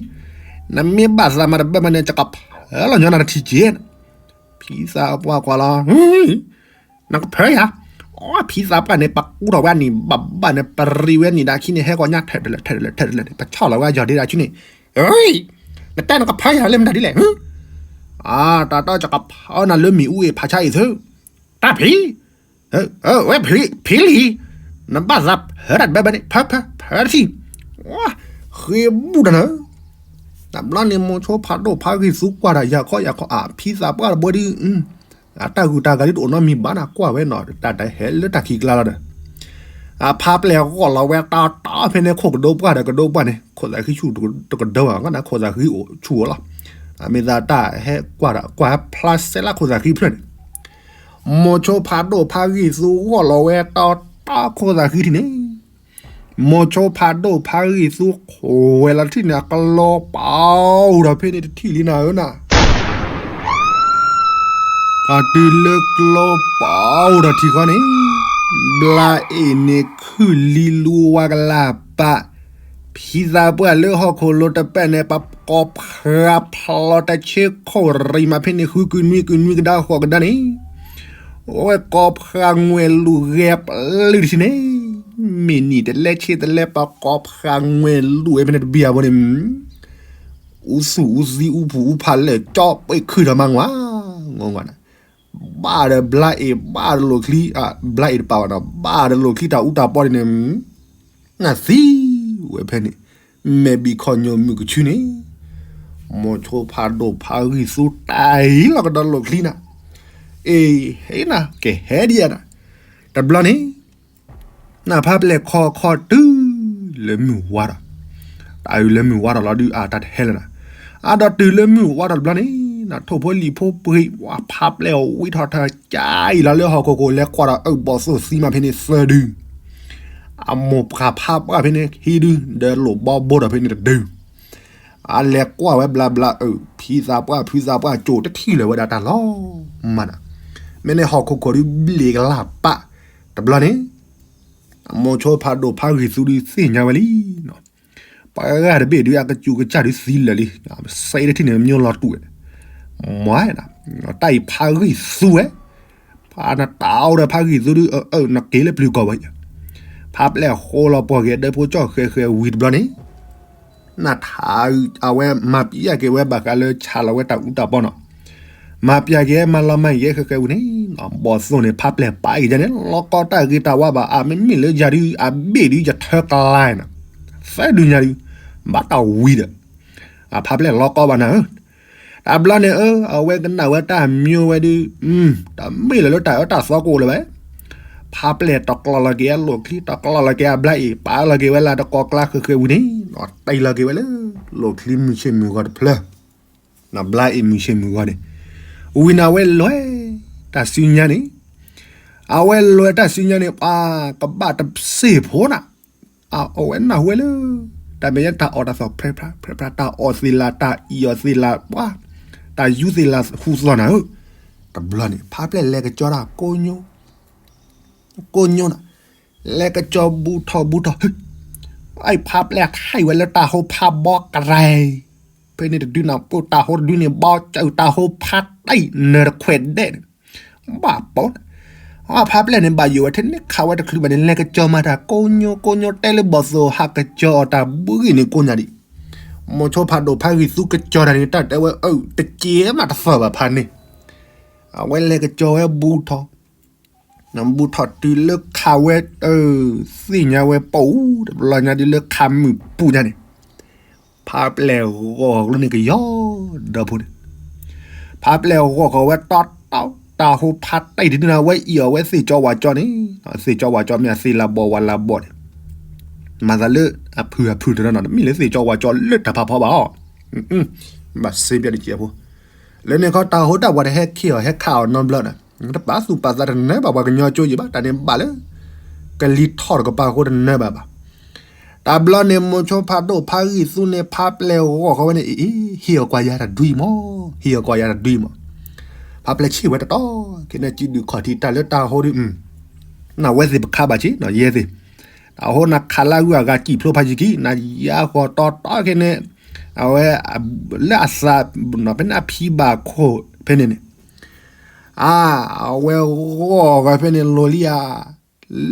နမ့ၢ်ဘၣ်သးမၤတဘၢမၤန့ၣ် ယကဖၢလီၤညီနၤတထံၣ်က့ၤ, ဖံသးပှၢ်ကွၢ်လီၤ, နကဖၢယၤ, အီ ဖံသးပှၢ်န့ၣ် ပကူထီၣ်ဝဲအနံၣ်ဘၣ်ဘၣ်န့ၣ် ပရံးဝဲအနံၣ်ဒၣ်ခံန့ၣ် ဟဲဂီၤညါထဲတလဲၣ်ထဲတလဲၣ်ထဲတလဲၣ်န့ၣ် ပဆီၣ်လီၤဝဲအယီၢ်ဒ့ဒၣ်ခံန့ၣ်, နတဲနကဖၢယၤလၢမတၤဒ်လဲၣ်, အါ တၢ်တီယကဖၢနၤလၢမ့ၣ်အူအ့ၣ်ဖးဆါအံၤသု, တၢ်ဖံ ဝဲဖံလံၤ, နဘၣ်သးဖၢတၢ်တဘၢဘၢန့ၣ် ဖၢဖၢဖၢတထံၣ်, ဃ့ဘူၣ်တနၢၤ, တဘျီန့ၣ်မိၤဆိဖးဒိၣ်ဖးဂံၢ်သူကွၢ်ဒီးယၤခီယၤခီ အဖံသးပှၢ်တဘိဒ်, အတၢ်ဂုၤတၢ်ဂၤဒ်တအိၣ်နီတမံၤဘၣ်နၤ ကွၢ်ဝဲနီၤ တၢ်တဟဲလၢတၢ်ခံးကျါလီၤဒီး, အဖါပျဲၢ်ဂီၢ်လီၤဝဲတီတီဖဲန့ၣ် ခိၣ်ကဒိပှၢ်ဒီးကဒိပှၢ်န့ၣ် ခိၣ်သးဃံဆူၣ်တကဒိဘၣ် ခိၣ်သးဃံအိၣ်ဆူၣ်အီၤလီၤ, အမ့ၢ်သးတၢ်ဟဲကွၢ်ဒီးကွၢ်ဖျါစဲလၢခိၣ်သးဃံဖျၢၣ်န့ၣ် မိၤဆိဖးဒိၣ်ဖးဂံၢ်သူဂီၢ်လီၤဝဲတီတီခိၣ်သးဃံထံၣ်န့ၣ်, မိၤဆိဖးဒိၣ်ဖးဂံၢ်သူခိးဝဲလီၤထံၣ်န့ၣ် အကျိပာ်အိၣ်ဒီးဖဲန့ၣ်တထံၣ်လံနၤဧၢနၤ, အတုၤလၢကျိပာ်အိၣ်ဒီးထံဃီန့ၣ်, ဘျါအ့ၣ်န့ၣ်ခုၣ်လံလူဝါကလၢ်ပာ် ဖံသးပှၢ်လၢဟီၣ်ခိၣ်လိၤတပၢၢ်န့ၣ် ပကိးဖးဖျီတဆ့ခိၣ်ရံၣ်မးဖဲန့ၣ် ဃုကနွံကနွံကဒါဃိးကဒါန့ၣ်, အဝဲကိးဖးငွဲၢ်လူၢ်ဂဲၤပျုၢ်တထံၣ်န့ၣ်, မ့ၢ်နံၣ်တလဲဆ့တလဲ ပကိးဖးငွဲၢ်လူၢ်ဝဲဖဲန့ၣ်တဘံၣ်အဘိန့ၣ်, အူသူၣ်အူသံအူဖူးအူဖးလဲၢ်ကၠီပှ့ၤခုၣ်ထီၣ်မးငွၢ်, ငိၢ်ငိၢ်န့ၣ်, ဘၣ်ဒီးဘျါအ့ၣ်ဘၣ်ဒီးလိာ်ချံ, ဘျါအ့ၣ်တပာ်ဘၣ်နီၤ ဘၣ်ဒီးလိာ်ချံတၢ်အူတၢ်ပီန့ၣ်န့ၣ်, နသံဝဲဖဲန့ၣ်, မဲာ်ဘံၣ်ခီၣ်ညိၣ်မုၢ်ကဆူန့ၣ်, မိၤဆိဖးဒိၣ်ဖးဂံၢ်သူတၢ်အံၤလီၤကဒီးလိာ်ချံနၤ, အ့ၣ် ဟဲနၤ ကဟဲဒံးနၤ, တဘျီန့ၣ် နဖါပျဲၢ်ခီခီတုၤလၢမုၢ်ဝါထီၣ်, တၢ်အံၤလၢမုၢ်ဝါထီၣ်လီၤဒုးအတၢ်တဟဲလၢၤနၤ, အါဒီးတုၤလၢမုၢ်ဝါထီၣ်တဘျီန့ၣ် နထိၣ်ဖိလံၣ်ဖိပှ့ၤ ဝဲဖါပျဲၢ်အီၤဝံထီၣ်ထၢကၠါအံၤလီၤလၢဟီၣ်ခိၣ်ခိၣ်လဲၤကွၢ်ဒီးအၢၣ်ဘီၣ်သိၣ်သံမးဖဲန့ၣ်သၢဒု, အ အမိၢ်ပှၢ်ဖးပှၢ်ဖဲန့ၣ် ဟံးဒု ဒီးလိာ်ဘီဘိဒီးဖဲန့ၣ်တဒု အလဲၤကွၢ်ဝဲဘျါဘျါအၢ ဖံသးပှၢ်ဖုသးပှၢ် ကၠိတထံၣ်လၢၤဝဲဒၣ်တၢ်လီၤမးနီၤ. မ့ၢ်န့ၣ်ဟီၣ်ခိၣ်ခိၣ်ဒုဘျ့ကလၢ်ပာ် တဘျီန့ၣ် အမိၤဆိဖးဒိၣ်ဖးဂံၢ်သူဒုသ့ၣ်ညါဝဲလံနီၤ. ပှၤဂၤတဘ့ၣ်ဒု အကစူၢ်ကစၢ်ဒုသံလၢာ်လံ, စဲးတထံၣ်န့ၣ် မၠိလီၤတူာ်ဝဲ, မ့ၢ် တၢ်အံၤဖးဂံၢ်သူဝဲ, ဖးနတၢ်အိၣ်ဒီးဖးဂံၢ်သူဒု အၢ နက့ၤလၢပျုၤကီၢ်ဝဲ, ဖးပျဲၢ်ဃိလီၤပှီၢ်က့ၤဒၢဖိကၠီၣ်ဃဲဃဲဝံၤတဘျီန့ၣ် နထး အဝဲမၤပျဲက့ၤဝဲဘၣ်ဃးလၢဆးလီၤဝဲတၢ်အူတၢ်ပီနီၤ, မၤပျဲက့ၤမၤလီၤမၢ်က့ၤဃဲဃဲဝံၤန့ၣ်, ဘီၣ်သိၣ်န့ၣ် ဖးပျဲၢ်ပာ်က့ၤယၤန့ၣ် လီၤကီတၢ်ဂ့ၤတၢ်ဝါဘၣ်, အမ့မ့ၢ်လၢယၤဒု အဘ့ၣ်ဒု ယထၢကျါနီၤ, သၢဒုညါဒု ဘၣ်တၢ်ဝံၤဒီး အဖးပျဲၢ်လီၤကီဘၣ်နၤဧၢ, တဘျီန့ၣ်အၢ အဝဲကနၣ်ဝဲတၢ်မၠိဝဲဒု တမ့ၢ်လၢၤလၢတၢ်အၢတၢ်သီကအိၣ်လၢၤဘၣ်, ဖးပျဲၢ်တကျီလီၤက့ၤအလိၣ်ချံ တကျီလီၤက့ၤအဘျါအံၤ ပာ်လီၤက့ၤဝဲလၢတကီကျါဃဲဃဲဝံၤန့ၣ် နတ့ၢ်လီၤက့ၤဝဲလၢ လိၣ်ချံမုၢ်ဆ့ၣ်မုၢ်ဂီၤတဖျၢၣ်, နဘျါအံၤမုၢ်ဆ့ၣ်မုၢ်ဂီၤန့ၣ်, ဝံၤန့ၣ်ဝဲလဲၤ တၢ်စုညါန့ၣ်, အဝဲလဲၤတၢ်စုညါန့ၣ် ပှၤကဘၣ်တစ့ၢ်ဖိနၤ အဝဲနၢ်ဟူဝဲလၢ တၢ်မဲာ်ညါတၢ်အီၣ်တၢ်သီၣ် ဖြဲဖြါ ဖြဲဖြါ တၢ်အီၣ်သ့ၣ်လၢ် တၢ်အံၣ်အီၣ်သ့ၣ်လၢ် ပှၤ တၢ်ယူသ့ၣ်လၢ်ဟူသီၣ်နၤဧၢ, တဘျီန့ၣ် ဖးပျဲၢ်လဲၤကစီၤတၢ်ကိညိ ကိညိနၤ, လဲၤကစီၤဘူးထီၣ်ဘူးထီၣ်, အဖးပျဲၢ်ခါအံၤဝဲလၢတၢ်ဟိဖးဘီကရၢ် ဖဲန့ၣ်တဒုနၤ ပတၢ်ဟိတဒုန့ၣ် ဘီကၢၢ်တၢ်ဟိဖးတၢ်အံၤ နၢၤတခွဲးဒဲးန့ၣ် ဘၣ်ပိာ်, အဖးပျဲၢ်န့ၣ် ဘၣ်ယိၣ်ဝဲထဲန့ၣ်ခးဝဲတချုးဘၣ်န့ၣ် လဲၤကစီၤမၤတၢ်ကိညိကိညိ တဲလၢဘီၣ်သိၣ်ဟးကစီၤအီၤတၢ်ဘှံးဂ့ၢ်န့ၣ်ကိးညါဒံး, မိၤဆိဖးဒိၣ်ဖးဂံၢ်သူကစီၤတၢ်န့ၣ် တၢ်တဲဝဲအၢ တက့ၤမးတသီၣ်ဘၣ်ဖးန့ၣ်, အဝဲလဲၤကစီၤဝဲဘူးထီၣ် ဘူးထီၣ်တုၤလၢခးဝဲ သ့ၣ်ညါဝဲပအိၣ်တဘျီညါဒ်လၢခးမုၢ်ပူၤညါန့ၣ်, ဖးပျဲၢ်ဂီၢ်ကျိန့ၣ်ကယီဒီဖိန့ၣ်, ဖးပျဲၢ်ဂီၢ်ဃီၤဝဲတီတီ တၢ်ဟိဖးတၢ်အံၤတဒုန့ၣ် အဝဲအံၣ်အီၣ်ဝဲသ့ၣ်ကၠီဝၣ်ကၠီန့ၣ်, သ့ၣ်ကၠီဝၣ်ကၠီမ့ၢ်အသ့ၣ်လၢဘီၣ်ဝၣ်လၢဘီၣ်န့ၣ်, မၤသးလၢအဖုၣ်အဖုၣ်တနီၤနီၤ တမ့ၢ်လၢသ့ၣ်ကၠီဝၣ်ကၠီလၢတၢ်ဖးဖီဘၣ်အီၤ, ဘၣ်စ့ပျဲတကဲးဖိ လၢန့ၣ်ခီတၢ်ဟိတၢ်ပှၤတဟဲခ့အီၤဟဲခးအီၤနီတဘျီဒီး တပာ်သူၣ်ပာ်သးတနၢၤဘၣ်ပှၤကညီကၠိယံၤဘၣ် တၢ်န့ၣ်ဘၣ်လၢ ကလံၤထီၣ်တကပၤအဃိတနၢၤဘၣ်ဘၣ်. တဘျီန့ၣ် မိၤဆိဖးဒိၣ်ဖးဂံၢ်သူန့ၣ် ဖးပျဲၢ်ဂီၢ်ဃီဝဲန့ၣ် အ့ ဟ့ၣ်အီၤကွၢ်ယၤတဒွံမး, ဟ့ၣ်အီၤကွၢ်ယၤတဒွံမး. ဖးပျဲၢ်ဆ့ၣ်ဝဲတတီၤ ခဲန့ၣ် စုဒုၣ်ခီၣ်ထံးတၢ်လၢတၢ်ဟိဒု နဝဲသ့ၣ်ပခါဘၣ်ဆ့ ယဲသ့ၣ် တၢ်ဟိနခးလၢအဂုၤအဂၤစံၣ်ဖျိဖးယံၤကံ နယါဃီၤတီတီခဲန့ၣ် အဝဲ လၢအသး ဖဲန့ၣ်အဖံဘၣ်ခိၣ်ဖဲန့ၣ်န့ၣ် အ အဝဲဂီၢ်ဂီၤဖဲန့ၣ်လိၤလံဧါ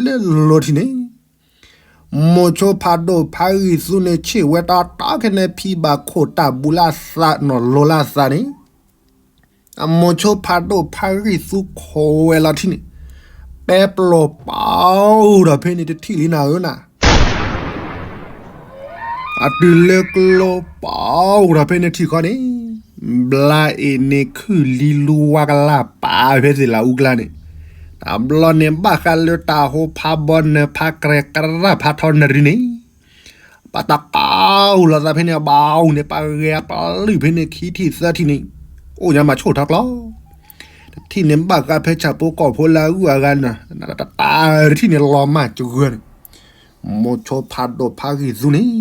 လၢလိၤထံၣ်န့ၣ် မိၤဆိဖးဒိၣ်ဖးဂံၢ်သူန့ၣ် ဆ့ၣ်ဝဲတီတီခဲန့ၣ် ဖံဘၣ်ခိၣ်တၢ်ဘူးလၢအသးနီၢ်လိၤလၢအသးန့ၣ် အမိၤဆိဖးဒိၣ်ဖးဂံၢ်သူခိးဝဲလီၤထံၣ်န့ၣ် ပဲပျိၢ်ပာ်အိၣ်ဒီးဖဲန့ၣ်တထံၣ်လံနၤဧၢနၤ အတုၤလၢကျိပာ်အိၣ်ဒီးဖဲန့ၣ်ထံၣ်ခီန့ၣ် ဘျါအ့ၣ်န့ၣ်ခုၣ်လံလူဝါကလၢ်ပာ်ဖဲသ့ၣ်လၢအူကျါန့ၣ် တဘျီန့ၣ်ဘၣ်ဃးလၢတၢ်ဟိဖးဘီနၢၤဖးကြဲၤကြရၢ်ဖးထီနၣ်ရံၣ်န့ၣ် ပတၢ်ပာ်အိၣ်လီၤသးဖဲန့ၣ် အဘၣ်အိၣ်န့ၣ် ပှၤဂဲၤအပျုၢ်ဖဲန့ၣ်ခံထံၣ်သၢထံၣ်န့ၣ် အိၣ်ညါမၤဆိၣ်ထီကျီ တထံၣ်န့ၣ်ဘၣ်ဃးဖဲဆၣ်ဖိကီၢ်ဖိလၢအဂုၤအဂၤန့ၣ် တတၢ်တထံၣ်န့ၣ်လီၤမၢ်စှၤန့ၣ် မိၤဆိဖးဒိၣ်ဖးဂံၢ်သူန့ၣ်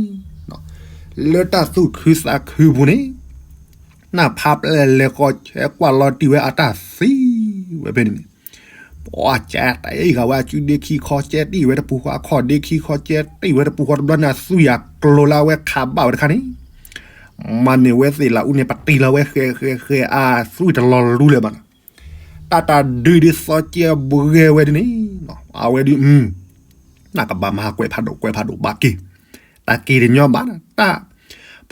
လၢတၢ်သူၣ်ခုသးခုပူၤန့ၣ် နၢ်ဖးပျဲၢ်လဲၤဃီၤဆဲးကွၢ်လီၤတံၢ်ဝဲအတၢ်သံဝဲဖဲန့ၣ်န့ၣ် ပှၤကဲတၢ်အံၤဂၤဝဲအစုဒ့ခံခီကဲတံၢ်ဝဲတပူၤဃီ အခီၣ်ဒ့ခံခီကဲတံၢ်ဝဲတပူၤဃီတဘျီန့ၣ် အသွံၣ်အကျိၤလၢအဝဲခးဘၣ်ဝဲတခါန့ၣ် မၤန့ၢ်ဝဲသ့ၣ်လၢအူန့ၣ် ပတံၢ်လီၤဝဲဃဲဃဲဃဲ အသွံၣ်တလီၤလူလၢၤဘၣ်နီၤ တၢ်တၢ်ဒုးဒ်သီကဲဘှဲဝဲဒ်န့ၣ် အဝဲဒ် နကဘၣ်မၤကွဲးဖးဒိၣ်ကွဲးဖးဒိၣ်ဘၣ်က့ၤ တၢ်က့ၤတညီဘၣ် တၢ်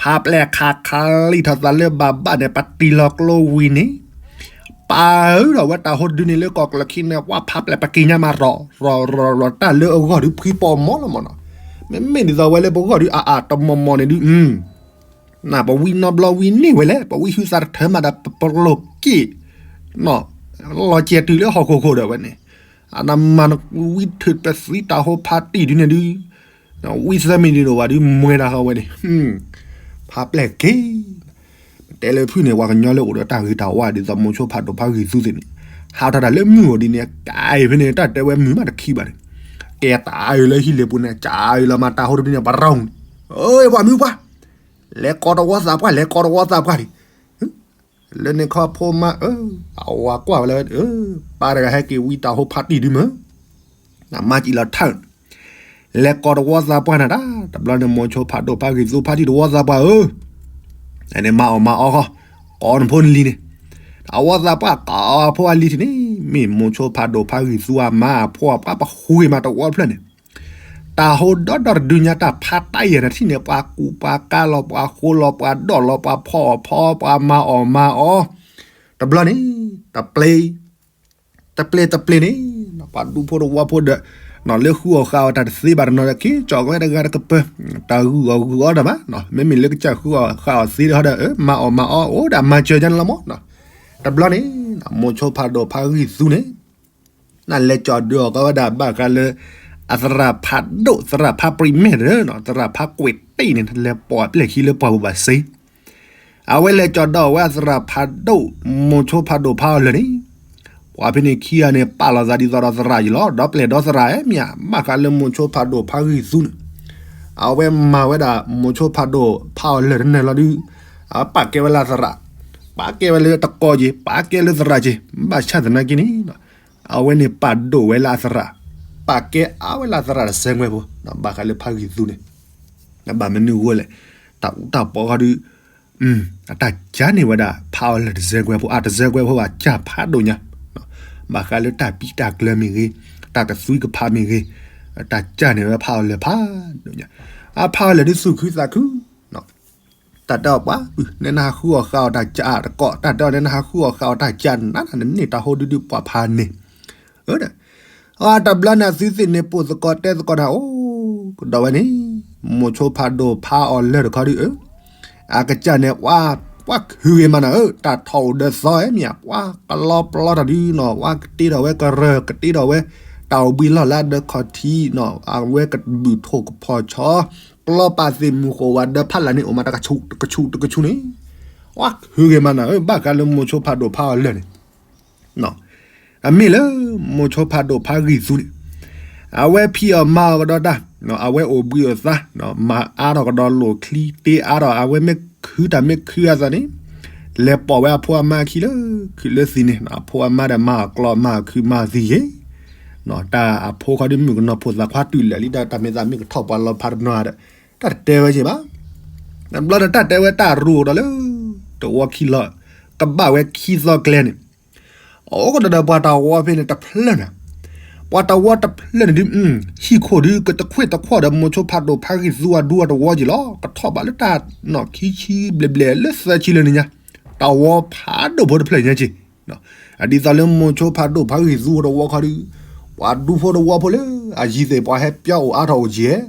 ဖးပျဲၢ်ခးခးလံာ်ထီၣ်သးလၢဘၣ်ဘၣ်န့ၣ် ပတံၢ်လီၤကျိဝံၤန့ၣ် ပာ်အၢဒီးဝဲတၢ်ဟိဒုန့ၣ်လၢကီၢ်ကျၢၢ်ခံန့ၣ် ပှၤဖးပျဲၢ်ပက့ၤညါမးရီၤ ရီၤရီၤရီၤ တၢ်လၢအဂီၢ်ဒုဖှံပိာ်မီၤလီၤမးနီၤ မ့မ့ၢ်ဒ်သိးဝဲလၢပဂီၢ်ဒုအအတမီၤမီၤန့ၣ်ဒု နပဝံနီဘျီဝံန့ၢ်ဝဲလဲၣ် ပဝံဟုသးတထၢမးဒီးပပလိာ်က့ၣ် လီၤစဲၤတုၤလၢဟီၣ်ခိၣ်ခိၣ်ဒီးဝဲန့ၣ် အနမၤနဝံထုးပသံတၢ်ဟိဖးတံၢ်ဒုန့ၣ်ဒု ဝံသၢမံၤဒုဒီးဝဲဒု မွဲဒၣ်ဃီဝဲန့ၣ် ဖးပျဲၢ်က့ၤ တဲလၢဖုၣ်န့ၣ် ပှၤကညီလၢအိၣ်ဒီးတၢ်ဂ့ၤတၢ်ဝါဒ်သိးမိၤဆိဖးဒိၣ်ဖးဂံၢ်သူသ့ၣ်န့ၣ် ဟးထီၣ်တၢ်လၢမုၢ်အိၣ်ဒ်န့ၣ် ကဲဖဲန့ၣ် တၢ်တဲဝဲမုၢ်မးတခံဘၣ်န့ၣ် တဲတၢ်အၢလၢဟံၣ်လ့ၤပူၤန့ၣ် ကၢ်အၢလီၤမးတၢ်ဟိတဒုန့ၣ် ပရီန့ၣ်, အၢ ပှၤမုၣ်ပှၢ်, လဲၤကိးတဝီသးပှၢ် လဲၤကိးတဝီသးပှၢ်န့ၣ်, လၢန့ၣ်ခီဖိမါအၢ, အဝၤကွၢ်ဝဲလၢ ပၢ်တဂၤဟဲက့ၤဝံတၢ်ဟိဖးတံၢ်ဒုမ့ၢ် နမါကံလီၤထၢၣ်, လဲၤကိးတဝီသးပှၢ်နၤဒၣ်, တဘျီန့ၣ် မိၤဆိဖးဒိၣ်ဖးဂံၢ်သူဖးထံၣ်တဝီသးပှၢ်ဧၢ, န့ၣ်မၤအီၣ်မၤအီဃီ, ကိးနဖိနလံၤန့ၣ်, တဝီသးပှၢ်ကိးအဖိအလံၤထံၣ်န့ၣ် မ့ၢ်မိၤဆိဖးဒိၣ်ဖးဂံၢ်သူအမါအဖိအပှၢ် ပဃုဂ့ၤမးတဝီဖျၢၣ်န့ၣ်, တၢ်ဟိဒီဒီတဒုညါတၢ်ဖးတၢ်ယဲၢ်နထံၣ်န့ၣ် ပှၤကူးပှၤကါလီၤ ပှၤဃိလီၤ ပှၤဒီၣ်လီၤ ပှၤဖီၣ်အီၤဖီ ပှၤမၤအီၣ်မၤအီ, တဘျီန့ၣ်, တပျ့ၤ တပျ့ၤတပျ့ၤန့ၣ်, ပှၤဒူဖိတဝီဖိဒီး, လၢဃုအီၣ်ဃုအီတၢ်တသ့ဘၣ်တနီၤဒီး က့ၤကၠီၣ်ကီးဝဲတဂၤတကပၤ, တၢ်ဂုာ်အီၣ်ဂုာ်အီတၢ်ဘၣ်, မ့မ့ၢ်လၢကစၢ်ဃုအီၣ်ဃုအီသ့ဒီး မၤအီၣ်မၤအီအိၣ်ဒီးမၤစၢၤညါန့ၣ်လီၤမး, တဘျီန့ၣ်, မိၤဆိဖးဒိၣ်ဖးဂံၢ်သူန့ၣ်, နလဲၤကၠီၣ်ဒုးအီၣ်ကီးဝဲဒၣ်ဘၣ်ဃးလၢ, အသရၣ်ဖးဒိၣ် သရၣ်ဖးပရံးမဲၣ်ဒီး သရၣ်ဖးကွဲးတ့ၢ်န့ၣ် လဲၤပိာ်အပျဲၢ်ခံလၢပှၢ်ပူၤဘၣ်စ့ အဝဲလဲၤကၠီၣ်ဒုးအီၣ်ဝဲအသရၣ်ဖးဒိၣ်, မိၤဆိဖးဒိၣ်ဖးအီၤလၢာ်န့ၣ်, ပှၤဖဲန့ၣ်ခံဂၤန့ၣ် ပာ်လီၤသးဒ်သိးဒီးသရၣ်ယံၤလီၤ ဒီပျဲၢ်ဒီသရၣ်အဲၣ်မ့ၢ်ဧါ, ဘၣ်ဃးလၢမိၤဆိဖးဒိၣ်ဖးဂံၢ်သူန့ၣ်, အဝဲမၤဝဲဒၣ် မိၤဆိဖးဒိၣ်ဖးအီၤလၢာ်တနၢၤလီၤဒုး, အပာ်ကဲဝဲလၢအသရၣ်, ပာ်ကဲဝဲလၢတကီၢ်က့ၤ ပာ်ကဲလၢသရၣ်က့ၤ, ဘၣ်ဆၣ်သနာ်က့န့ၣ်, အဝဲန့ၣ်ပာ်ဒိၣ်ဝဲလၢအသရၣ်, ပာ်ကဲအါဝဲလၢအသရၣ်တစဲးကွဲးဖိ, ဘၣ်ဃးလၢဖးဂံၢ်သူန့ၣ်, ဘၣ်မနုၤအဃိလဲၣ်, တၢ်အူတၢ်ပီဃီဒုး, အတၢ်ကၢ်န့ၢ်ဝဲဒၣ် ဖးအီၤလၢာ်တစဲးကွဲးဖိ အတစဲးကွဲးဖိဘၣ် ကၢ်ဖးဒိၣ်ညါ, ဘၣ်ဃးလၢတၢ်ပံတၢ်ကျၢၤမ့ၢ်ဂ့ၤ, တၢ်ကသွံကဖးမ့ၢ်ဂ့ၤ, တၢ်ကၢ်န့ၢ်ဝဲဖးအီၤလၢာ်ဖးဒိၣ်ညါ, အဖးအီၤလၢာ်ဒုးသူၣ်ခုသးခု တၢ်တဲအီၤပှၤ, နဲနဟးဃုအီၣ်ဃုအီတၢ်ကၢ်တကိး, တၢ်တဲအီၤနဲနဟးဃုအီၣ်ဃုအီတၢ်ကၢ်နးနးန့ၣ် တၢ်ဟိဒုဒုပှၤဖးန့ၣ်, အၢ, တဘျီန့ၣ်သုသ့ၣ်န့ၣ်ပိာ်သကိးတဲသကိးနၤအိၣ်, ကဒီးဝဲန့ၣ်, မိၤဆိဖးဒိၣ်ဖးအီၤလၢာ်တခီဒုးအၢ, အကစၢ်န့ၣ် ပှၤခုဂ့ၤမးနၤဧၢ, တၢ်ထီၣ်အိၣ်ဒီးသီအဲၣ်မ့ၢ်ဧါ, ပှၤကလီပလီတၢ်ဒုနီၤ, ပှၤကတ့ထီၣ်ဝဲကရၢၢ် ကတ့ထီၣ်ဝဲ, တၢ်အိၣ်ဘှံးလီၢ်လၢအဒၢးခီၣ်ထံးနီၤ, အဝဲကဘုၣ်ထိၣ်ကဖီၣ်ဆီ ကျီပာ်သ့ၣ်မုၢ်ဃိးဝဲဒၢးဖးလၢ်န့ၣ် အိၣ်မးတကဆူးတကဆူးန့ၣ်, ပှၤခုဂ့ၤမးနၤဧၢ, ဘၣ်ဃးလၢမိၤဆိဖးဒိၣ်ဖးအီၤလၢာ်န့ၣ်, အမ့ၢ်လၢမိၤဆိဖးဒိၣ်ဖးဂံၢ်သူန့ၣ်, အဝဲဖံးအီၣ်မၤအီၣ်ကဒီးတၢ်, အဝဲအိၣ်ဘှံးအိၣ်သါ, မၤအါထီၣ်ကဒီးလိာ်ချံတ့အါထီၣ် အဝဲမ့ၢ်ခုတၢ်မ့ၢ်ခုအသးန့ၣ်, လဲၤပိာ်ဝဲအဖိအမါခံလၢ, ခုလၢသံန့ၣ် အဖိအမါဒီးမၤအီၣ်ကျီမၤအီၣ်ခုမၤအီၣ်သံယ့ၣ် တၢ်အဖိခီဒုးမုၣ်ကနီၤဖိသၣ်ခွါတုၤလၢာ်လံ တၢ်မ့ၢ်သးမ့ၢ်ကထီၣ်ပှၤလီၤဖးတနီၤဒီး, တၢ်တတဲဝဲယ့ၣ်ဘၣ်, တဘျီဒီးတၢ်တဲဝဲတၢ်ရူးကဒီးလၢ, တဝီခံလီၤ, ကဘၣ်ဝဲခံသီကျဲန့ၣ်, အိၣ်ကဒီးဒီးပှၤတဝီဖဲန့ၣ်တဖျၢၣ်န့ၣ်, ပှၤတဝီတဖျၢၣ်န့ၣ်ဒုး, ဟံၣ်ခိၣ်ဒုးကတခွဲၣ်တခွီၣ်ဒီးမိၤဆိဖးဒိၣ်ဖးဂံၢ်သူအဒူအတဝီယ့ၣ်လီၤ, ကထီၣ်ဘးလၢတၢ်နီၣ်ခံဆံဘျဲၣ်ဘျဲၣ်လၢသၢဆံလၢန့ၣ်ညါ, တဝီဖးဒိၣ်ဖိတဖျၢၣ်ညါက့ၤ ဒ်သိးလၢမိၤဆိဖးဒိၣ်ဖးဂံၢ်သူတဝီခီဒုး, ပှၤဒူဖိတဝီဖိလၢအယံၤသ့ၣ် ပှၤဟဲပျီအိၣ်အါထီၣ်အိၣ်က့ၤ,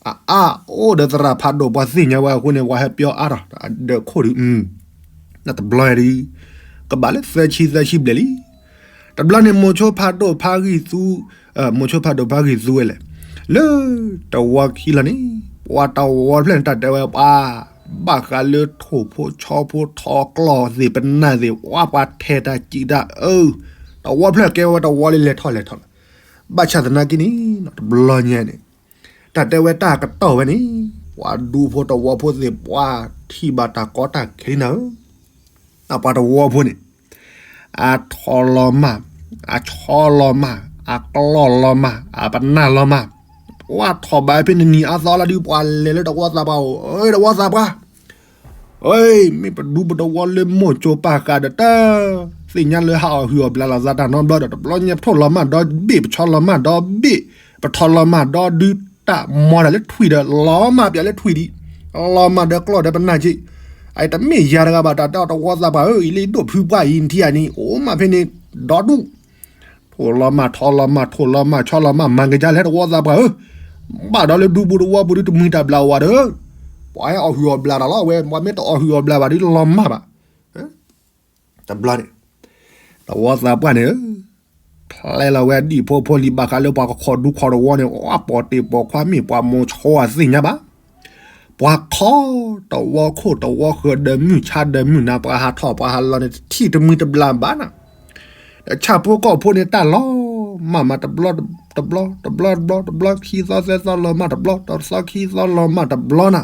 အအါအိၣ်ဒီးသရၣ်ဖးဒိၣ်ပှၤသ့ၣ်ညါဝဲအဃိန့ၣ် ပှၤဟဲပျီအါထီၣ်ဒီးခိၣ်ဒုး, တဘျီဒုး, ကဘၣ်လၢသၢဆံသၢဆံဘျဲၣ်လံ, တဘျီန့ၣ်မိၤဆိဖးဒိၣ်ဖးဂံၢ်သူ, မိၤဆိဖးဒိၣ်ဖးဂံၢ်သူဝဲလဲၣ်, လၢတဝီခံလီၤန့ၣ်, ပှၤတဝီတဖျၢၣ်န့ၣ် တၢ်တဲဝဲပှၤ, ဘၣ်ဃးလၢထိၣ်ဖိဆီဖိထီကျီၢ်သ့ၣ်ပနၢ်သ့ၣ် ပှၤပှၤထဲးတၢ်စံးတၢ်အၢ, တဝီဖျၢၣ်ကဲဝဲတဝီလၢလဲၤထီၣ်လဲၤထီၣ်လီၤ, ဘၣ်ဆၣ်သနာ်က့န့ၣ်, တဘျီညါန့ၣ်, တၢ်တဲဝဲတၢ်ကတီၢ်ဝဲန့ၣ်, ပှၤဒူဖိတဝီဖိသ့ၣ် ပှၤထံၣ်ဘၣ်တၢ်ကီတၢ်ခဲလံနၤဧၢ, ပှၤတဝီဖိန့ၣ် အထီလီၤမၢ်, အဆီလီၤမၢ်, အကျီၢ်လီၤမၢ်, အပနၢ်လီၤမၢ်, ပှၤထီၣ်ဘးဖဲနနံၤအါသီလီၤဒုး ပှၤလဲၤလၢတဝီသးပှၢ်အိၣ်, တဝီသးပှၢ်, မ့ၢ်ပဒူပတဝီလၢမိၢ်ကၠိၤပၢ်ဃးဒီးတၢ်, သ့ၣ်ညါလၢဟးအီၣ်ဟုၣ်အီၣ်ဘျးလီၤသးတၢ်နီတဘျီဒီး တဘျီညါပထိၣ်လီၤမၢ်ဒီဘ့ၣ် ပဆီလီၤမၢ်ဒီဘ့ၣ်, ပထီလီၤမၢ်ဒီဒုး တၢ်မီတၢ်လၢထွံၣ်ဒီး လီၤမၢ်ပၠးလၢထွံၣ်ဒံး, လီၤမၢ်ဒီးကျီၢ်ဒီးပနၢ်က့, အတမ့ၢ်ယၤတဂၤဘၣ် တၢ်တဲအီၤတဝီသးပှၢ်ဧၢ, အံၤလၢဒိၣ်ဖုပှၢ်အံၤနထံၣ်ဧါန့ၣ် အိၣ်မးဖဲန့ၣ်, ဒီဒူၣ် ထိၣ်လီၤမၢ် ထီလီၤမၢ် ထိၣ်လီၤမၢ် ဆီလီၤမၢ် မၤက့ၤဒ်လဲၣ်တဝီသးပှၢ်ဧၢ, ဘၣ်ဒီးလၢဒူပူၤတဝီပူၤဒုးတမှံၤတၢ်ဘျးဝဲဒီး, ပှၤဟဲအီၣ်ဟုၣ်အီၣ်ဘျးတၢ်လီၤ အဝဲ ပှၤမ့ၢ်တအီၣ်ဟုၣ်အီၣ်ဘျးဘၣ်ဒုးလီၤမၢ်ဘၣ်, တဘျီန့ၣ်, တဝီသးပှၢ်န့ၣ်ဧၢ, ဖျဲလီၤဝဲဒံၣ်ဖိဖိလံၤဘၣ်ဃးလၢပှၤကခီၣ်ဒူခီၣ်တဝီန့ၣ် အပိာ်တ့ၢ်ပိာ်ခွါမ့ၢ်ပှၤမိၤဆိအသ့ၣ်ညါဘၣ် ပှၤခီတဝီခိၣ်တဝီဃၢၤဒီးမုၢ်ဆါဒီးမုၢ်နၤ ပှၤဟးထီၣ်ပှၤဟးလီၤန့ၣ် တထံၣ်တမှံၤတဘျးဘၣ်နၤ, ဒီးဆၣ်ဖိကီၢ်ဖိန့ၣ် တၢ်လီၤမၢ်မးတဘျီတ တဘျီ တဘျီ တဘျီ တဘျီခံသီသၢသီလီၤမၢ်တဘျီ တသီခံသီလီၤမၢ်တဘျီနၤ,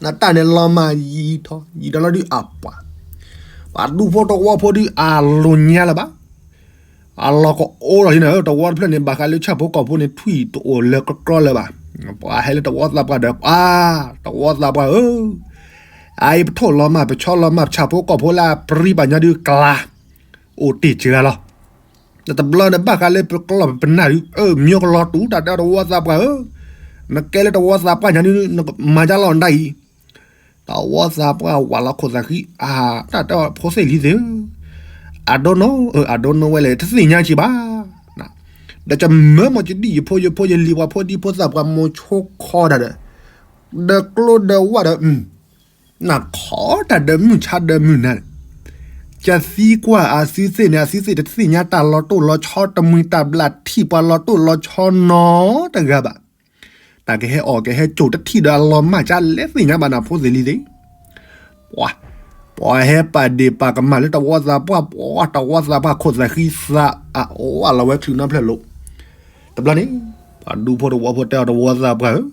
နတၢ်န့ၣ်လီၤမၢ်ယံာ်ထီၣ်ယံာ်ထီၣ်လီၤဒုးအပှၤ, ပှၤဒူဖိတဝီဖိဒုးအလိၤညါလၢၤဘၣ် အလီၤကအိလီၤလံနၤဧၢ, တဝီတဖျၢၣ်န့ၣ် ဘၣ်ဃးလၢဆၣ်ဖိကီၢ်ဖိန့ၣ် ထွံၣ်တအိၣ်လၢကကြီလၢၤဘၣ်. ပှၤဟဲလၢတဝီသးပှၢ်ဒီး ပှၤ တဝီသးပှၢ်ဧၢ, အအံၤပထိၣ်လီၤမၢ် ပဆီလီၤမၢ် ပဆၣ်ဖိကီၢ်ဖိလၢအပြံပှၤညီဒုးကျါ, အိၣ်တ့ၢ်စှၤလီၤ. ဒီးတဘျီန့ၣ်ဘၣ်ဃးလၢပကျီၢ်ပနၢ်ဒုး အၢ မ့ၢ်ကလီၤတူာ် တၢ်တဲတဝီသးပှၢ်ဧၢ, နကဲလၢတဝီသးပှၢ်ညါဒုး နကမၤဒ်လီၤနတၢ်အံၤ တဝီသးပှၢ်ဝးလီၤခိၣ်သးဃံ အါ တၢ်တဲအီၤဖိသ့ၣ်လံၤသ့ၣ်ဧၢ, အဒိနီၢ်ဧၢ အဒိနီၢ်ဝဲလဲၣ် တသ့ၣ်ညါက့ၤဘၣ်. ဒီးကမၢမီၤကဒံၣ်ယဖိယဖိယလံၤပှၤဖိဒံဖိသၣ်ပှၤမိၤဆိခီတၢ်ဒီး, ဒီးကျိဒီးဝၣ်ဒီး နခိးတၢ်ဒီးမုၢ်ဆါဒီးမုၢ်နၤန့ၣ်, ကသံကွၢ်အသုသ့ၣ်န့ၣ် အသုသ့ၣ်တသ့ၣ်ညါတၢ်လီၤတိၢ်လီၤဆီ တမှံၤတၢ်ဘျၣ်ထံၣ်ပှၤလီၤတိၢ်လီၤဆီနီတဂၤဘၣ်. တၢ်ကဟဲအီၣ်ကဟဲစိာ်တထံၣ်ဒီးအလီၤမၢ်ကလဲၣ်သ့ၣ်ညါဘၣ်နၤဖိသ့ၣ်လံၤသ့ၣ်, ပှၤ ပှၤဟဲပာ်ဒ့ၣ်ပာ်ကမၣ်လၢတဝီသးပှၢ် ပှၤတဝီသးပှၢ်ခိၣ်သးဃံသးအဝၣ်လီၤဝဲချုးနီဖျၢၣ်လိၤ, တဘျီန့ၣ် ပှၤဒူဖိတဝီဖိတဲအီၤတဝီသးပှၢ်ဧၢ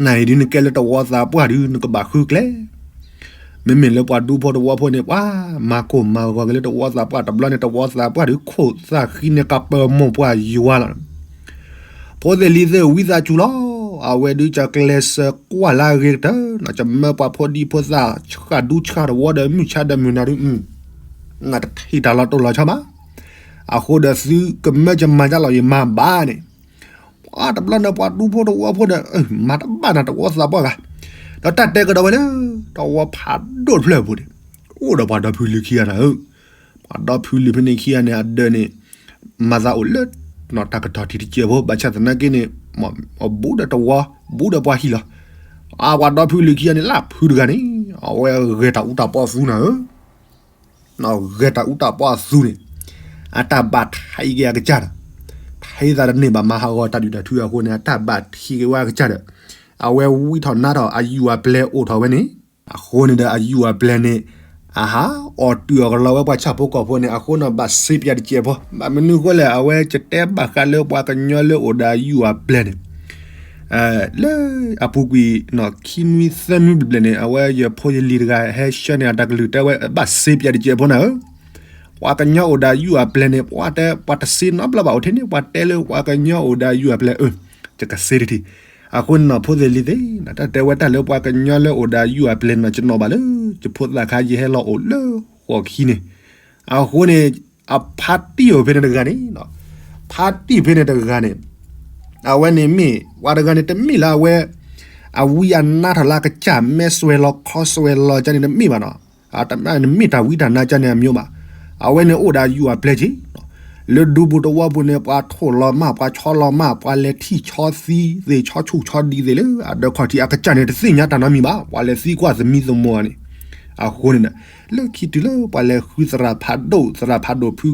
နအံၤဒုးနကဲလၢတဝီသးပှၢ်ဒုး နကဘၣ်ဃုကျဲ, မ့မ့ၢ်လၢပှၤဒူဖိတဝီဖိန့ၣ် ပှၤမၤကိၢ်မၤဂီၤက့ၤလၢတဝီသးပှၢ် တဘျီန့ၣ် တဝီသးပှၢ်ဒုး ခိၣ်သးဃံန့ၣ် ကပၢၤမိၢ်ပှၢ်ယွၤလီၤ. ဖိသ့ၣ်လံၤသ့ၣ်ဝံသးစူၤလီၤ, အဝဲဒုးကကျဲးစၢးကွၢ်လၢအဂ့ၤကတၢၢ် နကမၢပှၤဖိဒံဖိသၣ်ဆှၣ်ဒူဆှၣ်တဝီဒီးမုၢ်ဆါဒီးမုၢ်နၤဒုး နတထံၣ်တၢ်လီၤတိၢ်လီၤဆီဘၣ်. အဃိဒီးသုကမၢကမၤတၢ်လီၤယမၤဘၣ်န့ၣ် ပှၤတဘျီန့ၣ် ပှၤဒူဖိတဝီဖိဒီး မၤတဘၣ်နၤတဝီသးပှၢ်ဂၤ, ဒီးတၢ်တဲကဒီးဝဲလၢ တဝီဖးဒိၣ်တဖျၢၣ်အပူၤန့ၣ် အိၣ်ဒီးပှၤဒီဖုလံၤခံဂၤနၤဧၢ, ပှၤဒီဖုလံၤဖဲန့ၣ်ခံဂၤန့ၣ် အဒၢးန့ၣ် မၤသးအိၣ်လၢ တၢ်ကတီၢ်ထံးတစဲးဖိ ဘၣ်ဆၣ်သနာ်က့န့ၣ် အဘူးဒီးတဝီ ဘူးဒီးပှၤဟံၣ်လီၤ. အပှၤဒီဖုလံၤခံဂၤန့ၣ် လၢဖုတဂၤန့ၣ် အဝဲဂဲၤတၢ်အူတၢ်ပီအသူနၤဧၢ ဂဲၤတၢ်အူတၢ်ပီအသူန့ၣ် အတၢ်ဘၣ်ထံးက့ၤအကစၢ်ဒီး ထံသးတန့ၢ်ဘၣ်မၤဟးဂီၤတၢ်ဒုၣ်တၢ်ထုအဃိန့ၣ် အတၢ်ဘၣ်ထံးက့ၤဝဲအကစၢ်ဒီး အဝဲဝံထီၣ်နါထီၣ်အယူၢ်အပျဲၢ်အိၣ်ထီၣ်ဝဲန့ၣ် အဃိန့ၣ်ဒီးအယူၢ်အပျဲၢ်န့ၣ် အဟးအီၣ်တုာ်အီၣ်ကလီဝဲပှၤဆၣ်ဖိကီၢ်ဖိန့ၣ် အဃိန့ၣ်ဘၣ်စ့ပၠးတစဲးဖိ ဘၣ်မနုၤဃိလဲၣ် အဝဲကတဲဘၣ်ဃးလၢပှၤကညီလၢအိၣ်ဒီးအယူၢ်အပျဲၢ်န့ၣ် လၢအပူၤကွံာ် ခံနွံသၢနွံဘျဲၣ်ဘျဲၣ်န့ၣ် အဝဲယဖိယလံၤတဂၤဟဲဆှၢန့ၢ်အတၢ်ကလုၢ်တဲဝဲ ဘၣ်စ့ပၠးတစဲးဖိနၤဧၢ, ပှၤကညီအိၣ်ဒီးယူၢ်အပျဲၢ်န့ၣ် ပှၤတဲပှၤတစ့နီတဘျီဘၣ်အိၣ်ထဲန့ၣ် ပှၤတဲလၢပှၤကညီအိၣ်ဒီးယူၢ်အပျဲၢ် ယကစ့တထံၣ်, အဃိန့ၣ်နီၤ ဖိသ့ၣ်လံၤသ့ၣ် တၢ်တဲဝဲတၢ်လၢပှၤကညီလၢအိၣ်ဒီးယူၢ်အပျဲၢ်န့ၣ် ယနီၣ်ဘၣ်လၢ ယဖိသၣ်ခါယဟဲလီၤအိၣ်လၢဃိးခံန့ၣ်, အဃိန့ၣ် အဖါတံၢ်အိၣ်ဖဲန့ၣ်တဂၤန့ၣ် ဖါတံၢ်ဖဲန့ၣ်တဂၤန့ၣ် အဝဲန့ၣ်မ့ၢ် ပှၤတဂၤန့ၣ်တမ့ၢ်လၢအဝဲ အဝံအနါထီၣ်လၢအကစၢ် မဲာ်စွဲလီၤခီစွဲလီၤကန့ၣ်တမ့ၢ်ဘၣ်နီၤ, တမ့ၢ်တမ့ၢ်တၢ်ဝံတၢ်နါကန့ၣ်အမံၤဘၣ်, အဝဲန့ၣ်အိၣ်ဒီးယူၢ်အပျဲၢ်က့ၤ လၢဒူပူၤတဝီပူၤန့ၣ် ပှၤထိၣ်လီၤမၢ် ပှၤဆီလီၤမၢ် ပှၤလဲၤထံၣ်ဆီသံသ့ၣ် ဆီဆူၣ်ဆီဒံးသ့ၣ်လၢ အဒၢးခီၣ်ထံးအကစၢ်န့ၣ် တသ့ၣ်ညါတၢ်နီတမံၤဘၣ်, ပှၤလဲၤသံကွၢ်သမံသမိးန့ၣ်, အဃိန့ၣ်ဒီး လၢခံတုၤလၢပှၤလဲၤဃုသရၣ်ဖးဒိၣ် သရၣ်ဖးဒိၣ်ဖု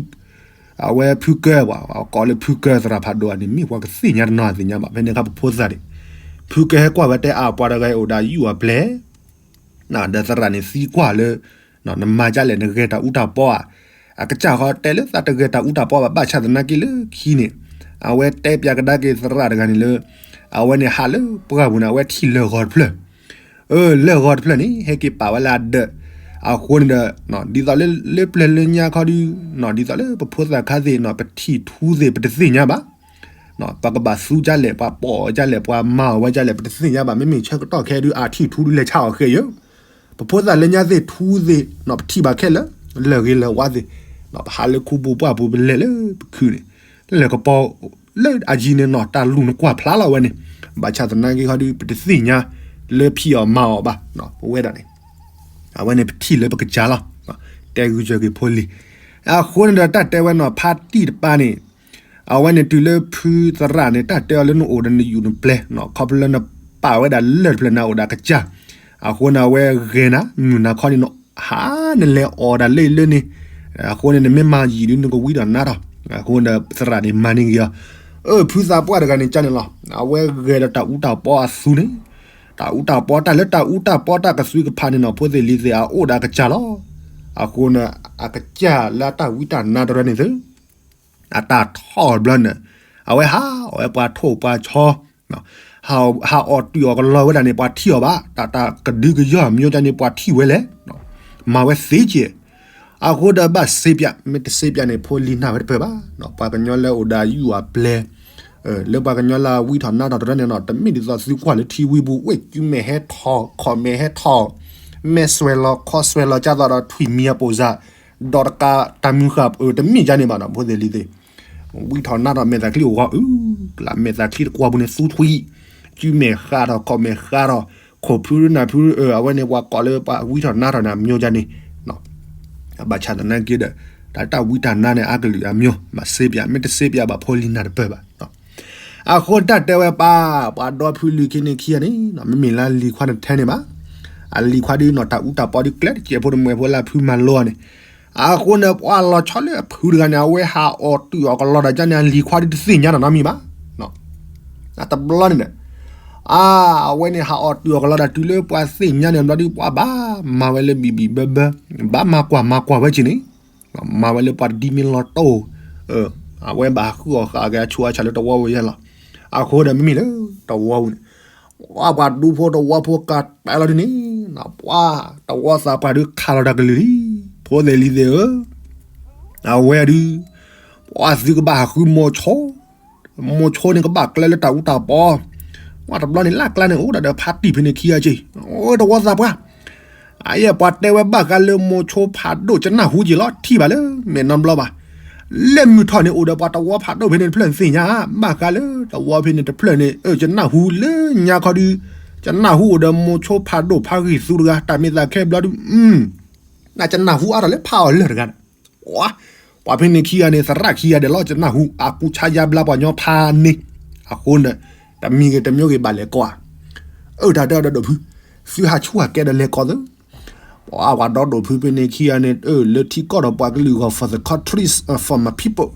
အဝဲဖုကၢပှၤ ကိးလၢဖုကၢသရၣ်ဖးဒိၣ်အန့ၣ် မ့ၢ်ပှၤကသ့ၣ်ညါတနီၤသ့ၣ်ညါဘၣ်, ဖဲန့ၣ်အခါပဖိသၣ်န့ၣ် ဖုကၢဟဲကွၢ်ဝဲတဲအါ ပှၤတဂၤအံၤအိၣ်ဒီးယူၢ်အပျဲၢ် ဒီးသရၣ်န့ၣ်သံကွၢ်လၢ နမၤဒ်လဲၣ် နဂဲၤတၢ်အူတၢ်ပီဧါ, အကစၢ်ဃီတဲလၢသးတဂဲၤတၢ်အူတၢ်ပီဘၣ် ဘၣ်ဆၣ်သနာ်က့လၢခံန့ၣ် အဝဲတဲပၠးကဒါက့ၤသရၣ်တဂၤန့ၣ်လၢ အဝဲန့ၣ်ဟးလၢပှၢ်ပူၤန့ၣ် အဝဲထံၣ်လၢၢ်ဂီၤတဖျၢၣ် အၢ လၢၢ်ဂီၤတဖျၢၣ်န့ၣ် ဟဲက့ၤပာ်ဝဲလၢအဒၢး, အဃိန့ၣ်ဒီး ဒ်သိးလၢလၢပျၢၤလၢညါခီဒုး ဒ်သိးလၢပဖိသၣ်ခါသ့ၣ်နီၤ ပထံၣ်ထူသ့ၣ် ပတသ့ၣ်ညါဘၣ်, ပှၤကဘၣ်သူဒ်လဲၣ် ပှၤပိာ်အီၤဒ်လဲၣ် ပှၤမၤအီၤဝဲဒ်လဲၣ် ပတသ့ၣ်ညါဘၣ်, မ့မ့ၢ်ဆၢကတီၢ်ခဲဒုး အထံၣ်ထူဒုးလဲၤဆါအီၤဃဲယၢ, ပဖိသၣ်လၢညါသ့ၣ်ထူသ့ၣ်နီၤ ပထံၣ်ဘၣ်ခဲလၢာ် လၢၢ်ဂ့ၤလၢၢ်ဝါသ့ၣ်, ပဟးလၢခူပူၤပှၢ်ပူၤ ပလဲၤလၢပခုးန့ၣ် လၢၢ်ကပီၤ လၢအယံၤန့ၣ်နီၤ တၢ်လူၤနကွၢ်ဖျါလီၤဝဲန့ၣ်, ဘၣ်ဆၣ်သနာ်က့ခီဒုး ပတသ့ၣ်ညါလၢဖံးအီၤမၤအီၤဘၣ်, ပဝဲဒၣ်န့ၣ် အဝဲန့ၣ်ပထံၣ်လၢပကစၢ်လီၤ, တဲဂုာ်စၢၤက့ၤဖိလံၤ, အဃိန့ၣ်ဒီးတၢ်တဲဝဲနီၤ ဖါတံၢ်တပၤန့ၣ် အဝဲန့ၣ်တုၤလၢဖုသရၣ်န့ၣ် တၢ်တဲအီၤလၢနအိၣ်ဒီးနယူၢ်နပျဲၢ်နီၤ ခီဖျိလၢနပာ်ဝဲဒၣ်လၢၢ်တဖျၢၣ်န့ၣ် အိၣ်ဒီးအကစၢ်, အဃိန့ၣ် အဝဲဂဲၤနၤ မုၢ်နၤခီန့ၣ် ဟးနလဲၤအီၣ်ဒၣ်လၢလၢန့ၣ်, အဃိန့ၣ် နမ့ၢ်မၤယံာ်ဒုး နကဝံဒီးနါထီၣ်, အဃိန့ၣ် သရၣ်န့ၣ်မၤန့ၢ်က့ၤအီၤ, အၢ ဖုသးပှၢ်တဂၤန့ၣ် ကန့ၣ်လီၤ, အဝဲဂဲၤဒီးတၢ်အူတၢ်ပီအသူန့ၣ်, တၢ်အူတၢ်ပီ တၢ်လၢတၢ်အူတၢ်ပီတၢ်ကသွံကဖးန့ၣ်နီၤ ဖိသ့ၣ်လံၤသ့ၣ် အအိၣ်ဒီးအကစၢ်လီၤ, အဃိန့ၣ် အကစၢ်လၢအတၢ်ဝံတၢ်နါတရၢန့ၣ်သု အတၢ်ထီၣ်ဘျီန့ၣ်, အဝဲဟးအီၣ်ဝဲပှၤထိၣ်ပှၤဆီ ဟးအီၣ်တုာ်အီၣ်ကလီဝဲဒၣ်န့ၣ် ပှၤထံၣ်အီၤဘၣ်, တၢ်တၢ်ကဒုကယီအမျိုးန့ၣ် ပှၤထံၣ်ဝဲလဲၣ်, မၤဝဲသ့ကဲး. အဃိဒီးဘၣ်စ့ပၠး, မ့ၢ်တစ့ပၠးန့ၣ် ဖိလံၤနၢ်ဝဲတပၢၢ်ဘၣ်. ပှၤကညီလၢအိၣ်ဒီးအယူၢ်အပျဲၤ လၢပှၤကညီလၢဝံထီၣ်နါထီၣ်တရၢန့ၣ်နီၤ, တမ့ၢ်ဒ်သိးသုကွၢ်လၢထံဝံပူၤ ဝဲၢ်ကုမဲာ်ဟဲထီၣ် ခီၣ်မဲာ်ဟဲထီၣ်, မဲာ်စွဲးလီၤခီၣ်စွဲးလီၤ ကၢ်သိးဒီးထွံၣ်မံၤအပိၢ်စၢ်, ဒီးတကးတၢ်မုၢ်ဃာ် တမ့ၢ်ဒ်န့ၣ်ဘၣ်နီၤ ဖိသ့ၣ်လံၤသ့ၣ်. ဝံထီၣ်နါထီၣ်မဲာ်သၣ်ချံအိၣ်ဂီၢ်အုၣ်ကျး မဲာ်သၣ်ချံတကွီၢ်ပူၤန့ၣ် သူထွံၣ်, ကုမဲာ်ဃးထီၣ် ခီၣ်မဲာ်ဃးထီၣ်, ခိၣ်ဖုနၢ်ဖု အဝဲန့ၣ် ပှၤကိးလၢပှၤဝံထီၣ်နါထီၣ်န့ၣ် အမျိုးန့ၣ် ဘၣ်ဆၣ်သနာ်က့ဒီး တၢ်တၢ်ဝံတၢ်နါန့ၣ် အကလုာ်အမျိုး ဘၣ်စ့ပၠး, မ့ၢ်တစ့ပၠးဘၣ် ဖိလံၤနၢ်တပၢၢ်ဘၣ်. အဃိတၢ်တဲဝဲပၢ် ပှၤဒီဖုလံၤခံန့ၣ်ခံဂၤန့ၣ် မ့မ့ၢ်လၢလံၤခွါတထဲန့ၣ်ဘၣ်. အလံၤခွါဒုးနီၤ တၢ်အူတၢ်ပီဒုးကျဲတစဲးဖိတမှဲးဖိလၢဖုမၤလိအီၤန့ၣ်, အဃိန့ၣ် ပှၤလီၤဆီလၢအဖုတဂၤန့ၣ် အဝဲဟးအီၣ်တုာ်အီၣ်ကလီဒီးကန့ၣ် အလံၤခွါဒုးတသ့ၣ်ညါနီတမံၤဘၣ်. တဘျီန့ၣ်ဒီး အဝဲန့ၣ်ဟးအီၣ်တုာ်အီၣ်ကလီဒီးတုၤလၢပှၤသ့ၣ်ညါန့ၣ်ဘျီဒုး ပှၤဘၣ်မၤဝဲလၢဘံၣ်ဘံၣ်ဘၢဘၢ, ဘၣ်မၤကွၢ်မၤကွၢ်ဝဲက့ၤန့ၣ်, မၤဝဲလၢပှၤတဒ်မ့ၢ်လီၤတိၢ်, အဝဲဘၣ်ဃုအီၣ်ဃာ်က့ၤအဆူးအဆါလၢတဝီပူၤယဲလီၤ. အဃိဒီးမ့မ့ၢ်လၢတဝီပူၤန့ၣ် ပှၤပှၤဒူဖိတဝီဖိကးတဲလီၤဒုးန့ၣ်, ပှၤတဝီသးပှၢ်ဒုးခးလီၤတၢ်ကလုၢ်လံ, ဖိသ့ၣ်လံၤသ့ၣ်ဧၢ, အဝဲဒုး ပှၤသုကဘၣ်ဟးဃုမိၤဆိ မိၤဆိန့ၣ်ကဘၣ်ကျဲလၢတၢ်အူတၢ်ပီ, ပှၤတဘျီန့ၣ်လၢ်ကျါန့ၣ် အိၣ်ဒၣ်ဒီးဖါတံၢ်ဖဲန့ၣ်ခံဂၤက့ၤ, အိၣ်တဝီသးပှၢ် အယဲၢ်ပှၤတဲဝဲဘၣ်ဃးလၢမိၤဆိဖးဒိၣ် ကနၢ်ဟူက့ၤလီၤ ထံၣ်ဘၣ်လၢမဲာ်နီတဘျီဘၣ်. လၢမုၢ်ထီၣ်န့ၣ် အိၣ်ဒီးပှၤတဝီဖးဒိၣ်ဖဲန့ၣ်တဖျၢၣ်န့ၣ်သ့ၣ်ညါ, ဘၣ်ဃးလၢတဝီဖဲန့ၣ်တဖျၢၣ်န့ၣ် ကနၢ်ဟူလၢညါခီဒုး, ကနၢ်ဟူအိၣ်ဒီးမိၤဆိဖးဒိၣ်ဖးဂံၢ်သူတဂၤ တၢ်မ့ၢ်သးခဲဘျီဒုး, နကနၢ်ဟူအါထီၣ်လၢဖးအီၣ်လၢၢ်တဂၤန့ၣ်, ပှၤဖဲန့ၣ်ခံဂၤန့ၣ် သရၣ်ခံဂၤဒဲးလီၤ ကနၢ်ဟူ အကူဆါယါဘျါပှၤညီဖးန့ၣ်, အဃိန့ၣ် တမံၤဂ့ၤတမံၤဂ့ၤဘၣ်လဲၤကိးဧါ, အၢ တၢ်တဲအီၤဒီးဒိၣ်ဖု, သုဟးဆူၣ်ဟးကဲဒီးလဲၤကိးသု ပှၤပှၤဒီဒိၣ်ဖုဖဲန့ၣ်ခံဂၤန့ၣ် လၢထံကီၢ်ဒီးပှၤကလုာ်အဂီၢ် for the countries, for my people,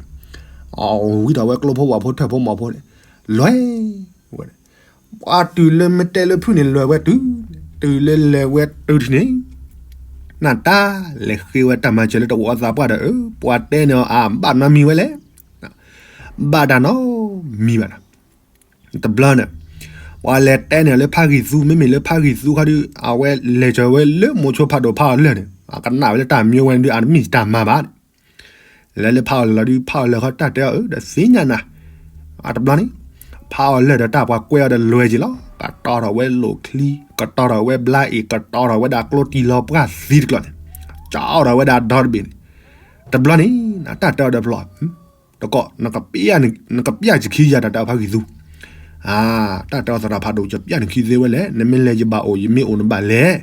ဝံထီၣ်ဝဲကျိဖိဝၣ်ဖိထၢၣ်ဖိမီၢ်ဖိန့ၣ်, လဲၤဝဲ, ပှၤတုၤလၢမ့ၢ်တဲလၢဖုန့ၣ် လဲၤဝဲတုၤ, တုၤလၢလဲၤဝဲတုၤထံၣ်န့ၣ်, နတၢ်လဲၤဃ့ဝဲတၢ်မၤစၢၤလၢတဝီသးပှၢ်ဒီး ပှၤတဲန့ၣ်အီၤ အဘၣ်နီတမံၤဝဲလဲၣ်, ဘၣ်တၢ်နီတမံၤဘၣ်နီၤ. တဘျီန့ၣ် ပှၤလဲၤတဲန့ၣ်လၢဖးဂံၢ်သူ မ့မ့ၢ်လၢဖးဂံၢ်သူခီဒုး အဝဲလဲၤစၢၤဝဲလၢမိၤဆိဖးဒိၣ်ဖးအီၣ်လၢၢ်န့ၣ် အကနၣ်ဝဲလၢတၢ်မံဝဲန့ၣ်ဒုး အတမ့ၢ်တၢ်မၤဘၣ်န့ၣ်, လဲၤလၢဖးအီၣ်လၢၢ်လီၤဒုး ဖးအီၣ်လၢၢ်ခီတၢ်တဲအီၤ အၢ ဒီးသ့ၣ်ညါနၤ, အတဘျီန့ၣ် ဖးအီၣ်လၢၢ်ဒီးတၢ်ပှၤကွဲအီၤဒီးလွဲၤက့ၤလီၤ. ကတီၤထီၣ်ဝဲလိာ်ချံ, ကတီၤထီၣ်ဝဲဘျါအ့ၣ်, ကတီၤထီၣ်ဝဲဒၣ်ကျိတံၢ်လီၤပှၢ်သံတကျီန့ၣ်, ကၠီထီၣ်ဝဲဒၣ်ဒီတဘ့ၣ်န့ၣ်, တဘျီန့ၣ် တၢ်တဲအီၤဒီးဖျီၣ် တကီၢ် နကပျၢ်ယခံယၤ တၢ်တဲအီၤဖးဂံၢ်သူ, တၢ်တဲအီၤသရၣ်ဖးဒိၣ် ယပျၢ်နခံသ့ဝဲလဲၣ်, နမ့ၢ်လဲၤယဘၣ်အိၣ် ယမ့ၢ်အိၣ်နဘၣ်လဲၤ,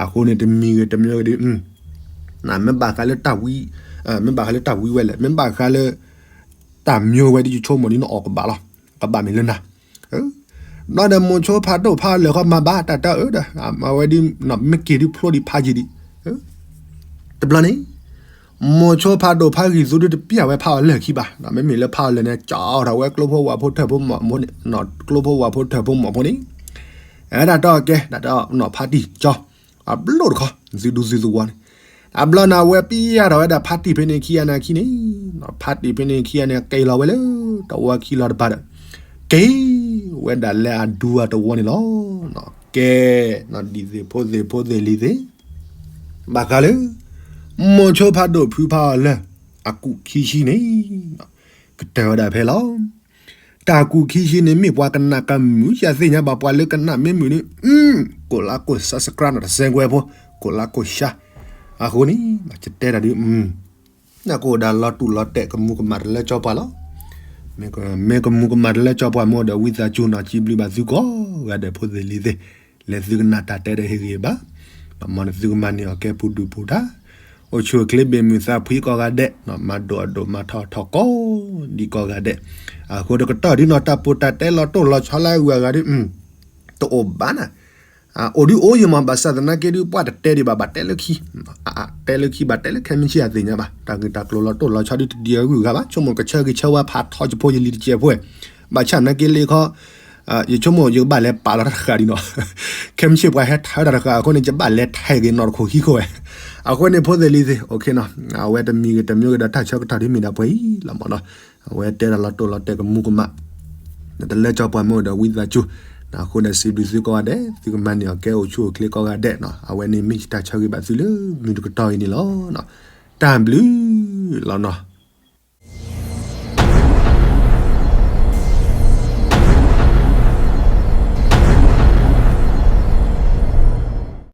အဃိန့ၣ် တမံၤဂ့ၤတမံၤဂ့ၤဒုး နမ့ၢ်ဘၣ်ဃးလၢတၢ်ဝံ, မ့ၢ်ဘၣ်ဃးလၢတၢ်ဝံဝဲလဲၣ်, မ့ၢ်ဘၣ်ဃးလၢ တၢ်မံဝဲဒုး ယဆိကမိၣ်ဒ်နအီၣ်ကဘၣ်လီၤ, ကဘၣ်မ့ၢ်လၢနၤ ဘျီဒီးမိၤဆိဖးဒိၣ်ဖးအီၣ်လၢၢ်ခီမၤဘၣ် တၢ်တဲအီၤဒီး မၤဝဲဒုး မ့ၢ်က့ၤဒုးဖျိဒံးဖးယံာ်ဒံး, တဘျီန့ၣ် မိၤဆိဖးဒိၣ်ဖးဂံၢ်သူဒုးတပျၢ်ဝဲဖးအီၣ်လၢၢ်ခံဘၣ်, မ့မ့ၢ်လၢဖးအီၣ်လၢၢ်န့ၣ် ကၠီထီၣ်ဝဲကျိဖိဝၣ်ဖိထၢၣ်ဖိမီၢ်ဖိန့ၣ်, ကျိဖိဝၣ်ဖိထၢၣ်ဖိမီၢ်ဖိန့ၣ်, အဲဒၣ်တဲအီၤကဲ ဒၣ်တဲအီၤနီၢ်ဖါတံၢ်ကၠီ, အဘျိၣ်တခီ သုဒူသုသဝီန့ၣ်, အဘျီန့ၣ်အဝဲပျၢ်ထီၣ်ဝဲဒၣ်ဖါတံၢ်ဖဲန့ၣ်ခံဂၤန့ၣ်အခံန့ၣ်, ဖါတံၢ်ဖဲန့ၣ်ခံဂၤန့ၣ် က့ၤလီၤဝဲလၢတဝီခံလီၤတပၤဒီး က့ၤဝဲဒၣ်လၢအဒူအတဝီန့ၣ်လီၤ. ကဲ ဒ်သိးဖိသ့ၣ်ဖိသ့ၣ်လံၤသ့ၣ်, ဘၣ်ဃးလၢ မိၤဆိဖးဒိၣ်ဖုဖးအီၣ်လၢၢ် အကူာ်ခံဆံန့ၣ် ကတၢၢ်ဝဲဒၣ်ဖဲလီၤ. တၢ်ကူာ်ခံဆံန့ၣ် မ့ၢ်ပှၤကနၣ်ကမုာ် ယသ့ၣ်ညါဘၣ်ပှၤလၢကနၣ်မ့ၢ်မုာ်န့ၣ်, ကိးလါကိး subscribe နီၢ်တစဲကွဲဖိ, ကိးလါကိး share, အဃိန့ၣ် ယတဲတၢ်ဒုး နကအိၣ်ဒၣ်လီၤတူာ်လီၤတဲာ် ကမူၤကမၣ်တလၢကၠီပှၢ်လီၤ. မ့ၢ်ကမူၤကမၣ်တလၢကၠီပှၢ် မ့ၢ်အိၣ်ဒီးဝံသးစူၤနီၢ် စံးဘျုးဘၣ်သုကိးဂၤဒဲး ဖိသ့ၣ်လံၤသ့ၣ်, လၢသုကနၣ်တၢ်တဲဒီးဟ့ၣ်ဂံၢ်ဘါ, မ်နသုကမၤန့ၢ်အီၣ်ကဲပူၤဒုၣ်ပူၤဒါ, အိၣ်ဆူၣ်အိၣ်ချ့ဘၣ်မုာ်သးဖှံကိးဂၤဒဲး, မၤဒိၣ်အဒိၣ်မၤထီၣ်ထီၣ်ကိးဒံးကိးဂၤဒဲး, အဃိတကတီၢ်ဒုးနီၢ် တၢ်ပူၤတၢ်တဲလီၤတိၢ်လီၤဆီလၢအဂုၤအဂၤဒုး တအိၣ်ဘၣ်နၤ, အိၣ်ဒုးအိၣ်ယမၤ ဘၣ်ဆၣ်သနာ်က့ဒုး ပှၤတတဲဒံးဘၣ် ဘၣ်တဲလၢခံ, တဲလၢခံ ဘၣ်တဲလၢခဲမုၢ်ဆ့ၣ် အသ့ၣ်ညါဘၣ်, တၢ်ဂ့ၢ်တၢ်ကျိၤလီၤတိၢ်လီၤဆီဒုး တဒ်အဂုၤအဂၤဘၣ်, ဆိကမိၣ်ကဆၢဂ့ၤဆၢဝါဖးထီယဖိယလံၤတစဲးဖိ, ဘၣ်ဆၣ်သနာ်က့လၢခီ, ယဆိကမိၣ်ယကဘၣ်လဲၤပာ်လီၤတၢ်တဃာ်ဒံးနီၢ်, ခဲမုၢ်ဆ့ၣ်ပှၤဟဲထၢတၢ်တဃာ်အဃိန့ၣ် ယဘၣ်လဲၤထဲးက့ၤနီၢ်တခိၣ်ခံခိၣ်ဝဲ, အဃိန့ၣ်ဖိသ့ၣ်လံၤသ့ၣ် အဝဲတမံၤဂ့ၤတမံၤဂ့ၤဒီး တၢ်ဆၢကတီၢ်ဒ်မ့ၢ်ဒၣ်ပှဲၤအံၤလီၤမ့ၢ်နီၤ, အဝဲတဲတၢ်လီၤတိၢ်လီၤတဲာ်ကမူကမၣ်, တလၢကၠီပှၤမ့ၢ်အိၣ်ဒီးဝံသးစူၤ, အဃိဒီးစံးဘျုးသုကိးဂၤဒဲး သုကမၤန့ၢ်အီၤကဲအိၣ်ဆူၣ်အိၣ်ချ့ကိးဂၤဒဲးနီၤ, အဝဲန့ၣ်မ့ၢ်ယတၢ်ဆၢဂ့ၤဘၣ်သုလၢမုၢ်တကတီၢ်အံၤန့ၣ်လီၤ. တၢ်ဘျုးလီၤနီၤ.